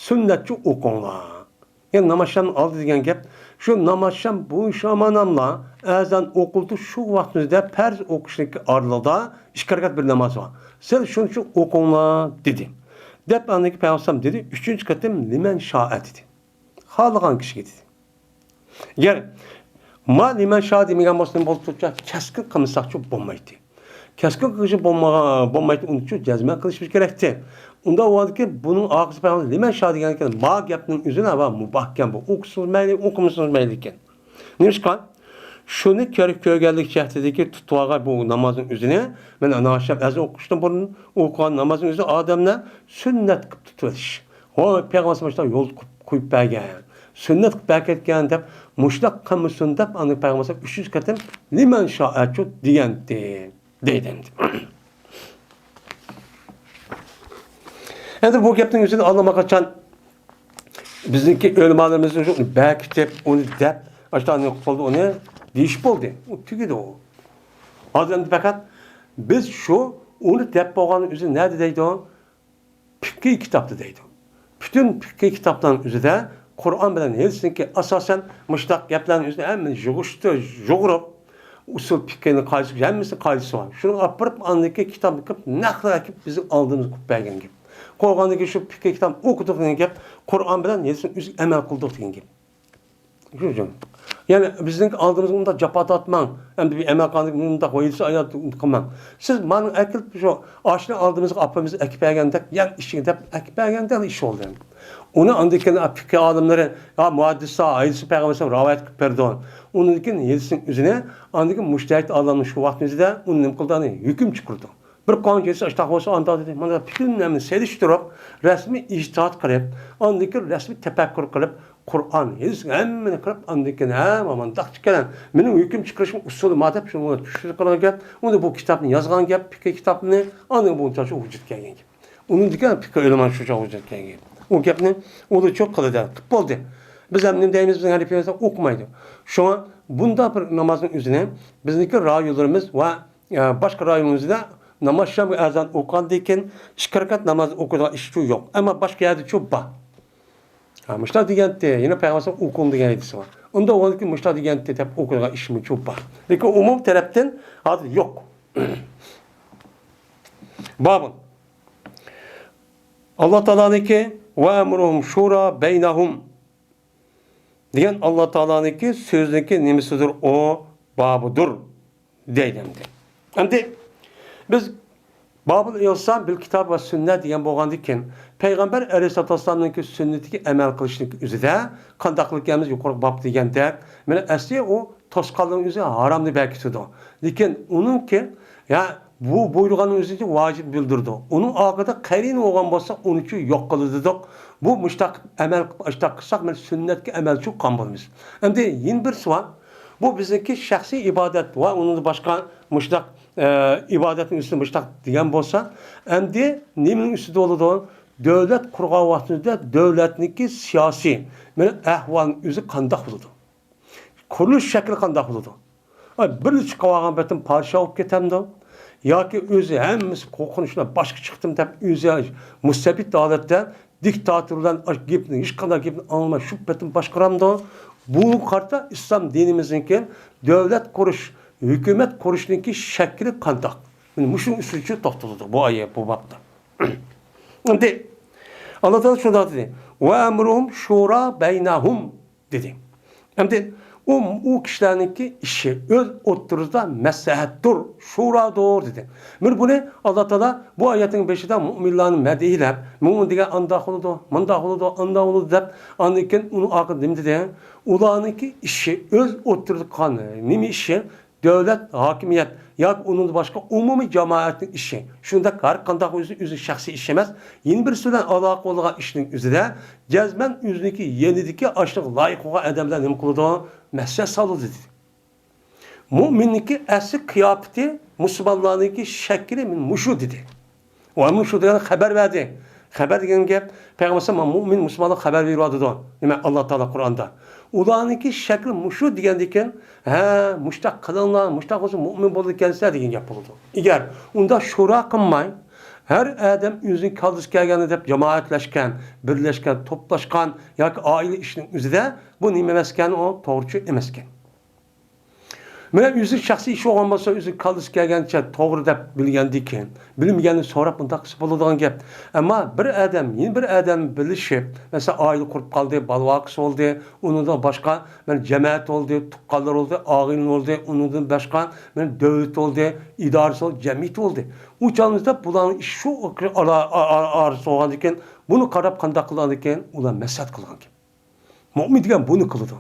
سۈننەتچە ئوقۇڭلار. يەنى نامازشامنىڭ ئالدى دېگەن گەپ، شۇ نامازشام بوشىماناملا ئەزان ئوقۇلدى، شۇ ۋاقتىمىزدا پەرز ئوقۇشنىڭكى ئارىلىقىدا ئىككى رەكەت بىر ناماز بار. سىلەر شۇنى شۇ ئوقۇڭلار دېدى. دەپ ئاندىن كېيىن پەيغەمبەر دېدى، ئۈچىنچى قېتىم لىمەن شائە دېدى. خالىغان كىشىگە دېدى. يەنى ما لىمەن شائە دېمىگەن بولسا نېمە بولۇپ تۇرۇپتۇ؟ كەسكىن قىلمىساقچۇ بولمايتتى. كەسكىن قىلغۇچى بولمىغان، بولمايتتى، ئۇنىچۇ جەزمەن قىلىشىمىز كېرەكتى. ئۇنداق بولغاندىكىن بۇنىڭ ئارقىسى پەيغەمبەر لىمەن شائە دېگەن ئىكەن، ما گەپنىڭ ئۆزىلا ۋە مۇباھكەن بۇ. ئوقۇسىڭىز مەيلى، ئوقۇمىسىڭىز مەيلى ئىكەن. نېمىشقا؟ شۇنى كۆرۈپ كۆرگەنلىك جەھىتىدىكى تۇتۇۋالغان بۇ نامازنىڭ ئۆزىنى، مەن ئانا ئاخشام ئەزان ئوقۇشتىن بۇرۇن ئوقۇغان نامازنىڭ ئۆزى ئادەملەر سۈننەت قىلىپ تۇتۇۋېلىش. ۋاي، پەيغەمبەر شۇنداق يول قويۇپ بەرگەن، سۈننەت قىلىپ بەرگەن دەپ، مۇشۇنداق قىلمىسۇن دەپ، ئاندىن پەيغەمبەر ئۈچىنچى قېتىم لىمەن شائەچۇ دېگەنتى دەيدۇ ئەمدى. ئەمدى بۇ گەپنىڭ ئۆزىنى ئاللىماقاچان بىزنىڭكى ئۆلىمالىرىمىز شۇ بەكىتىپ، ئۇنى دەپ، ئاشۇنداق قىلدى، ئۇنى دېيىش بولدى. ئۇ تۈگىدى ئۇ. ھازىر ئەمدى پەقەت بىز شۇ ئۇنى دەپ بولغان ئۆزى نەدە دەيدۇ؟ پىقھىي كىتابتا دەيدۇ. پۈتۈن پىقھىي كىتابلارنىڭ ئۆزىدە قۇرئان بىلەن ھەدىسنىڭكى ئاساسەن مۇشۇنداق گەپلەرنىڭ ئۆزىدە ھەممىنى يىغىشتۇر-، يۇغۇرۇپ، ئۇسۇل پىقھىنىڭ قائىدىسى، ھەممىسىنىڭ قائىدىسى بار. شۇنى ئاپىرىپ، ئاندىن كېيىن كىتابنى قىلىپ، نەقلەر ئەكىپ بىزنىڭ ئالدىمىزغا قويۇپ بەرگەن گەپ. قويغاندىن كېيىن شۇ پىقھىي كىتابنى ئوقۇدۇق دېگەن گەپ، قۇرئان بىلەن ھەدىسنى ئۆزىگە ئەمەل قىلدۇق دېگەن گەپ. شۇ، شۇ. يەنى بىزنىڭ ئالدىمىزغا ئۇنداق جاپا تارتماڭ. ئەمدى بىر ئەمەل قىلغاندىن كېيىن ئۇنداق ۋەيسە ئايات قىلماڭ. سىز مانا ئەكېلىپ شۇ ئاشنى ئالدىمىزغا ئاپىمىز ئەكىپ بەرگەندەك، يەڭ ئىچىگە دەپ ئەكىپ بەرگەندەك ئىش بولدى. ئۇنى ئاندىن كېيىن پىقھىي ئالىملىرى، يا مۇھەددىسلەر، ھەدىسنى پەيغەمبەر رىۋايەت قىلىپ بەردى. ئۇنىڭدىن كېيىن ھەدىسنىڭ ئۆزىنى، ئاندىن كېيىن مۇجتەھىد ئالىمنىڭ شۇ ۋاقتىمىزدا ئۇنى نېمە قىلدى، ئاندىن ھۆكۈم چىقىرىدۇ. بىر قانچە ھەدىس ئاشتاق بولسا، ئانداق دېدى، مانا پۈتۈن نەرسىنى سېلىشتۇرۇپ، رەسمىي ئىجتىھات قىلىپ، ئاندىن كېيىن رەسمىي تەپەككۇر قىلىپ، قۇرئان، ھەدىس ھەممىنى قىلىپ، ئاندىن كېيىن، ھە، مانداق ئىكەن، مېنىڭ ھۆكۈم چىقىرىشىم ئۇسۇلى ما دەپ، شۇنى چۈشۈرۈپ قىلغان گەپ، ئۇنى بۇ كىتابنى يازغان گەپ، پىقھىي كىتابنى، ئاندىن بۇ ھۇججەت كەلگەن گەپ. ئۇنىڭدىكى پىقھىي ئۆلىما شۇ ھۇججەت كەلگەن گەپ. ئۇ گەپنى ئۇلىچۇ قىلدى، قىپ بولدى. بىز ھەم نېمە دەيمىز، بىزنىڭ ھەنىپىيىمىز ئوقۇمايدۇ. شۇڭا بۇنداق بىر نامازنىڭ ئۆزىنى بىزنىڭكى رايونلىرىمىز ۋە ئە، باشقا رايونىمىزدا ناماز شامغا ئەزان ئوقۇغاندىن كېيىن ئىككى رەكەت ناماز ئوقۇيدىغان ئىشچۇ يوق. ئەمما باشقا يەردىچۇ بار. ھە، مۇشۇنداق دېگەنتى، يەنە پەيغەمبەر ئوقۇڭ دېگەن ھەدىسى بار. ئۇنداق بولغاندىكىن مۇشۇنداق دېگەنتى دەپ ئوقۇيدىغان ئىشمۇچۇ بار. لېكىن ئومۇمىي تەرەپتىن ھازىر يوق. بابۇن. ئاللا تائالانىڭكى ۋە ئەمرۇھۇم شۇرا بەينەھۇم. دېگەن ئاللا تائالانىڭكى سۆزىنىڭكى نېمىسىدۇر ئۇ بابىدۇر دەيدۇ ئەمدى. ئەمدى بىز بابۇل ئىلزام بىل كىتاب ۋە سۈننە دېگەن بولغاندىكىن، پەيغەمبەر ئەلەيھىسسالاتۇ ۋەسسالامنىڭكى سۈننىتىگە ئەمەل قىلىشنىڭكى ئۆزىدە قانداقلىق ئىكەنمىز يۇقىرىقى باب دېگەندەك، مانا ئەسلى ئۇ توسقانلىقنىڭ ئۆزى ھارامنى بەكىتىدۇ. لېكىن ئۇنىڭكى يا بۇ بۇيرۇغاننىڭ ئۆزى ۋاجىپ بىلدۈرىدۇ. ئۇنىڭ ئارقىدا قەرىنە بولغان بولسا، ئۇنىچۇ يوق قىلىدۇق. بۇ مۇشتاق ئەمەل قىلىپ، ئاشتاق قىلساق، مانا سۈننەتكە ئەمەلچۇ قان بولىمىز. ئەمدى يەنە بىرسى بار. بۇ بىزنىڭكى شەخسىي ئىبادەت ۋە ئۇنىڭدا باشقا مۇشتاق، ئە، ئىبادەتنىڭ ئۈستىدە مۇشتاق دېگەن بولسا، ئەمدى نېمىنىڭ ئۈستىدە بولىدۇ؟ دۆلەت قۇرغان ۋاقتىمىزدا دۆلەتنىڭكى سىياسىي، مانا ئەھۋالىنىڭ ئۆزى قانداق بولىدۇ؟ قۇرۇلۇش شەكلى قانداق بولىدۇ؟ ئاي، بىرلا چىقىۋالغان پېتىم پادىشاھ بولۇپ كېتەمدۇ؟ ياكى ئۆزى ھەممىسى قورقۇنچ بىلەن باشقا چىقتىم دەپ ئۆزى مۇستەبىت ھالەتتە دىكتاتور بىلەن ئاش-، گېپنى، ھېچقانداق گېپنى ئاڭلىماي شۇ پېتىم باشقۇرامدۇ؟ بۇ قارىتا ئىسلام دىنىمىزنىڭكى دۆلەت قۇرۇش، ھۆكۈمەت قۇرۇشنىڭكى شەكلى قانداق؟ مانا مۇشۇنىڭ ئۈستىدە توختىلىدۇ بۇ ئايەت، بۇ بابتا. ئەمدى ئاللا تائالا شۇنداق دېدى، «ۋە ئەمرۇھۇم شۇرا بەينەھۇم» دېدى. ئەمدى ئۇ، ئۇ كىشىلەرنىڭكى ئىشى ئۆز ئوتتۇرىسىدا مەسلىھەتتۇر، شۇرادۇر دېدى. مانا بۇنى ئاللا تائالا بۇ ئايەتنىڭ بېشىدا مۆمىنلارنى مەدھىيلەپ، مۆمىن دېگەن ئانداق بولىدۇ، مۇنداق بولىدۇ، ئانداق بولىدۇ دەپ، ئاندىن كېيىن ئۇنىڭ ئاخىرىدا نېمە دېدى؟ ئۇلارنىڭكى ئىشى ئۆز ئوتتۇرىدا قالغان نېمە ئىشى؟ دۆلەت، ھاكىمىيەت ياكى ئۇنىڭدىن باشقا ئومۇمىي جامائەتنىڭ ئىشى. شۇنداق ھەر قانداق ئۆزى، ئۆزىنىڭ شەخسىي ئىشى ئەمەس، يەنە بىرسى بىلەن ئالاقە بولىدىغان ئىشنىڭ ئۆزىدە جەزمەن ئۆزىنىڭكى يېنىدىكى ئاشۇنداق لايىق بولغان ئادەم بىلەن نېمە قىلىدۇ؟ مەسلىھەت سالىدۇ دېدى. مۆمىننىڭكى ئەسلى قىياپىتى، مۇسۇلمانلارنىڭكى شەكلى مۇشۇ دېدى. ئۇ ھەم شۇ دېگەن خەۋەر بەردى. خەۋەر دېگەن گەپ، پەيغەمبەر ئەلەيھىسسالام مۆمىن مۇسۇلمانلارغا خەۋەر بېرىۋاتىدۇ. نېمە، ئاللا تائالا قۇرئاندا. ئۇلارنىڭكى شەكلى مۇشۇ دېگەندىكىن، ھە، مۇشتاق قىلىڭلار، مۇشتاق بولسا مۆمىن بولىدىكەنسىلەر دېگەن گەپ بولىدۇ. ئەگەر ئۇنداق شورا قىلماي، ھەر ئادەم ئۆزىنىڭ كاللىسى كەلگەننى دەپ جامائەتلەشكەن، بىرلەشكەن، توپلاشقان ياكى ئائىلە ئىشىنىڭ ئۆزىدە بۇ نېمە ئەمەسكەن، ئۇ توغرىچۇ ئەمەسكەن. مانا ئۆزى شەخسىي ئىش بولغان بولسا، ئۆزى كاللىسى كەلگەنچە توغرا دەپ بىلگەندىكىن، بىلمىگەننى سوراپ، ئۇنداق قىلسا بولىدىغان گەپ. ئەمما بىر ئادەم يەنە بىر ئادەم بىلىشىپ، مەسىلەن، ئائىلە قۇرۇپ قالدى، بالا-ۋاقىسى بولدى، ئۇنىڭدىن باشقا، مانا، جەمەت بولدى، تۇغقانلار بولدى، ئاغىنە بولدى، ئۇنىڭدىن باشقا، مانا، دۆلىتى بولدى، ئىدارىسى بولدى، جەمئىيىتى بولدى. ئۇ چاغىمىزدا بۇلارنىڭ ئىشى شۇ ئارا-، ئارا-، ئارىسى بولغاندىكىن، بۇنى قاراپ قانداق قىلغاندىكىن، ئۇلار مەسلىھەت قىلغان گەپ. مۆمىن دېگەن بۇنى قىلىدۇ.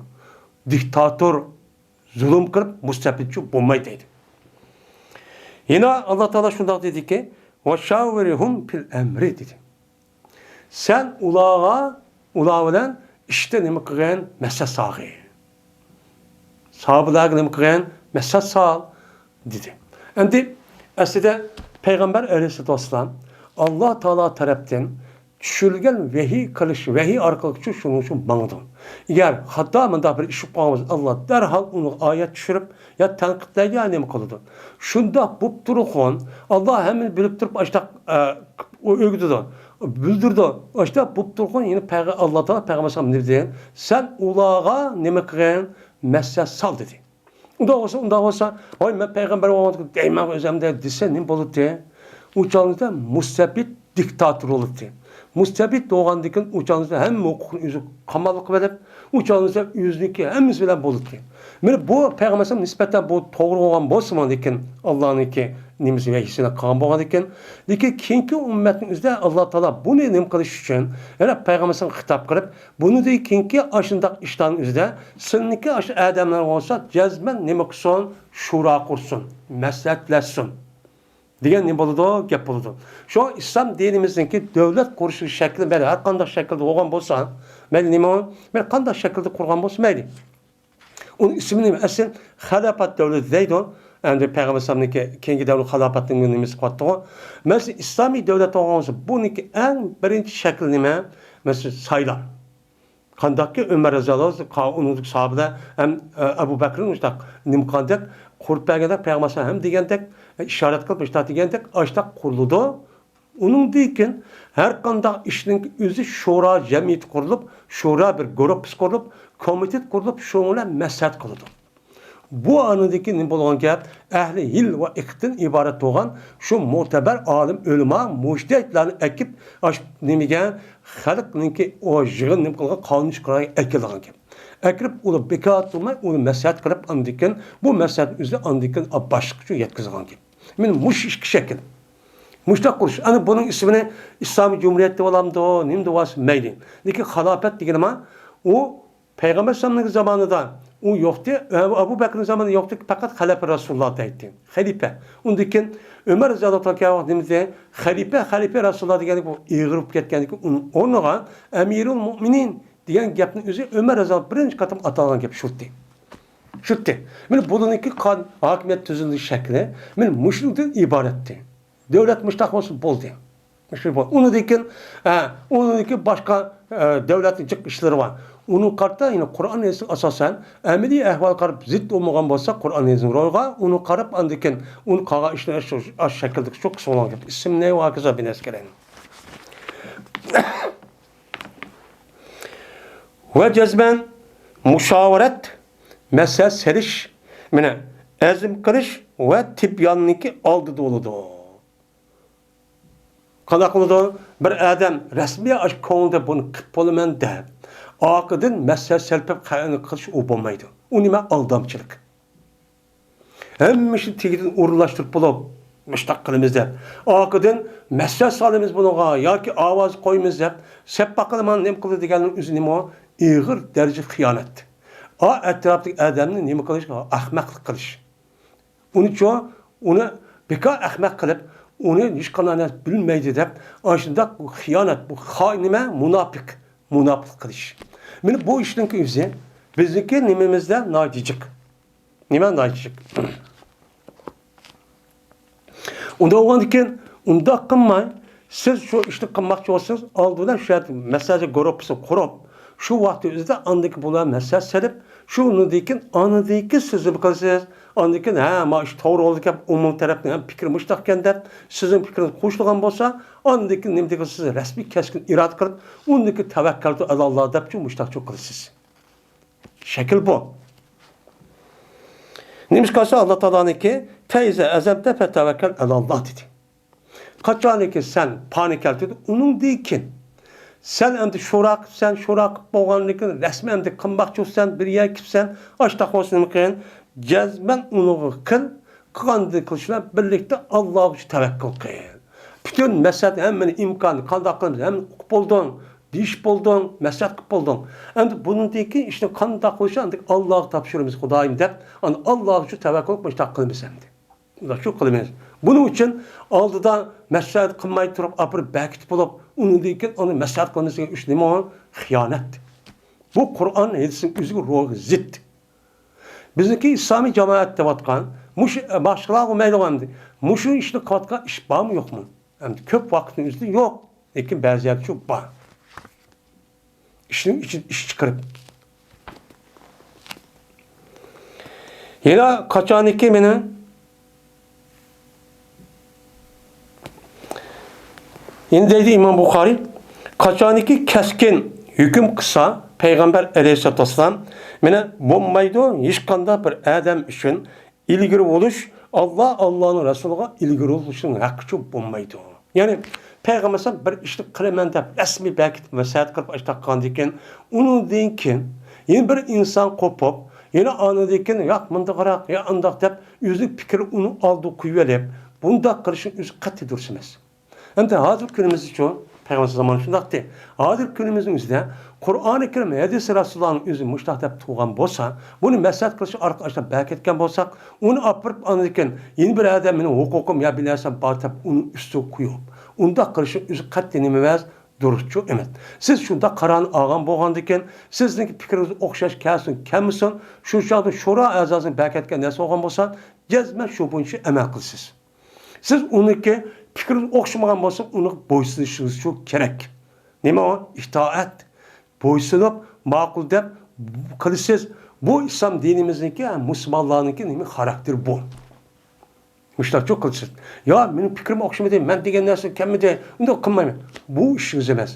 دىكتاتور، زۇلۇم قىلىپ، مۇستەبىتچى بولماي دەيدۇ. يەنە ئاللا تائالا شۇنداق دېدىكى، «ۋە شاۋىرھۇم فىل ئەمرى» دېدى. سەن ئۇلارغا، ئۇلار بىلەن ئىشتا نېمە قىلغىن؟ مەسلىھەت سالغىن. ساھابىلەرگە نېمە قىلغىن؟ مەسلىھەت سال، دېدى. ئەمدى ئەسلىدە پەيغەمبەر ئەلەيھىسسالاتۇ ۋەسسالام ئاللا تائالا تەرەپتىن چۈشۈرۈلگەن ۋەھىي قىلىش، ۋەھىي ئارقىلىق شۇنىڭ ئۈچۈن ماڭىدۇ. ئەگەر خاتا مۇنداق بىر ئىش بولۇپ قالغان بولسا، ئاللا دەرھال ئۇنىڭغا ئايەت چۈشۈرۈپ، يا تەنقىدلەيدۇ، يا نېمە قىلىدۇ. شۇنداق بولۇپ تۇرغان، ئاللا ھەممىنى بىلىپ تۇرۇپ، ئاشتاق، ئە، ئۆگىتىدۇ، بىلدۈرىدۇ. ئاشتاق بولۇپ تۇرغان، يەنە پەيغە-، ئاللا تائالا پەيغەمبەر ئەلەيھىسسالام نېمە دېدى؟ سەن ئۇلارغا نېمە قىلغىن؟ مەسلىھەت سال، دېدى. ئۇنداق بولسا، ئۇنداق بولسا، ۋاي، مەن پەيغەمبەر بولغاندىكىن دەيمەن ئۆزۈمدە دېسە نېمە بولاتتى؟ ئۇ چاغدا مۇستەبىت دىكتاتور بولاتتى. مۇستەبىت بولغاندىكىن ئۇ چاغدا ھەممە ھوقۇقنى ئۆزى قاماللىق بېرىپ، ئۇ چاغدا ئۆزىنىڭكى ھەممىسى بىلەن بولاتتى. مانا بۇ پەيغەمبەر ئەلەيھىسسالام نىسبەتەن بۇ توغرا بولغان بولسىمۇ، لېكىن ئاللانىڭكى نېمىسى ۋەھىيسى بىلەن قىلغان بولغاندىكىن، لېكىن كېيىنكى ئۈممەتنىڭ ئۆزىدە ئاللا تائالا بۇنى نېمە قىلىش ئۈچۈن، يەنە پەيغەمبەر ئەلەيھىسسالامغا خىتاب قىلىپ، بۇنىڭدىن كېيىنكى ئاشۇنداق ئىشلارنىڭ ئۆزىدە سىلىنىڭكى ئاشۇ ئادەملەر بولسا جەزمەن نېمە قىلسۇن؟ شورا قۇرسۇن، مەسلىھەتلەشسۇن دېگەن نېمە بولىدۇ؟ گەپ بولىدۇ. شۇڭا ئىسلام دىنىمىزنىڭكى دۆلەت قۇرۇشى شەكلى مەيلى ھەر قانداق شەكىلدە بولغان بولسا، مەيلى نېمە، مەيلى قانداق شەكىلدە قۇرغان بولسا مەيلى. ئۇنىڭ ئىسمى نېمە؟ ئەسلى خىلاپەت دەۋلىتى دەيدۇ. ئەمدى پەيغەمبەر ئەلەيھىسسالامنىڭكى كېيىنكى دەۋر خىلاپەتنىڭ نېمىسى قىلىۋاتىدىغۇ. مەسىلەن، ئىسلامىي دۆلەت بولغان بولسا، بۇنىڭكى ئەڭ بىرىنچى شەكلى نېمە؟ مەسىلەن، سايلام. قانداقكى ئۆمەر رەزىياللاھۇ ئەنھۇ، ئۇنىڭدىكى ساھابىلەر ھەم، ئە، ئەبۇ بەكرىنى مۇشۇنداق نېمە قىلغاندەك، قۇرۇپ بەرگەندەك، پەيغەمبەر ھەم دېگەندەك، ئىشارەت قىلىپ مۇشۇنداق دېگەندەك، ئاشتاق قۇرۇلىدۇ. ئۇنىڭدىن كېيىن ھەر قانداق ئىشنىڭ ئۆزى شورا جەمئىيىتى قۇرۇلۇپ، شورا بىر گۇرۇپپىسى قۇرۇلۇپ، كومىتېت قۇرۇلۇپ، شۇنىڭ بىلەن مەسلىھەت قىلىدۇ. بۇ ئاندىكى نېمە بولغان گەپ؟ ئەھلى ھىل ۋە ئىقتىدىن ئىبارەت بولغان شۇ مۆتىبەر ئالىم، ئۆلىما، مۇجتەھىدلارنى ئەكىپ، ئاش-، نېمىگە، خەلقنىڭكى ئۇ يىغىن نېمە قىلغان، قانۇن چىقىرغان ئەكېلىدىغان گەپ. ئەكىرىپ، ئۇنى بىكار تۇرماي، ئۇنى مەسلىھەت قىلىپ، ئاندىن كېيىن بۇ مەسلىھەتنى ئۆزى ئاندىن كېيىن باشلىققىچە يەتكۈزىدىغان گەپ. مانا مۇشۇ ئىككى شەكىل. مۇشۇنداق قۇرۇش. ئەنە بۇنىڭ ئىسمىنى ئىسلامىي جۇمھۇرىيەت دەۋالامدۇ، نېمە دەۋالسا مەيلى. لېكىن خىلاپەت دېگىنىما، ئۇ پەيغەمبەر ئەلەيھىسسالامنىڭ زامانىدا ئۇ يوقتى، ئەبۇ بەكرىنىڭ زامانىدا يوقتى، پەقەت خەلىپە رەسۇلۇللا دەيتتى. خەلىپە. ئۇندىن كېيىن ئۆمەر رەزىياللاھۇ تائالا كەلگەن ۋاقىت نېمە دېدى؟ خەلىپە، خەلىپە رەسۇلۇللا دېگەندىكىن ئۇ ئېغىر بولۇپ كەتكەندىكىن ئۇنىڭ ئورنىغا ئەمىرۇل مۆمىنىن دېگەن گەپنى ئۆزى ئۆمەر رەزىياللاھۇ بىرىنچى قېتىم ئاتالغان گەپ شۇتتى. شۇتتى. مانا بۇلارنىڭكى قان-، ھاكىمىيەت تۈزۈلۈش شەكلى، مانا مۇشۇنىڭدىن ئىبارەتتى. دۆلەت مۇشتاق بولسا بولدى. مۇشۇ بول-، ئۇنىڭدىن كېيىن، ھە، ئۇنىڭدىن كېيىن باشقا، ئە، دۆلەتنىڭ جىق ئىشلىرى بار. ئۇنىڭغا قارىتا، يەنى قۇرئان ھەدىسكە ئاساسەن، ئەمەلىي ئەھۋالغا قاراپ زىت بولمىغان بولسا، قۇرئان ھەدىسنىڭ روھىغا، ئۇنىڭغا قاراپ، ئاندىن كېيىن ئۇنى قالغان ئىشلار شۇ، شۇ شەكىلدىكى شۇ قىسمىنى ئىسىمنى ۋە ھاكازا بىنەسكەرەن. ۋە جەزمەن مۇشاۋىرەت، مەسلىھەت سېلىش، مانا، ئەزم قىلىش ۋە تىبياننىڭكى ئالدىدا بولىدۇ. قانداق قىلىدۇ؟ بىر ئادەم رەسمىي ئاشۇ كۆڭلىدە بۇنى قىلىپ بولىمەن دەپ، ئارقىدىن مەسلىھەت سېلىپ قىلىش ئۇ بولمايدۇ. ئۇ نېمە؟ ئالدامچىلىق. ھەممە ئىشنى تېگىدىن ئورۇنلاشتۇرۇپ بولۇپ، مۇشتاق قىلىمىز دەپ، ئارقىدىن مەسلىھەت سالىمىز بۇنىڭغا ياكى ئاۋاز قويىمىز دەپ، سەپ باقىدىغان نېمە قىلىدۇ دېگەننىڭ ئۆزى نېمە؟ ئېغىر دەرىجە خىيانەت. ئا، ئەتراپتىكى ئادەمنى نېمە قىلىش؟ ئەخمەقلىق قىلىش. ئۇنىچۇ، ئۇنى بىكار ئەخمەق قىلىپ، ئۇنى ھېچقانداق نەرسە بىلمەيدۇ دەپ، ئاشۇنداق خىيانەت، بۇ خا-، نېمە؟ مۇناپىق، مۇناپىق قىلىش. مانا بۇ ئىشنىڭكى ئۆزى بىزنىڭكى نېمىمىزدە ناھايىتى جىق. نېمە ناھايىتى جىق؟ ئۇنداق بولغاندىكىن، ئۇنداق قىلماي، سىز شۇ ئىشنى قىلماقچى بولسىڭىز، ئالدى بىلەن شۇ يەردە مەسلىھەت گۇرۇپپىسىنى قۇرۇپ، شۇ ۋاقىتنىڭ ئۆزىدە ئاندىكى بۇلار مەسلىھەت سېلىپ، شۇنىڭدىن كېيىن، ئاندىن كېيىن سىز نېمە قىلىسىز؟ ئاندىن كېيىن، ھە، ما ئىش توغرا بولدىكەن، ئومۇمىي تەرەپنىڭ ھەم پىكرى مۇشتاق ئىكەن دەپ، سىزنىڭ پىكرىڭىز قوشۇلغان بولسا، ئاندىن كېيىن نېمە دېگەن، سىز رەسمىي كەسكىن ئىرادە قىلىپ، ئۇندىن كېيىن تەۋەككەلتۇ ئەلاللا دەپچۇ مۇشتاقچۇ قىلىسىز. شەكىل بۇ. نېمىشقا دېسە، ئاللا تائالانىڭكى، فەئىزا ئەزەمتە فەتەۋەككەل ئەلاللا دېدى. قاچانكى سەن پانى كەلتۈردۈڭ، ئۇنىڭدىن كېيىن سەن ئەمدى شورا قىپسەن، شورا قىپ بولغاندىن كېيىن رەسمىي ئەمدى قىلماقچى بولسەن، بىر يەرگە كىپسەن، ئاشتاق بولسا نېمە قىل؟ جەزمەن ئۇنىڭغا قىل، قىلغاندىن كېيىن شۇلار بىللىكتە ئاللاغا تەۋەككۈل قىل. پۈتۈن مەسلىھەت، ھەممىنى ئىمكانى، قانداق قىلىمىز، ھەممىنى ئۇقۇپ بولدۇڭ، دېيىشىپ بولدۇڭ، مەسلىھەت قىلىپ بولدۇڭ. ئەمدى بۇنىڭدىن كېيىن ئىشنى قانداق قىلىشنى ئاندىن ئاللاغا تاپشۇرىمىز، خۇدايىم دەپ، ئاندىن ئاللاغا شۇ تەۋەككۈل قىلىپ مۇشۇنداق قىلىمىز ئەمدى. شۇ قىلىمىز. بۇنىڭ ئۈچۈن ئالدىدا مەسلىھەت قىلماي تۇرۇپ ئاپىرىپ بەكىتىپ بولۇپ، ئۇنىڭدىن كېيىن ئۇنى مەسلىھەت قىلمىسا ئۈچ نېمە ئۇ؟ خىيانەت. بۇ قۇرئان ھەدىسنىڭ ئۆزىگە روھىغا زىت. بىزنىڭكى ئىسلامىي جامائەت دەۋاتقان، مۇشۇ، باشقىلارغا ئۇمايدىغان ئەمدى، مۇشۇ ئىشنى قىلىۋاتقان ئىش بارمۇ يوقمۇ؟ ئەمدى كۆپ ۋاقىتنىڭ ئۆزىدە يوق، لېكىن بەزى يەردە شۇ بار. ئىشنىڭ ئىچىدە ئىش چىقىرىپ. يەنە قاچانكى مېنى، يەنە دەيدۇ ئىمام بۇخارىي، قاچانكى كەسكىن ھۆكۈم قىلسا پەيغەمبەر ئەلەيھىسسالاتۇ ۋەسسالام، مېنى بولمايدۇ ھېچقانداق بىر ئادەم ئۈچۈن ئىلگىرى بولۇش، ئاللا، ئاللانىڭ رەسۇلىغا ئىلگىرى بولۇشنىڭ ھەققىچۇ بولمايدۇ. يەنى پەيغەمبەر بىر ئىشنى قىلىمەن دەپ رەسمىي بەكىتىپ مەسلىھەت قىلىپ ئاشتاق قىلغاندىن كېيىن، ئۇنىڭدىن كېيىن يەنە بىر ئىنسان قوپۇپ، يەنە ئاندىن كېيىن ياق مۇنداقراق، يا ئانداق دەپ ئۆزىنىڭ پىكرى ئۇنىڭ ئالدىغا قويۇۋېلىپ، بۇنداق قىلىشنىڭ ئۆزى قەتئىي دۇرۇس ئەمەس. ئەمدى ھازىرقى كۈنىمىزدىچۇ، پەيغەمبەر زامانى شۇنداقتى. ھازىرقى كۈنىمىزنىڭ ئۆزىدە قۇرئانى كەرىم، ھەدىسى رەسۇلۇللانىڭ ئۆزى مۇشۇنداق دەپ تۇرغان بولسا، بۇنى مەسلىھەت قىلىش ئارقىلىق ئاشۇنداق بەكەتكەن بولساق، ئۇنى ئاپىرىپ ئاندىن كېيىن يەنە بىر ئادەم مېنىڭ ھوقۇقۇم يا بىر نەرسەم بار دەپ ئۇنىڭ ئۈستىگە قويۇپ، ئۇنداق قىلىشنىڭ ئۆزى قەتئىي نېمە ئەمەس، دۇرۇسچۇ ئەمەس. سىز شۇنداق قارارنى ئالغان بولغاندىكىن، سىزنىڭكى پىكرىڭىز ئوخشاش كەلسۇن، كەلمىسۇن، شۇ چاغدا شورا ئەزاسىنى بەكەتكەن نەرسە بولغان بولسا، جەزمەن شۇ بويىچە ئەمەل قىلىسىز. سىز ئۇنىڭكى پىكرىگە ئوخشىمىغان بولسا، ئۇنىڭغا بويسۇنۇشىڭىزچۇ كېرەك. نېمە ئۇ؟ ئىتائەت. بويسۇنۇپ، ماقۇل دەپ قىلىسىز. بۇ ئىسلام دىنىمىزنىڭكى، ھە، مۇسۇلمانلارنىڭكى نېمە خاراكتېرى بۇ. مۇشۇنداقچۇ قىلىسىز. يا، مېنىڭ پىكرىم ئوخشىمىدى، مەن دېگەن نەرسە كەلمىدى، ئۇنداق قىلمايمەن. بۇ ئىشىڭىز ئەمەس.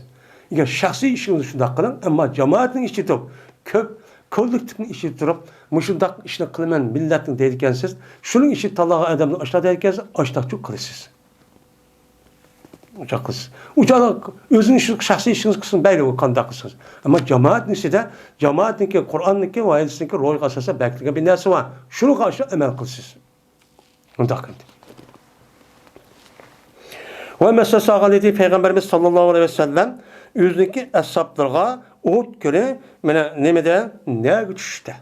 ئەگەر شەخسىي ئىشىڭىزدا شۇنداق قىلىڭ، ئەمما جامائەتنىڭ ئىچىدە تۇرۇپ، كۆپ كوللېكتىپنىڭ ئىچىدە تۇرۇپ، مۇشۇنداق ئىشنى قىلىمەن مىللەتنىڭ دەيدىكەنسىز، شۇنىڭ ئىچىدە تاللىغان ئادەمنى ئاشۇنداق دەيدىكەنسىز، ئاشۇنداقچۇ قىلىسىز. ئۇنداق قىلىسىز. ئۇ چاغدا ئۆزىنىڭ ئىشى، شەخسىي ئىشىڭىز قىلسۇن، مەيلى، ئۇ قانداق قىلسىڭىز. ئەمما جامائەتنىڭ ئىچىدە، جامائەتنىڭكى، قۇرئاننىڭكى ۋە ھەدىسنىڭكى روھىغا ئاساسەن بەكىتىلگەن بىر نەرسە بار. شۇنىڭغا ئاشۇنداق ئەمەل قىلىسىز. ئۇنداق قىلدى. ۋە مەسىلە سالغان ئىدى پەيغەمبىرىمىز ساللاللاھۇ ئەلەيھى ۋەسەللەم ئۆزىنىڭكى ئەسھابلىرىغا ئۇھۇد كۈنى مانا نېمىدە، نەگە چۈشتى؟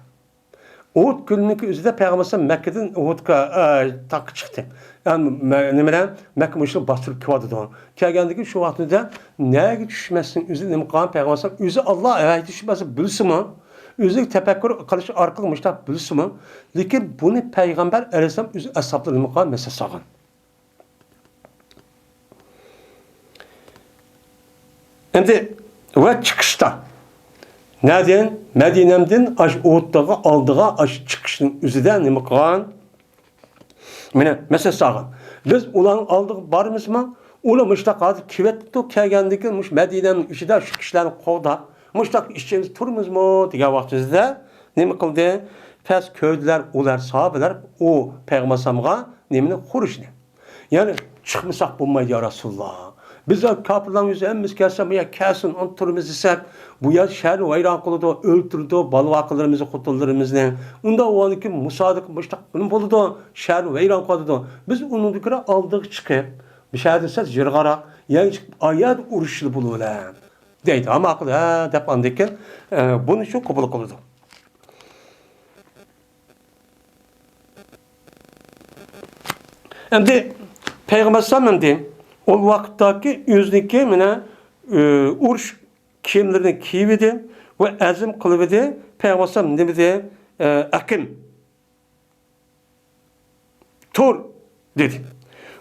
ئۇھۇد كۈنىنىڭكى ئۆزىدە پەيغەمبەر ئەلەيھىسسالام مەككىدىن ئۇھۇدقا، ئە، تاغقا چىقتى. يەنى مە-، نېمىدە، مەككە مۇشۇنى باستۇرۇپ كېلىۋاتىدۇ. كەلگەندىكىن شۇ ۋاقتىدا نەگە چۈشمەسلىكنى ئۆزى نېمە قىلغان پەيغەمبەر ئەلەيھىسسالام؟ ئۆزى ئاللا ھەيدىشى بىلسىمۇ، ئۆزى تەپەككۇر قىلىش ئارقىلىق مۇشۇنداق بىلسىمۇ، لېكىن بۇنى پەيغەمبەر ئەلەيھىسسالام ئۆزى ئەسھابلىرىغا نېمە قىلغان؟ مەسىلە سالغان. ئەمدى ۋە چىقىشتا نەدىن؟ مەدىنەمدىن ئاش ئوتتىغا ئالدىغا ئاش چىقىشنىڭ ئۆزىدە نېمە قىلغان؟ مانا مەسەل سالغان. بىز ئۇلارنىڭ ئالدىغا بارىمىزمۇ؟ ئۇلار مۇشۇنداق ھازىر كېلىۋېتىپتۇ، كەلگەندىن كېيىن مۇشۇ مەدىنەمنىڭ ئىچىدە شۇ كىشىلەرنى قوغداپ، مۇشۇنداق ئىچىمىز تۇرىمىزمۇ دېگەن ۋاقتىمىزدا نېمە قىلدى؟ پەس كۆردىلەر ئۇلار ساھابىلەر ئۇ پەيغەمبەر ئەلەيھىسسالامغا نېمىنى؟ خۇرۇجنى. يەنى چىقمىساق بولمايدۇ يا رەسۇلاللا. بىز كاپىرلارنىڭ يۈزى ھەممىسى كەلسە، بۇ يەر كەلسۇن، ئانا تۇرىمىز دېسەك، بۇ يەر شەھەرنى ۋەيران قىلىدۇ، ئۆلتۈرىدۇ، بالا-ۋاقىلىرىمىزنى، خوتۇنلىرىمىزنى. ئۇنداق بولغاندىكىن مۇسادىقە مۇشتاق نېمە بولىدۇ؟ شەھەرنى ۋەيران قىلىدۇ. بىز ئۇنىڭدىن كۆرە ئالدىغا چىقىپ، بۇ شەھەردىن سەل يىراقراق يەرگە چىقىپ، ئايەردە ئۇرۇشلا بولۇۋېلە دەيدۇ. ھەممە ئاقىل ھە دەپ ئاندىن كېيىن، ئە، بۇنى شۇ قوبۇل قىلىدۇ. ئەمدى پەيغەمبەر ئەلەيھىسسالام ئەمدى ئۇ ۋاقىتتاكى ئۆزىنىڭكى مانا، ئۇرۇش كىيىملىرىنى كىيىۋىدى ۋە ئەزم قىلىۋىدى. پەيغەمبەر ئەلەيھىسسالام نېمە دېدى؟ ئەكىم، تۇر دېدى.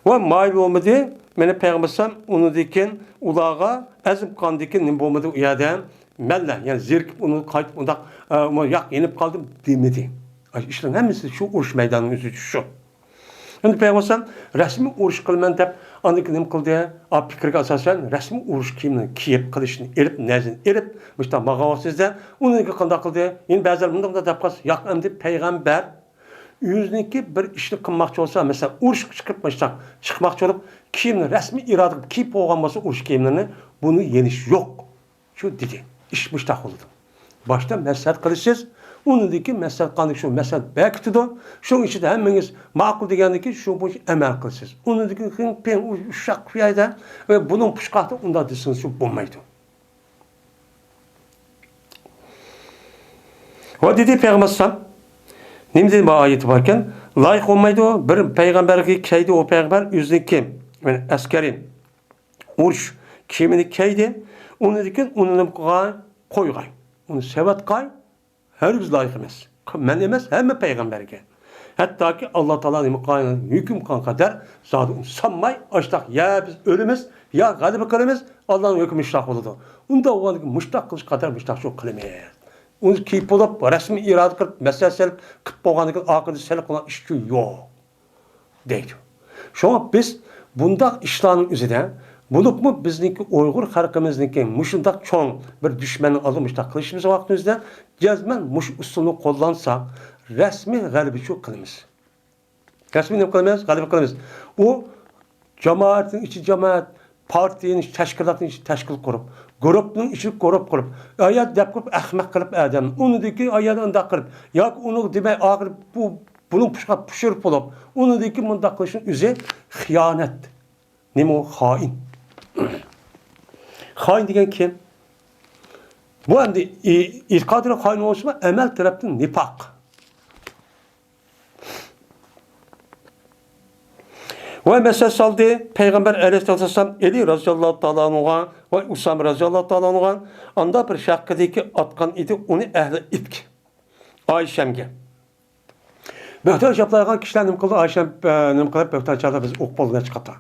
ۋە مايىل بولمىدى. مانا پەيغەمبەر ئەلەيھىسسالام ئۇنىڭدىن كېيىن ئۇلارغا ئەزم قىلغاندىن كېيىن نېمە بولمىدى ئۇ يەردە؟ مەللە، يەنى زېرىكىپ ئۇنى قايتىپ ئۇنداق، ئە، ياق، يېنىپ قالدىم دېمىدى. ئاشۇ ئىشلارنىڭ ھەممىسى شۇ ئۇرۇش مەيدانىنىڭ ئۆزى شۇ. ئەمدى پەيغەمبەر ئەلەيھىسسالام رەسمىي ئۇرۇش قىلىمەن دەپ ئاندىن كېيىن نېمە قىلدى؟ ئا، پىكرىگە ئاساسەن رەسمىي ئۇرۇش كىيىمىنى كىيىپ، قىلىچنى ئېلىپ، نەزىنى ئېلىپ، مۇشۇنداق ماڭغان ۋاقتىدا ئۇنىڭ كېيىن قانداق قىلدى؟ يەنە بەزىلەر مۇنداق دەپ قالسا، ياق، ئەمدى پەيغەمبەر ئۆزىنىڭكى بىر ئىشنى قىلماقچى بولسا، مەسىلەن، ئۇرۇشقا چىقىپ، مۇشۇنداق چىقماقچى بولۇپ، كىيىمنى رەسمىي ئىرادە قىلىپ كىيىپ بولغان بولسا ئۇرۇش كىيىملىرىنى، بۇنى يېنىش يوق. شۇ دېدى. ئىش مۇشۇنداق بولىدۇ. باشتا مەسلىھەت قىلىسىز، ئۇنىڭدىن كېيىن مەسلىھەت قىلغاندىن شۇ مەسلىھەت بېكىتىدۇ. شۇنىڭ ئىچىدە ھەممىڭىز ماقۇل دېگەندىن كېيىن شۇ بويىچە ئەمەل قىلىسىز. ئۇنىڭدىن كېيىن خىڭ پىڭ ئۇششاق شۇ يەردە ۋە بۇنىڭ پۇشقاقتا ئۇنداق دېسىڭىز شۇ بولمايدۇ. ۋە دېدى پەيغەمبەر ئەلەيھىسسالام، نېمە دېدى بۇ ئايىتى باركەن؟ لايىق بولمايدۇ. بىر پەيغەمبەرگە كەيدى ئۇ پەيغەمبەر ئۆزىنىڭكى، يەنى ئەسكەرى ئۇرۇش كىيىمىنى كىيدى. ئۇنىڭدىن كېيىن ئۇنى نېمە قىلغاي؟ قويغاي. ئۇنى سېۋەتقاي. ھەرگىز لايىق ئەمەس. مەن ئەمەس، ھەممە پەيغەمبەرگە. ھەتتاكى ئاللا تائالا نېمە قىلغان، ھۆكۈم قىلغان قەدەر زادى ئۇنى سانماي، ئاشتاق يا بىز ئۆلىمىز، يا غەلىبە قىلىمىز، ئاللانىڭ ھۆكمى شۇنداق بولىدۇ. ئۇنداق بولغاندىكىن مۇشتاق قىلىش قەدەر مۇشتاق شۇ قىلىمىز. ئۇنى كىيىپ بولۇپ، رەسمىي ئىرادە قىلىپ، مەسىلە سېلىپ قىلىپ بولغاندىكىن ئاخىرىدا سەل قىلغان ئىش يوق. دەيدۇ. شۇڭا بىز بۇنداق ئىشلارنىڭ ئۆزىدە، بولۇپمۇ بىزنىڭكى ئۇيغۇر خەلقىمىزنىڭكى مۇشۇنداق چوڭ بىر دۈشمەننىڭ ئالدىدا مۇشۇنداق قىلىشىمىز ۋاقتىمىزدا جەزمەن مۇشۇ ئۇسۇلنى قوللانساق، رەسمىي غەلىبىچۇ قىلىمىز. رەسمىي نېمە قىلىمىز؟ غەلىبە قىلىمىز. ئۇ جامائەتنىڭ ئىچى جامائەت، پارتىيىنىڭ ئىچى، تەشكىلاتنىڭ ئىچى تەشكىل قۇرۇپ، گۇرۇپنىڭ ئىچى گۇرۇپ قۇرۇپ، ئايا دەپ قۇرۇپ، ئەخمەق قىلىپ ئادەمنى، ئۇنىڭدىن كېيىن ئايا ئۇنداق قىلىپ، ياكى ئۇنىڭ دېمەي، ئاخىرى بۇ، بۇنىڭ پۇشقا پۇشۇرۇپ بولۇپ، ئۇنىڭدىن كېيىن مۇنداق قىلىشنىڭ ئۆزى خىيانەت. نېمە ئۇ؟ خائىن. خائىن دېگەن كىم؟ بۇ ئەمدى ئېتىقادىدا خائىن بولسىمۇ، ئەمەل تەرەپتىن نىپاق. ۋە مەسەل سالدى، پەيغەمبەر ئەلەيھىسسالام ئەلى رەزىياللاھۇ تائالا ئەنھۇغا ۋە ئۇسامە رەزىياللاھۇ تائالا ئەنھۇغا ئاندا بىر شەققىدىكى ئاتقان ئىدى ئۇنى ئەھلى ئىپك. ئائىشەمگە. بۆھتان چاپلايدىغان كىشىلەر نېمە قىلدى؟ ئائىشەم، ئە، نېمە قىلىپ بۆھتان چاپلاپ بىز ئوقۇپ بولدى نەچچە قاتا.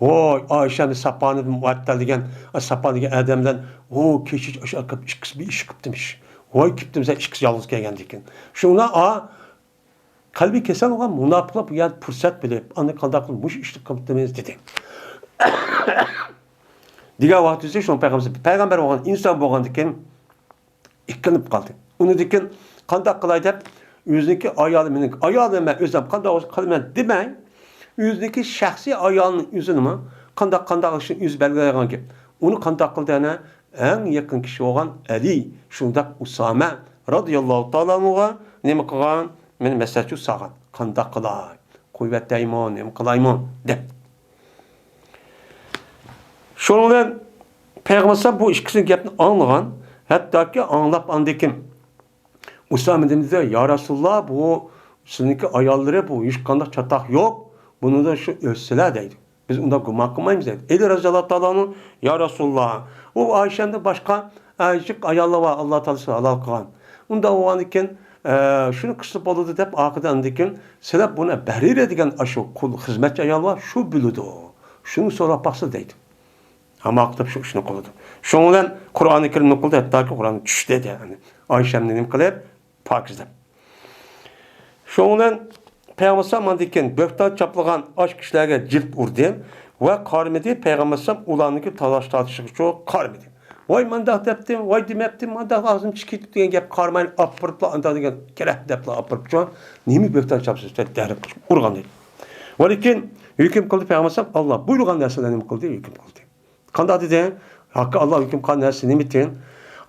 ۋوي، ئائىشەمنى ساپانى مۇئەتتەل دېگەن، ساپان دېگەن ئادەم بىلەن، ۋو، كېچىچە ئاشۇ ئىككىسى بىر ئىش قىپتىمىش. ۋوي، كېپتىمىز ئىككىسى يالغۇز كەلگەندىكىن. شۇڭا، ئا، قەلبى كېسەل بولغان مۇناپىقلار بۇ يەردە پۇرسەت بىلىپ، ئاندىن قانداق قىلىپ مۇشۇ ئىشنى قىلىپتىمىز دېدى. دېگەن ۋاقىتتا شۇڭا پەيغەمبەر، پەيغەمبەر بولغان، ئىنسان بولغاندىكىن ئىككىلىنىپ قالدى. ئۇنىڭدىن كېيىن قانداق قىلاي دەپ ئۆزىنىڭكى ئايالى، مېنىڭ ئايالىم، مەن ئۆزۈم قانداق بولسا قىلىمەن دېمەي، ئۆزىنىڭكى شەخسىي ئايالىنىڭ ئۆزىنىمۇ قانداق، قانداق ئىشنى ئۆزى بەلگىلەيدىغان گەپ. ئۇنى قانداق قىلدى ئەنە؟ ئەڭ يېقىن كىشى بولغان ئەلى، شۇنداق ئۇسامە رازىياللاھۇ تائالا ئانھۇغا نېمە قىلغان؟ مېنى مەسلىھەت سالغان. قانداق قىلاي؟ قويۇۋېتەيمۇ، نېمە قىلايمۇ دەپ. شۇنىڭ بىلەن پەيغەمبەر ئەلەيھىسسالام بۇ ئىككىسىنىڭ گەپنى ئاڭلىغان، ھەتتاكى ئاڭلاپ ئاندىن كېيىن ئۇسامە دېدى، يا رەسۇلاللا، بۇ سىزنىڭكى ئاياللىرى، بۇ ھېچقانداق چاتاق يوق، بۇنىڭدا شۇ ئۆلسىلە دەيدۇ. بىز ئۇنداق گۇمان قىلمايمىز دەيدۇ. ئەلى رازىياللاھۇ تائالا ئانھۇ، يا رەسۇلاللا، ئۇ ئائىشەمدىن باشقا ئە، جىق ئاياللار بار، ئاللا تائالا سىزنى ھالال قىلغان. ئۇنداق بولغاندىن كېيىن، ئە، شۇنى قىلسا بولىدۇ دەپ ئاخىرىدا ئاندىن كېيىن، سىلەر بۇنى بەرىرە دېگەن ئاشۇ قۇل خىزمەتچى ئايال بار، شۇ بىلىدۇ. شۇنى سوراپ باقسا دەيدۇ. ئەمما ئاقىۋەت شۇ ئىشنى قىلىدۇ. شۇنىڭ بىلەن قۇرئانى كەرىم نېمە قىلدى؟ ھەتتاكى قۇرئان چۈشتى، يەنى ئايشەمنى نېمە قىلىپ؟ پاكىزلاپ. شۇنىڭ بىلەن پەيغەمبەر ئەلەيھىسسالام ئاندىن كېيىن بۆھتان چاپلىغان ئاشۇ كىشىلەرگە جىلىپ ئۇردى ۋە قارىمىدى. پەيغەمبەر ئەلەيھىسسالام ئۇلارنىڭكى تالاش تارتىشىغىچۇ قارىمىدى. ۋاي مانداق دەپتىم، ۋاي دېمەپتىم، مانداق ئاغزىم چىقىپ كېتىپتۇ دېگەن گەپ قارىمايلا ئاپىرىپلا ئانداق دېگەن كېرەك دەپلا ئاپىرىپچۇ. نېمە بۆھتان چاپسىز دەپ دەرھال ئۇرغان ئىدى. ۋەلىكىن ھۆكۈم قىلدى پەيغەمبەر ئەلەيھىسسالام، ئاللا بۇيرۇغان نەرسىلەرنى نېمە قىلدى؟ ھۆكۈم قىلدى. قانداق دېدى؟ ھەققى ئاللا ھۆكۈم قىلغان نەرسە نېمىتىن؟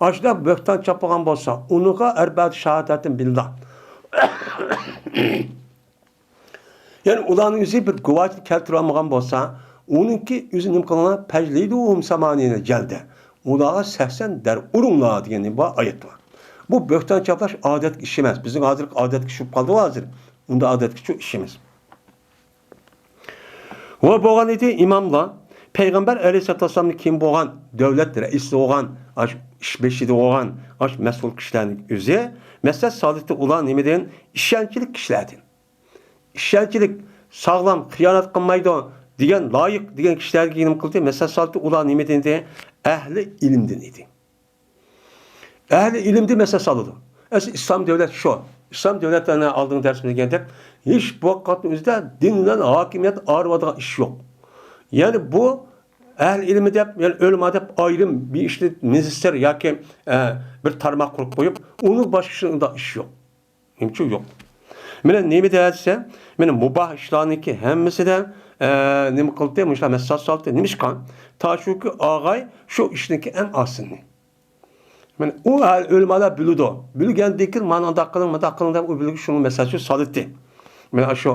ئاشۇنداق بۆھتان چاپلىغان بولسا، ئۇنىڭغا ئەربەتۇ شاھادەتىن بىللا. يەنى ئۇلارنىڭ ئۆزى بىر گۇۋاھچىلىق كەلتۈرۈۋالمىغان بولسا، ئۇنىڭكى ئۆزى نېمە قىلىڭلار؟ پەجلىدۇھۇم سامانىنە جەلدە. ئۇلارغا سەكسەن دەر ئۇرۇڭلار دېگەن نېمە بار؟ ئايەت بار. بۇ بۆھتان چاپلاش ئادەتتىكى ئىش ئەمەس. بىزنىڭ ھازىرقى ئادەتتىكى چۈشۈپ قالدى ھازىر. ئۇنداق ئادەتتىكى ئىش ئەمەس. ۋە بولغان ئىدى ئىماملار پەيغەمبەر ئەلەيھىسسالاتۇ ۋەسسالامنى كىم بولغان، دۆلەت رەئىسى بولغان، ئاش ئىش بېشىدا بولغان، ئاش مەسئۇل كىشىلەرنىڭ ئۆزى مەسلىھەت سالىتى ئۇلار نېمىدىن؟ ئىشەنچلىك كىشىلەردىن. ئىشەنچلىك، ساغلام، خىيانەت قىلمايدۇ دېگەن لايىق دېگەن كىشىلەرگە نېمە قىلدى؟ مەسلىھەت سالىتى ئۇلار نېمىدىن ئىدى؟ ئەھلى ئىلىمدىن ئىدى. ئەھلى ئىلىمدىن مەسىلە سالىدۇ. ئەسلى ئىسلام دۆلەت شۇ. ئىسلام دۆلەتلەرنى ئالدىنقى دەرسىمىزدە دېگەندەك، ھېچ ۋاقىتنىڭ ئۆزىدە دىن بىلەن ھاكىمىيەت ئايرىۋالىدىغان ئىش يوق. يەنى بۇ ئەھلى ئىلمى دەپ، يەنى ئۆلىما دەپ ئايرىم بىر ئىشنى مىنىستىر ياكى، ئە، بىر تارماق قۇرۇپ قويۇپ، ئۇنىڭ باشقا ئىشىدا ئىش يوق. نېمە ئۈچۈن يوق؟ مانا نېمە دېسە، مانا مۇباھ ئىشلارنىڭكى ھەممىسىدە، ئە، نېمە قىلدى؟ مۇشۇلار مەسىلە سالدى. نېمىشقا؟ تا شۇكى ئاغاي شۇ ئىشنىڭكى ئەڭ ئاسىلىنى. مانا ئۇ ئۆلىمالار بىلىدۇ. بىلگەندىن كېيىن مانا ئۇنداق قىلىڭ، مۇنداق قىلىڭ دەپ ئۇ بىلگۈچى شۇنىڭ مەسىلىسى سالدى. مانا شۇ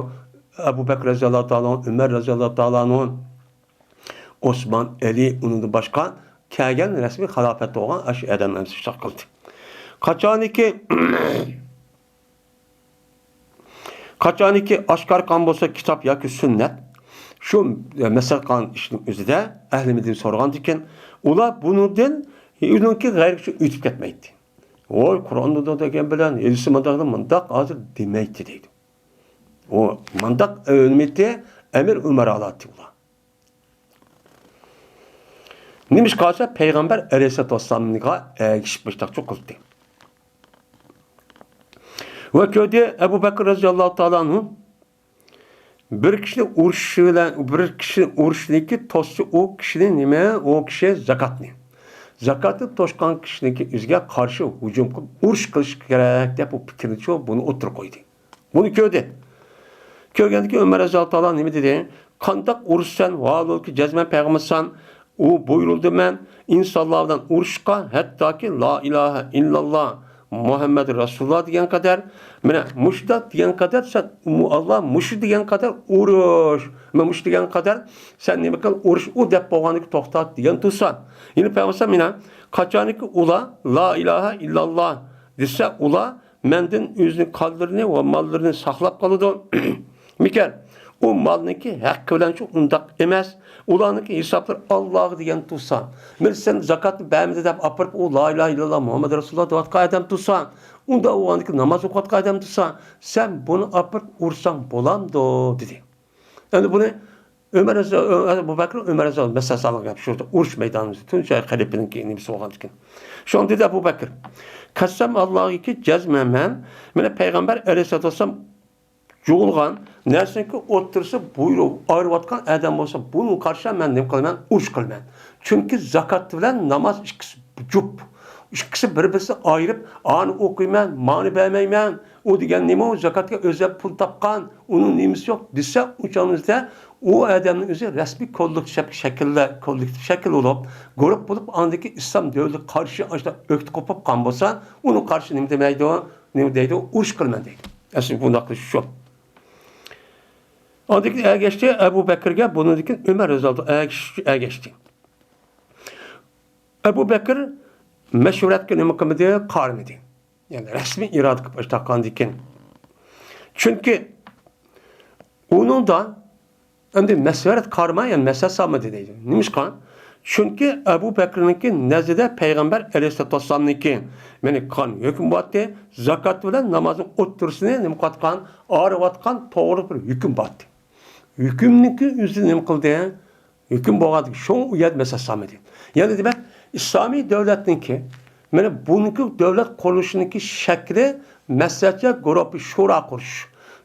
ئەبۇ بەكرى رەزىياللاھۇ تائالا ئەنھۇ، ئۆمەر رەزىياللاھۇ تائالا ئەنھۇ، ئوسمان، ئەلى، ئۇنىڭدىن باشقا كەلگەن رەسمىي خىلاپەتتە بولغان ئاشۇ ئادەملەر شۇنداق قىلدى. قاچانكى، قاچانكى ئاشكارا قىلغان بولسا كىتاب ياكى سۈننەت، شۇ مەسىلە قىلغان ئىشنىڭ ئۆزىدە ئەھلى ئىلىمدىن سورىغاندىكىن، ئۇلار بۇنىڭدىن ئۆزىنىڭكى غەيرىگە ئۆتۈپ كەتمەيتتى. ۋوي، قۇرئاندا دېگەن بىلەن ھەدىستە مۇنداق، مۇنداق ھازىر دېمەيتتى دەيدۇ. ئۇ مۇنداق ئۆلمىتى ئەمىر ئۆمەر ئالاتتى ئۇلار. نېمىشقا دېسە، پەيغەمبەر ئەلەيھىسسالاتۇ ۋەسسالامغا ئەگىشىپ مۇشۇنداق قىلدى. ۋە كۆردى، ئەبۇ بەكرى رەزىياللاھۇ تائالا ئەنھۇ بىر كىشىنى ئۇرۇش بىلەن، بىر كىشىنى ئۇرۇشنىكى توسسا، ئۇ كىشىنى نېمە؟ ئۇ كىشى زاكاتنى. زاكاتنى توشقان كىشىنىڭكى ئۆزىگە قارشى ھۇجۇم قىلىپ ئۇرۇش قىلىش كېرەك دەپ، بۇ پىكىرنىچۇ بۇنى ئوتتۇرىغا قويدى. بۇنى كۆردى. كۆرگەندىن كېيىن ئۆمەر رەزىياللاھۇ تائالا نېمە دېدى؟ قانداق ئۇرۇشسەن، ۋاھالۇكى جەزمەن پەيغەمبەرسەن، ئۇ بۇيرۇلدى مەن ئىنسانلار بىلەن ئۇرۇشقا، ھەتتاكى لا ئىلاھە ئىللاللا مۇھەممەد رەسۇلۇللا دېگەن قەدەر، مانا مۇشۇنداق دېگەن قەدەر سەن ئۇمۇ ئاللا مۇشۇ دېگەن قەدەر ئۇرۇش، مانا مۇشۇ دېگەن قەدەر سەن نېمە قىل ئۇرۇش ئۇ دەپ بولغاندىكى توختات دېگەن تۇرسا. يەنى پەيغەمبەر مانا قاچانكى ئۇلار لا ئىلاھە ئىللاللا دېسە ئۇلار مەندىن ئۆزىنىڭ قانلىرىنى ۋە ماللىرىنى ساقلاپ قالىدۇ. مىكەن، ئۇ مالنىڭكى ھەققى بىلەنچۇ ئۇنداق ئەمەس. ئۇلارنىڭكى ھېسابلىرى ئاللاغا دېگەن تۇرسا، مانا سەن زاكاتنى بەرمىدى دەپ ئاپىرىپ، ئۇ لا ئىلاھە ئىللاللا مۇھەممەد رەسۇلۇللا دەۋاتقان ئادەم تۇرسا، ئۇنداق بولغاندىكىن ناماز ئوقۇۋاتقان ئادەم تۇرسا، سەن بۇنى ئاپىرىپ ئۇرساڭ بولامدۇ؟ دېدى. ئەمدى بۇنى ئۆمەر رەزىياللاھۇ، ئەبۇ بەكرى ئۆمەر رەزىياللاھۇ مەسىلە سالغان گەپ شۇ، ئۇرۇش مەيدانىدا تۇنجى خەلىپىنىڭكى نېمىسى بولغاندىكىن. شۇڭا دېدى ئەبۇ بەكرى، قەسەم ئاللاھكى جەزمەن مەن، مانا پەيغەمبەر ئەلەيھىسسالاتۇ ۋەسسالام جۇغۇلغان نەرسىنىڭكى ئوتتۇرىسى بۇيرۇپ ئايرىۋاتقان ئادەم بولسا، بۇنىڭغا قارشى مەن نېمە قىلىمەن؟ ئۇرۇش قىلىمەن. چۈنكى زاكات بىلەن ناماز ئىككىسى جۈپ. ئىككىسى بىر-بىرسىنى ئايرىپ، ئانى ئوقۇيمەن، مانى بەرمەيمەن. ئۇ دېگەن نېمە؟ ئۇ زاكاتقا ئۆزى پۇل تاپقان، ئۇنىڭ نېمىسى يوق دېسە، ئۇ چاغنىڭ ئۆزىدە ئۇ ئادەمنىڭ ئۆزى رەسمىي كوللېكتىپ شەكىللە، كوللېكتىپ شەكىل بولۇپ، گۇرۇپ بولۇپ، ئاندىكى ئىسلام دۆلىتىگە قارشى ئاشۇنداق ئۆكتە قوپۇپ قالغان بولسا، ئۇنىڭغا قارشى نېمە دېمەيدۇ؟ نېمە دەيدۇ؟ ئۇرۇش قىلىمەن دەيدۇ. ئەسلى بۇنداق قىلىش شۇ. ئاندىن كېيىن ئەگەشتى ئەبۇ بەكرىگە، بۇنىڭدىن كېيىن ئۆمەر رەزىياللاھۇ ئەگىشىش ئۈچۈن ئەگەشتى. ئەبۇ بەكرى مەشۋەرەتكە نېمە قىلمىدى؟ قارىمىدى. يەنى رەسمىي ئىرادە قىلىپ ئىش تاققاندىن كېيىن. چۈنكى ئۇنىڭدا ئەمدى مەشۋەرەت قارىماي، يەنى مەسلىھەت سالمىدى دەيدۇ. نېمىشقا؟ چۈنكى ئەبۇ بەكرىنىڭكى نەزىرىدە پەيغەمبەر ئەلەيھىسسالاتۇ ۋەسسالامنىڭكى، يەنى قان ھۆكمى بارتى، زاكات بىلەن نامازنىڭ ئوتتۇرىسىنى نېمە قىلىۋاتقان، ئايرىۋاتقان توغرا بىر ھۆكۈم بارتى. ھۆكۈمنىڭكى ئۆزى نېمە قىلدى؟ ھۆكۈم بولغاندىكىن شۇڭا ئۇ يەردە مەسلىھەت سالمىدى. يەنە دېمەك، ئىسلامىي دۆلەتنىڭكى، مانا بۇنىڭكى دۆلەت قۇرۇلۇشىنىڭكى شەكلى مەسلىھەتچىلەر گۇرۇپپا شورا قۇرۇش.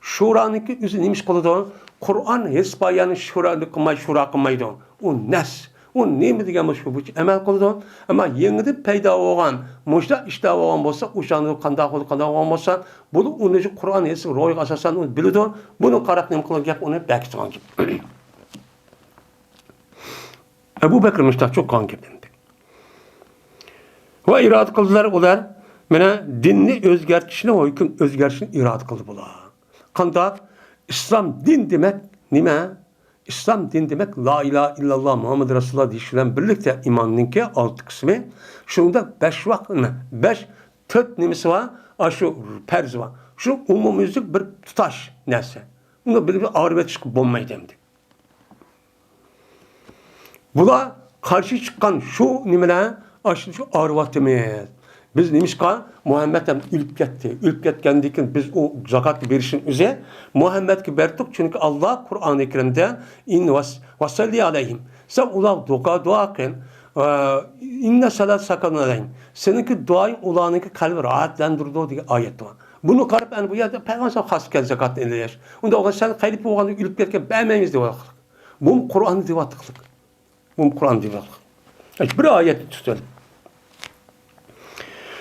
شورانىڭكى ئۆزى نېمە ئىش قىلىدۇ؟ قۇرئان ھېس بايانى شورا قىلماي، شورا قىلمايدۇ. ئۇ نەس. ئۇ نېمە دېگەن بولسا شۇ بويىچە ئەمەل قىلىدۇ. ئەمما يېڭىدىن پەيدا بولغان، مۇشۇنداق ئىشلار بولغان بولسا، ئۇ چاغدا قانداق بولدى، قانداق بولغان بولسا، بۇنى ئۇنى شۇ قۇرئان ھېس روھىغا ئاساسەن ئۇنى بىلىدۇ. بۇنىڭ قاراپ نېمە قىلغان گەپ، ئۇنى بەكىتىدىغان گەپ. ئەبۇ بەكرى مۇشتاق چوققان گەپ ئەمدى. ۋە ئىرادە قىلدىلار ئۇلار، مانا دىننى ئۆزگەرتىشنى، ھۆكۈم ئۆزگەرتىشنى ئىرادە قىلدى بۇلار. قانداق؟ ئىسلام دىن دېمەك نېمە؟ ئىسلام دىن دېمەك لا ئىلاھە ئىللاللا مۇھەممەد رەسۇلۇللا دېيىش بىلەن بىرلىكتە ئىماننىڭكى ئالتە قىسمى، شۇنىڭدا بەش ۋاق نېمە؟ بەش، تۆت نېمىسى بار؟ ئاشۇ پەرزى بار. شۇ ئومۇميۈزلۈك بىر تۇتاش نەرسە. ئۇنى بىر ئايرىۋېتىشقا بولمايدۇ ئەمدى. بۇلار قارشى چىققان شۇ نېمىلەر، ئاشۇ ئارىۋاتىمىز. بىز نېمىشقا مۇھەممەد ھەم ئۆلۈپ كەتتى. ئۆلۈپ كەتكەندىن كېيىن بىز ئۇ زاكاتنى بېرىشنىڭ ئۆزى مۇھەممەدكە بەردۇق، چۈنكى ئاللا قۇرئانى كەرىمدە ئىن ۋەس-، ۋەسەللى ئەلەيھىم. سەن ئۇلارغا دۇئا، دۇئا قىل. ئە، ئىننە سەلات ساكانۇ ئەلەيھىم. سېنىڭكى دۇئايىڭ ئۇلارنىڭكى قەلبىنى راھەتلەندۈرىدۇ دېگەن ئايەت بار. بۇنى قاراپ، ئەنە بۇ يەردە پەيغەمبەر خاس ئىكەن زاكاتنى ئېلىش. ئۇنداق بولغان سەن خەلىپە بولغاندىن ئۆلۈپ كەتكەن بەرمەيمىز دەۋاتقانلىق. بۇمۇ قۇرئاندا دەۋاتقانلىق. بۇمۇ قۇرئاندا دەۋاتقانلىق. بىر ئايەتنى تۇتۇڭ.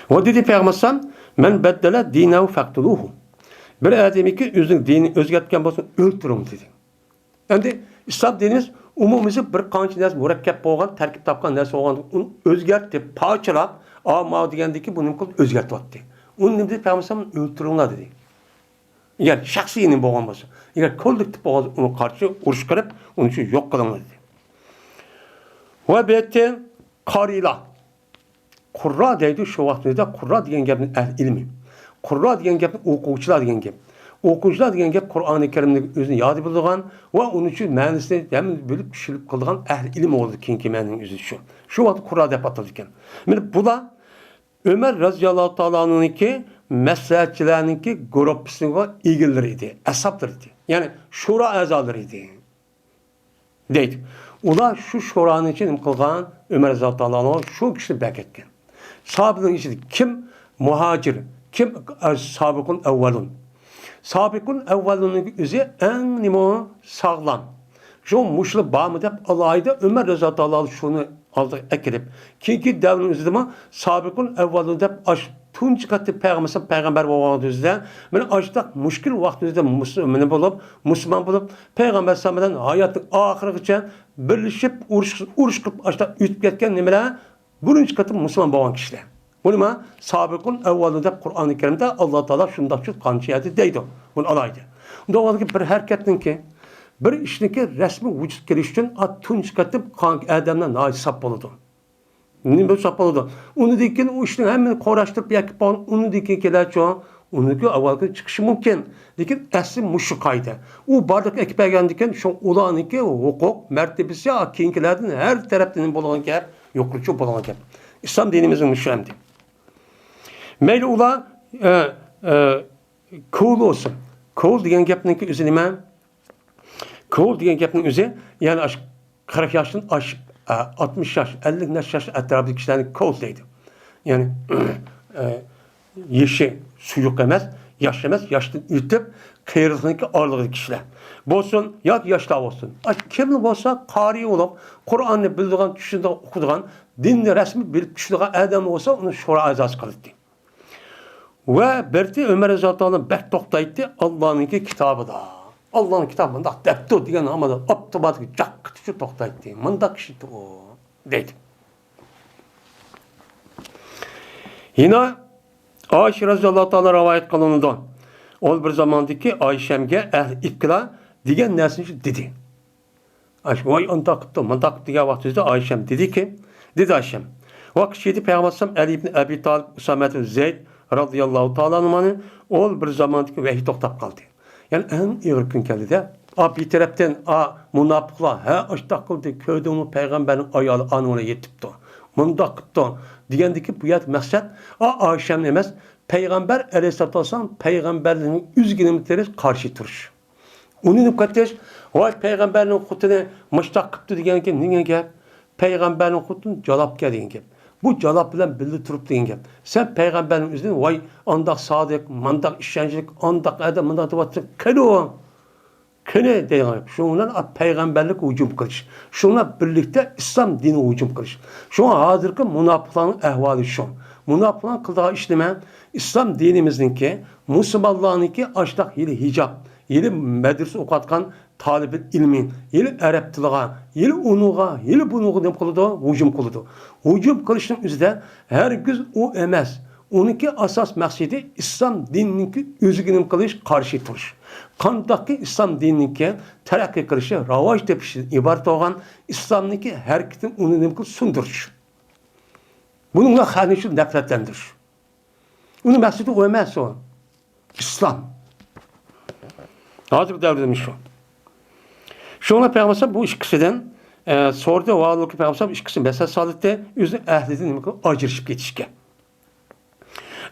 ۋە دېدى پەيغەمبەر ئەلەيھىسسالام، مەن بەددەلە دىنەھۇ فەقتۇلۇھۇ. بىر ئادەمكى ئۆزىنىڭ دىنىنى ئۆزگەرتكەن بولسا ئۆلتۈرۈڭ دېدى. ئەمدى ئىسلام دىنىمىز ئومۇميۈزلۈك بىر قانچە نەرسە مۇرەككەپ بولغان، تەركىب تاپقان نەرسە بولغان، ئۇنى ئۆزگەرتىپ، پارچىلاپ، ئا، ماۋۇ دېگەندىكى بۇ نېمە قىلىپ ئۆزگەرتىۋاتتى. ئۇنى نېمە دېدى پەيغەمبەر ئەلەيھىسسالام؟ ئۆلتۈرۈڭلار دېدى. ئەگەر شەخسىي نېمە بولغان بولسا، ئەگەر كوللېكتىپ بولغان بولسا، ئۇنىڭغا قارشى ئۇرۇش قىلىپ، ئۇنى شۇ يوق قىلىڭلار دېدى. ۋە بۇ يەردە قارىيلار، قۇررا دەيدۇ، شۇ ۋاقتىمىزدا قۇررا دېگەن گەپنى ئەھلى ئىلمى. قۇررا دېگەن گەپنى ئوقۇغۇچىلار دېگەن گەپ. ئوقۇغۇچىلار دېگەن گەپ قۇرئانى كەرىمنى ئۆزىنى ياد بىلىدىغان ۋە ئۇنىڭ ئۈچۈن مەنىسىنى ھەم بىلىپ چۈشىنىپ قىلىدىغان ئەھلى ئىلىم بولىدۇ. كېيىنكى مەنىنىڭ ئۆزى شۇ. شۇ ۋاقىتتا قۇررا دەپ ئاتىلىدىكەن. مانا بۇلار ئۆمەر رەزىياللاھۇ تائالا ئەنھۇنىڭكى مەسلىھەتچىلەرنىڭكى گۇرۇپپىسىنىڭ ئىگىلىرى ئىدى، ئەسھابلىرى ئىدى. يەنى شورا ئەزالىرى ئىدى. دەيدۇ. ئۇلار شۇ شورانى نېمە قىلغان؟ ئۆمەر رەزىياللاھۇ تائالا ئەنھۇ شۇ كىشىنى بەكەتكەن. ساھابىلەرنىڭ ئىچىدە كىم مۇھاجىر، كىم سابىقۇن ئەۋۋەلۇن؟ سابىقۇن ئەۋۋەلۇننىڭ ئۆزى ئەڭ نېمە ساغلام. شۇ مۇشۇلار بارمۇ دەپ ئالاھىدە ئۆمەر رەزىياللاھۇ تائالا شۇنى ئالدىغا ئەكىرىپ، كېيىنكى دەۋرنىڭ ئۆزىدىمۇ سابىقۇن ئەۋۋەلۇن دەپ ئاش تۇنجى قېتىم پەيغەمبەر، پەيغەمبەر بولغان ئۆزىدە، مانا ئاشۇنداق مۈشكۈل ۋاقتىمىزدا مۇسۇلمان بولۇپ، مۇسۇلمان بولۇپ، پەيغەمبەر ئەلەيھىسسالام بىلەن ھاياتنىڭ ئاخىرىغىچە بىرلىشىپ، ئۇرۇش، ئۇرۇش قىلىپ، ئاشۇنداق ئۆتۈپ كەتكەن نېمىلەر؟ بىرىنچى قېتىم مۇسۇلمان بولغان كىشىلەر. بۇنى ما سابىقۇن ئەۋۋەلۇن دەپ قۇرئانى كەرىمدە ئاللا تائالا شۇنداق شۇ قانچە يەردە دەيدۇ. بۇنى ئالايدى. ئۇنداق بولغاندىكىن بىر ھەرىكەتنىڭكى، بىر ئىشنىڭكى رەسمىي ۋۇجۇدقا كېلىشى ئۈچۈن ئا تۇنجى قېتىم قان-، ئادەملەر ناھايىتى ساپ بولىدۇ. نېمە بولۇپ ساپ بولىدۇ؟ ئۇنىڭدىن كېيىن ئۇ ئىشنىڭ ھەممىنى قوراشتۇرۇپ يەكۈپ بولغان، ئۇنىڭدىن كېيىن كېلەرچۇ، ئۇنىڭكى ئاۋۋالقى چىقىشى مۇمكىن. لېكىن ئەسلى مۇشۇ قائىدە. ئۇ بارلىققا ئەكىپ بەرگەندىن كېيىن شۇ ئۇلارنىڭكى ھوقۇق، مەرتىۋىسى كېيىنكىلەردىن ھەر تەرەپتىن بولغان گەپ، يۇقىرىچۇ بولغان گەپ. ئىسلام دىنىمىزنىڭ مۇشۇ ئەمدى. مەيلى ئۇلار، ئە، ئە، كول بولسۇن. كول دېگەن گەپنىڭكى ئۆزى نېمە؟ كول دېگەن گەپنىڭ ئۆزى، يەنى ئاشۇ قىرىق ياشتىن ئاشىپ، ئە، ئاتمىش ياش، ئەللىك نەچچە ياش ئەتراپىدىكى كىشىلەرنى كول دەيدۇ. يەنى، ئە، يېشى سۇيۇق ئەمەس، ياش ئەمەس، ياشتىن ئۆتۈپ، قېرىلىقنىڭكى ئارىلىقىدىكى كىشىلەر بولسۇن ياكى ياشلار بولسۇن. ئاشۇ كىملا بولسا، قارىي بولۇپ، قۇرئاننى بىلىدىغان، چۈشىنىدىغان، ئوقۇيدىغان، دىننى رەسمىي بىلىپ چۈشىنىدىغان ئادەم بولسا، ئۇنى شورا ئەزاسى قىلاتتى. ۋە بىرتى ئۆمەر رەزىياللاھۇ تائالا بەك توختايتتى، ئاللانىڭكى كىتابىدا. ئاللانىڭ كىتابى مۇنداق دەپتۇ دېگەن ھامانلا ئاپتوماتىك جاق قىتىچۇ توختايتتى. مۇنداق كىشى ئۇ، دەيدۇ. يەنە ئائىشە رەزىياللاھۇ تائالا رىۋايەت قىلىنىدۇ. ئۇ بىر زاماندىكى ئايشەمگە ئەھلى ئىپكىلا دېگەن نەرسىنى دېدى. ئاش-، ۋاي، ئۇنداق قىپتۇ، مۇنداق قىپتۇ دېگەن ۋاقتىمىزدا ئايشەم دېدىكى، دېدى ئايشەم، ۋاقىت ئىچىدە پەيغەمبەر ئەلەيھىسسالام ئەلى ئىبن ئەبى تالىب، ئۇسامە ئىبن زەيد رازىياللاھۇ تائالا ئەنھۇمنى ئول بىر زاماندىكى ۋەھىي توختاپ قالدى. يەنى ئەڭ ئېغىر كۈن كەلدى-دە. ئا، بىر تەرەپتىن، ئا، مۇناپىقلار، ھە، ئاشتاق قىلدى، كۆردۈڭمۇ پەيغەمبەرنىڭ ئايالى ئانىڭ بىلەن يېتىپتۇ، مۇنداق قىپتۇ دېگەندىكى بۇ يەردە مەقسەت، ئا، ئايشەمنى ئەمەس، پەيغەمبەر ئەلەيھىسسالاتۇ ۋەسسالام پەيغەمبەرلىكنىڭ ئۆزىگە نېمە تېرىش، قارشى تۇرۇش. ئۇنى نېمە قىلىش؟ ۋاي، پەيغەمبەرنىڭ خوتۇنى مۇشتاق قىپتۇ دېگەنكەن، نېمە گەپ؟ پەيغەمبەرنىڭ خوتۇنى جالاپكەن دېگەن گەپ. بۇ جالاپ بىلەن بىللە تۇرۇپ دېگەن گەپ. سەن پەيغەمبەرنىڭ ئۆزىنى، ۋاي، ئانداق سادىق، مانداق ئىشەنچلىك، ئانداق ئادەم، مانداق دەۋاتساڭ، قېنى ئۇ؟ قېنى دەيدىغان گەپ. شۇنىڭ بىلەن پەيغەمبەرلىككە ھۇجۇم قىلىش. شۇنىڭ بىلەن بىرلىكتە ئىسلام دىنىغا ھۇجۇم قىلىش. شۇڭا ھازىرقى مۇناپىقلارنىڭ ئەھۋالى شۇ. مۇناپىقلارنىڭ قىلىدىغان ئىشى نېمە؟ ئىسلام دىنىمىزنىڭكى، مۇسۇلمانلارنىڭكى ئاشۇنداق ھېلى ھىجاب، ھېلى مەدرىسە ئوقۇۋاتقان تالىبىل ئىلمى، ھېلى ئەرەب تىلىغا، ھېلى ئۇنىڭغا، ھېلى بۇنىڭغا نېمە قىلىدۇ؟ ھۇجۇم قىلىدۇ. ھۇجۇم قىلىشنىڭ ئۆزىدە ھەرگىز ئۇ ئەمەس. ئۇنىڭكى ئاساس مەقسىتى ئىسلام دىنىنىڭكى ئۆزىگە نېمە قىلىش، قارشى تۇرۇش. قانداقكى ئىسلام دىنىنىڭكى تەرەققىي قىلىشى، راۋاج تېپىشىدىن ئىبارەت بولغان ئىسلامنىڭكى ھەرىكىتىنى ئۇنى نېمە قىلىش، سۇندۇرۇش. بۇنىڭ بىلەن خەلقنى شۇ نەپرەتلەندۈرۈش. ئۇنىڭ مەقسىتى ئۇ ئەمەس ئۇ. ئىسلام. ھازىرقى دەۋردە شۇ. شۇڭا پەيغەمبەر بۇ ئىككىسىدىن، ئە، سورىدى، ۋاھالۇكى پەيغەمبەر ئىككىسى مەسەلە سالىتتى، ئۆزىنىڭ ئەھلىدىن نېمە قىلىپ ئاجرىشىپ كېتىشكە.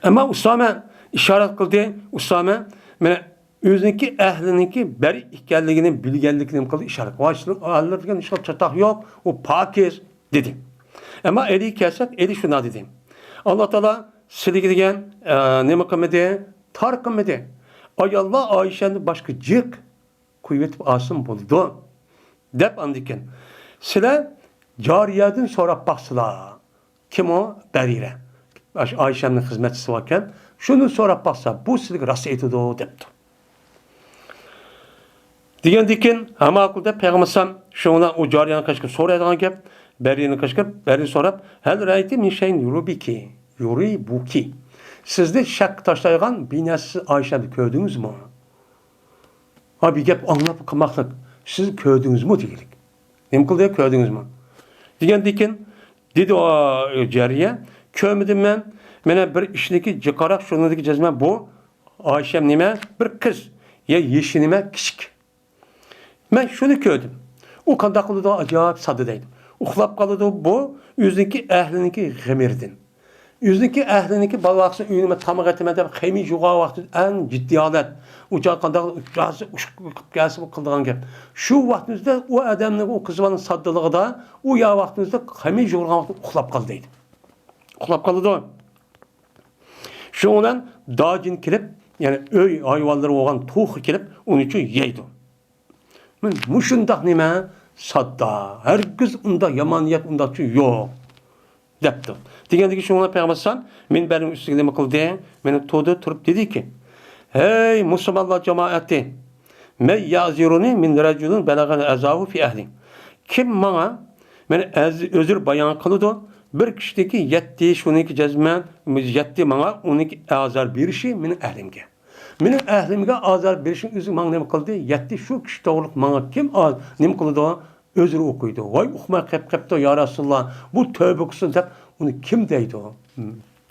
ئەمما ئۇسامە ئىشارەت قىلدى، ئۇسامە مانا ئۆزىنىڭكى ئەھلىنىڭكى بەرى ئىكەنلىكىنى بىلگەنلىكىنى نېمە قىلدى، ئىشارەت قىلدى. ۋاي، سىلەرنىڭ ئەھلىدىن ھېچقانداق چاتاق يوق، ئۇ پاكىز، دېدى. ئەمما ئەلىگە كەلسەك، ئەلى شۇنداق دېدى. ئاللا تائالا سىلىگە دېگەن، ئە، نېمە قىلمىدى؟ تار قىلمىدى. ئاياللار ئائىشەدىن باشقا جىق قويۇۋېتىپ ئالسىمۇ بولىدۇ، دەپ ئاندىن كېيىن، سىلەر جارىيەدىن سوراپ باقسىلا، كىم ئۇ؟ بەرىرە. ئاشۇ ئائىشەمنىڭ خىزمەتچىسى باركەن، شۇنى سوراپ باقسا، بۇ سىلىگە راست ئېيتىدۇ، دەپتۇ. دېگەندىن كېيىن، ھە ماقۇل دەپ پەيغەمبەر ئەلەيھىسسالام شۇڭا ئۇ جارىيەنىڭ قېشىغا سورايدىغان گەپ، بەرىرىنىڭ قېشىغا كىرىپ، بەرىرە سوراپ، ھەل رەئەيتى مىن شەيئىن يۇرىبۇكى، يۇرىبۇكى. سىزنى شەككە تاشلايدىغان بىر نەرسە ئائىشەمدە كۆردىڭىزمۇ؟ ھا، بىر گەپ ئاڭلاپ قالماقلىق. سىز كۆردىڭىزمۇ دېگۈلۈك. نېمە قىلدى، كۆردىڭىزمۇ؟ دېگەندىن كېيىن دېدى ئۇ جارىيە، كۆرمىدىم مەن. مانا بىر ئىشنىكى جىقراق، شۇنىڭدىكى جەزمەن بۇ ئائىشەم نېمە؟ بىر قىز. يا يېشى نېمە؟ كىچىك. مەن شۇنى كۆردۈم. ئۇ قانداق قىلىدۇ؟ ئاجايىپ ساددا دەيدۇ. ئۇخلاپ قالىدۇ بۇ ئۆزىنىڭكى ئەھلىنىڭكى غېمىردىن. ئۆزىنىڭكى ئەھلىنىڭكى بالا ۋاقتىسى ئۆينى مەن تاماق ئېتىمەن دەپ خېمىر يۇغان ۋاقتى ئەڭ جىددىي ھالەت. ئۇ چاغ قانداق ئۇچراسى ئۇشقۇپ قىلىپ كەلسە بۇ قىلىدىغان گەپ. شۇ ۋاقتىمىزدا ئۇ ئادەمنىڭ ئۇ قىز بالىنىڭ ساددىلىقىدا ئۇ يا ۋاقتىمىزدا خېمىر يۇغۇرغان ۋاقتىدا ئۇخلاپ قالدى دەيدۇ. ئۇخلاپ قالىدۇ. شۇنىڭ بىلەن داجىن كېلىپ، يەنى ئۆي ھايۋانلىرى بولغان توخۇ كېلىپ ئۇنى شۇ يەيدۇ. مەن مۇشۇنداق نېمە؟ ساددا. ھەرگىز ئۇنداق يامان نىيەت، ئۇنداقچە يوق، دەپتۇ. دېگەندىكىن شۇڭا پەيغەمبەر ئەلەيھىسسالام مىنبەرنىڭ ئۈستىگە نېمە قىلدى؟ مېنى تۇردى، تۇرۇپ دېدىكى، ھەي مۇسۇلمانلار جامائەتى، مەن يەزۇرۇنى مىن رەجۇلىن بەلەغەنى ئەزاھۇ فى ئەھلى. كىم ماڭا مېنى ئەز-، ئۆزرە بايان قىلىدۇ؟ بىر كىشىدىكى يەتتە، شۇنىڭكى جەزمەن يەتتە ماڭا، ئۇنىڭكى ئازار بېرىشى مېنىڭ ئەھلىمگە. مېنىڭ ئەھلىمگە ئازار بېرىشنىڭ ئۆزى ماڭا نېمە قىلدى؟ يەتتە شۇ كىشى توغرىلىق ماڭا كىم ئاز-، نېمە قىلىدۇ؟ ئۆزرە ئوقۇيدۇ. ۋاي، ئۇقماي قېلىپ قېپتۇ، يا رەسۇلاللا، بۇ تۆۋە قىلسۇن دەپ ئۇنى كىم دەيدۇ؟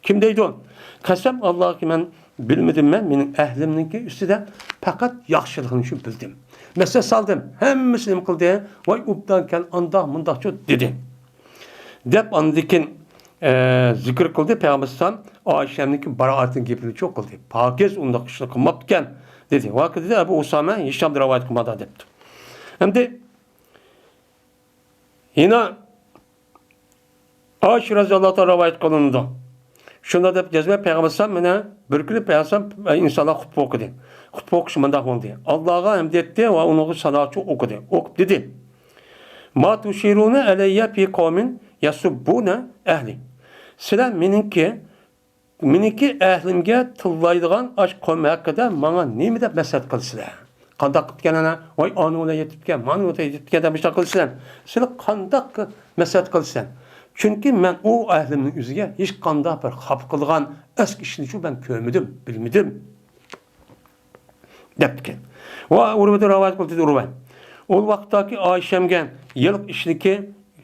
كىم دەيدۇ؟ قەسەم ئاللاھقا، مەن بىلمىدىم، مەن مېنىڭ ئەھلىمنىڭكى ئۈستىدە پەقەت ياخشىلىقىنى شۇ بىلدىم. مەسىلە سالدىم، ھەممىسى نېمە قىلدى؟ ۋاي، ئوبدانكەن، ئانداق مۇنداقچۇ دېدى. دەپ ئاندىن كېيىن، ئە، زىكىر قىلدى پەيغەمبەر ئەلەيھىسسالام، ئائىشەمنىڭكى بارائەتنىڭ گېپىنى چوق قىلدى. پاكىز ئۇنداق ئىشنى قىلماپتىكەن، دېدى. ۋاقىت دېدى، ئەبۇ ئۇسامە ھىشامدىن رىۋايەت قىلماقتا، دەپتۇ. ئەمدى يەنە ئائىشە رەزىياللاھۇ تائالا رىۋايەت قىلىنىدۇ. شۇنداق دەپ جەزمەن پەيغەمبەر ئەلەيھىسسالام مانا بىر كۈنى پەيغەمبەر ئەلەيھىسسالام ئىنسانلار خۇتبە ئوقۇدى. خۇتبە ئوقۇشى مۇنداق بولدى. ئاللاغا ھەمد ئېيتتى ۋە ئۇنىڭغا سالاۋات ئوقۇدى. ئوقۇپ دېدى، ما تۇشىرۇنە ئەلەييە فى قەۋمىن يەسۇببۇنە ئەھلى. سىلەر مېنىڭكى مېنىڭكى ئەھلىمگە تىللايدىغان ئاش قوم ھەققىدە ماڭا نېمە دەپ مەسلىھەت قىلىسىلەر؟ قانداق قىپتىكەن ئانا؟ ۋاي، ئانىڭ بىلەن يېتىپتىكەن، مانىڭ بىلەن يېتىپتىكەن دەپ مۇشۇنداق قىلىسىلەر. سىلەر قانداق مەسلىھەت قىلىسىلەر؟ چۈنكى مەن ئۇ ئەھلىمنىڭ ئۆزىگە ھېچقانداق بىر خاپا قىلىدىغان ئەسكى ئىشنى شۇ مەن كۆرمىدىم، بىلمىدىم. دەپتىكەن. ۋە ئۇرۋىدىن رىۋايەت قىلدى، ئۇرۋە. ئۇ ۋاقىتتاكى ئائىشەمگە يىلقى ئىشنىكى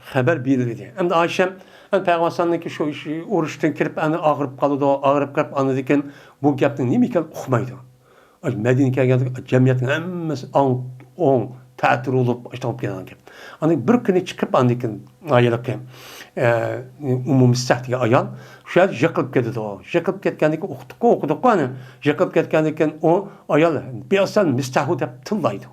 خەۋەر بېرىلدى. ئەمدى ئائىشەم، ئەمدى پەيغەمبەرنىڭكى شۇ ئىش، ئۇرۇشتىن كېلىپ، ئەمدى ئاغرىپ قالىدۇ، ئاغرىپ قېلىپ، ئاندىن كېيىن بۇ گەپنىڭ نېمە ئىكەنلىكىنى ئۇقمايدۇ. مەدىنىگە كەلگەندە جەمئىيەتنىڭ ھەممىسى ئاڭ، ئوڭ، تەتۈر بولۇپ، ئاشۇنداق بولۇپ كەلگەن گەپ. ئاندىن بىر كۈنى چىقىپ، ئاندىن كېيىن ھېلىقى، ئە، ئۇممۇ مىستەھ دېگەن ئايال شۇ يەردە يىقىلىپ كېتىدۇ. يىقىلىپ كەتكەندىن كېيىن، ئۇقتۇققۇ، ئوقۇدۇققۇ ئانا. يىقىلىپ كەتكەندىن كېيىن ئۇ ئايال، بىئسەل مىستەھۇ دەپ تىللايدۇ.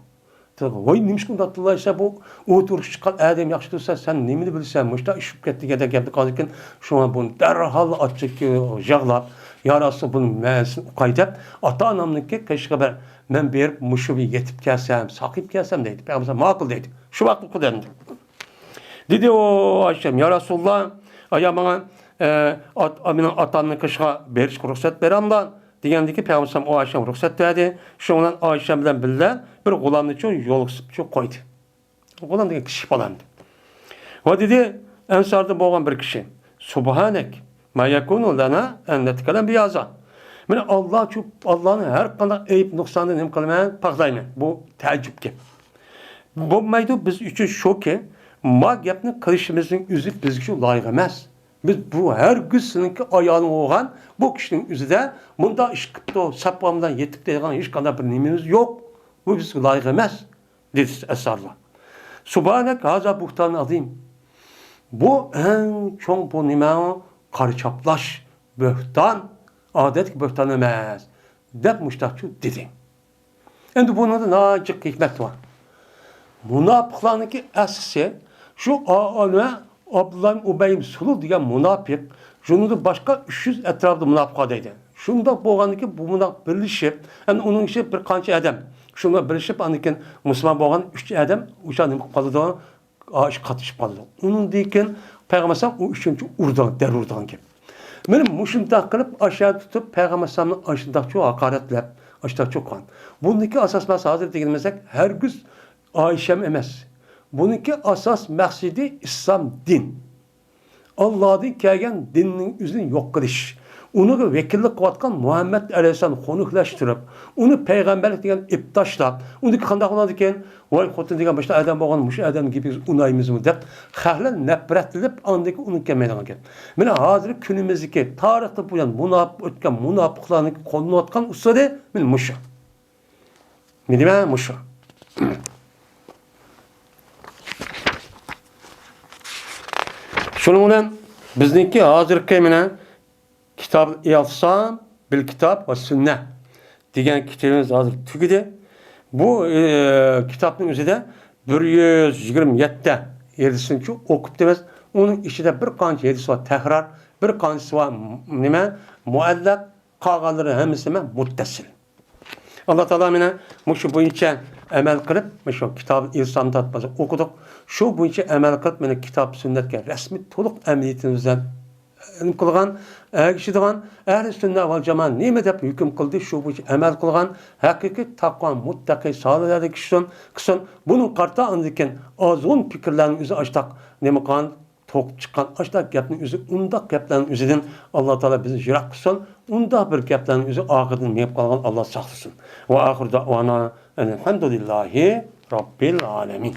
ۋاي، نېمىشقا ئۇنداق تىللايسەن؟ بۇ ئولتۇرۇش چىققان ئادەم ياخشى تۇرسا، سەن نېمىنى ببىلىسەن؟ مۇشۇنداق ئىش بولۇپ كەتتى دېگەندەك گەپنى قىلغاندىكىن، شۇڭا بۇنى دەرھال ئاچچىق يىغلاپ، يا رەسۇل، بۇنىڭ مەنىسىنى ئۇقاي دەپ، ئاتا-ئانامنىڭكى قېشىغا بىر مەن بېرىپ مۇشۇ بىر يېتىپ كەلسەم، ساقىيىپ كەلسەم دەيدۇ. پەيغەمبەر ماقۇل دەيدۇ. شۇ ۋاقىت ئۇقىدۇ ئەمدى. دېدى، ئۇ ئايشەم، يا رەسۇلاللا، ئايا ماڭا، ئە، ئات-، مېنىڭ ئاتامنىڭ قېشىغا بېرىشقا رۇخسەت بېرەملا؟ دېگەندىكى پەيغەمبەر ئەلەيھىسسالام ئۇ ئايشەمگە رۇخسەت بەردى. شۇنىڭ بىلەن ئايشەم بىلەن بىللە بىر غۇلامنى شۇ يولغا سېلىپ شۇ قويدى. غۇلام دېگەن كىچىك بالا ئەمدى. ۋە دېدى، ئەنساردىن بولغان بىر كىشى، سۇبھانەك، ما يەكۇنۇ لەنا ئەن نەتكەللەمە بىھازا. مانا ئاللا شۇ، ئاللانى ھەر قانداق ئەيىب نۇقساندىن نېمە قىلىمەن، پاكلايمەن. بۇ تەئەججۈپ گەپ. بولمايدۇ، بىز ئۈچۈن شۇكى، ما گەپنى قىلىشىمىزنىڭ ئۆزى بىزگە شۇ لايىق ئەمەس. بىز بۇ ھەرگىز سېنىڭكى ئايالىڭ بولغان بۇ كىشىنىڭ ئۆزىدە مۇنداق ئىش قىپتۇ، ساپا بىلەن يېتىپ دەيدىغان ھېچقانداق بىر نېمىمىز يوق. بۇ بىزگە لايىق ئەمەس، دېدى ئەنسارلار. سۇبھانەك، ھازا بۇھتان ئازىم. بۇ ئەڭ چوڭ بۇ نېمە؟ قارا چاپلاش، بۆھتان، ئادەتتىكى بۆھتان ئەمەس، دەپ مۇشتاقچۇ دېدى. ئەمدى بۇنىڭدا ناھايىتى جىق ھېكمەت بار. مۇناپىقلارنىڭكى ئەسلىسى شۇ ئا-، ئا-، نېمە، ئابدۇللا ئىبن ئۇبەي سۇلۇل دېگەن مۇناپىق، شۇنىڭدىن باشقا ئۈچ يۈز ئەتراپىدا مۇناپىق بار دەيدۇ. شۇنداق بولغاندىكىن بۇ مۇنداق بىرلىشىپ، ئەمدى ئۇنىڭ ئىچىدە بىر قانچە ئادەم شۇنداق بىرلىشىپ، ئاندىن كېيىن مۇسۇلمان بولغان ئۈچ ئادەم ئۇشۇ نېمە قىلىپ قالىدۇ؟ ئا، ئىش قاتنىشىپ قالىدۇ. ئۇنىڭدىن كېيىن پەيغەمبەر ئەلەيھىسسالام ئۇ ئۈچىنچى ئۇرىدىغان، دەل ئۇرىدىغان گەپ. مانا مۇشۇنداق قىلىپ ئاشۇ يەردە تۇتۇپ پەيغەمبەر ئەلەيھىسسالامنى ئاشۇنداقچۇ ھاقارەتلەپ، ئاشۇنداقچۇ قىلغان. بۇنىڭكى ئاساس مەقسىتى ھازىر دېگىنىمىزدەك ھەرگىز ئايشەم ئەمەس. بۇنىڭكى ئاساس مەقسىتى ئىسلام دىن. ئاللادىن كەلگەن دىننىڭ ئۆزىنى يوق قىلىش. ئۇنىڭغا ۋەكىللىك قىلىۋاتقان مۇھەممەد ئەلەيھىسسالامنى خۇنۇكلەشتۈرۈپ، ئۇنى پەيغەمبەرلىك دېگەن ئېلىپ تاشلاپ، ئۇنىڭدىن كېيىن قانداق بولىدىكەن؟ ۋاي خوتۇن دېگەن مۇشۇ ئادەم بولغان، مۇشۇ ئادەمنىڭ گېپىگە ئۇنايمىزمۇ دەپ خەقلەر نەپرەتلىنىپ، ئاندىن كېيىن ئۇنىڭ كەلمەيدىغان گەپ. مانا ھازىرقى كۈنىمىزدىكى تارىختا بۇيان مۇناپىق ئۆتكەن مۇناپىقلارنىڭ قوللىنىۋاتقان ئۇسۇلى مانا مۇشۇ. مېنىڭ مۇشۇ. شۇنىڭ بىلەن بىزنىڭكى ھازىرقى مانا كىتاب ئىئتىسام بىل كىتاب ۋە سۈننە دېگەن كىتابىمىز ھازىر تۈگىدى. بۇ، ئى، كىتابنىڭ ئۆزىدە بىر يۈز يىگىرمە يەتتە ھەدىسنىچۇ ئوقۇپتىمىز. ئۇنىڭ ئىچىدە بىر قانچە ھەدىس بار تەكرار، بىر قانچىسى بار م-، نېمە، مۇئەللەق، قالغانلىرى ھەممىسى نېمە، مۇتتەسىل. ئاللا تائالا مانا مۇشۇ بويىچە ئەمەل قىلىپ، مۇشۇ كىتاب ئىلسامدا بىز ئوقۇدۇق. شۇ بويىچە ئەمەل قىلىپ، مانا كىتاب سۈننەتكە رەسمىي تولۇق ئەمەلىيىتىمىزدە نېمە قىلغان، ئەگىشىدىغان، ئەھلى سۈننە ۋەل جامائە نېمە دەپ ھۆكۈم قىلدى، شۇ بويىچە ئەمەل قىلغان ھەقىقىي تەقۋا، مۇتتەقى، سالىھلاردىن كىشىسۇن، قىلسۇن. بۇنىڭغا قارىتا ئاندىن كېيىن ئازغۇن پىكىرلەرنىڭ ئۆزى ئاشتاق نېمە قىلغان، توقۇپ چىققان ئاشۇنداق گەپنىڭ ئۆزى، ئۇنداق گەپلەرنىڭ ئۆزىدىن ئاللا تائالا بىزنى يىراق قىلسۇن. ئۇنداق بىر گەپلەرنىڭ ئۆزى ئاخىرىدىن مېڭىپ قالغان ئاللا ساقلىسۇن. ۋە ئاخىر دەئۋانا ئەلھەمدۇلىللاھى رەببىل ئالەمىن.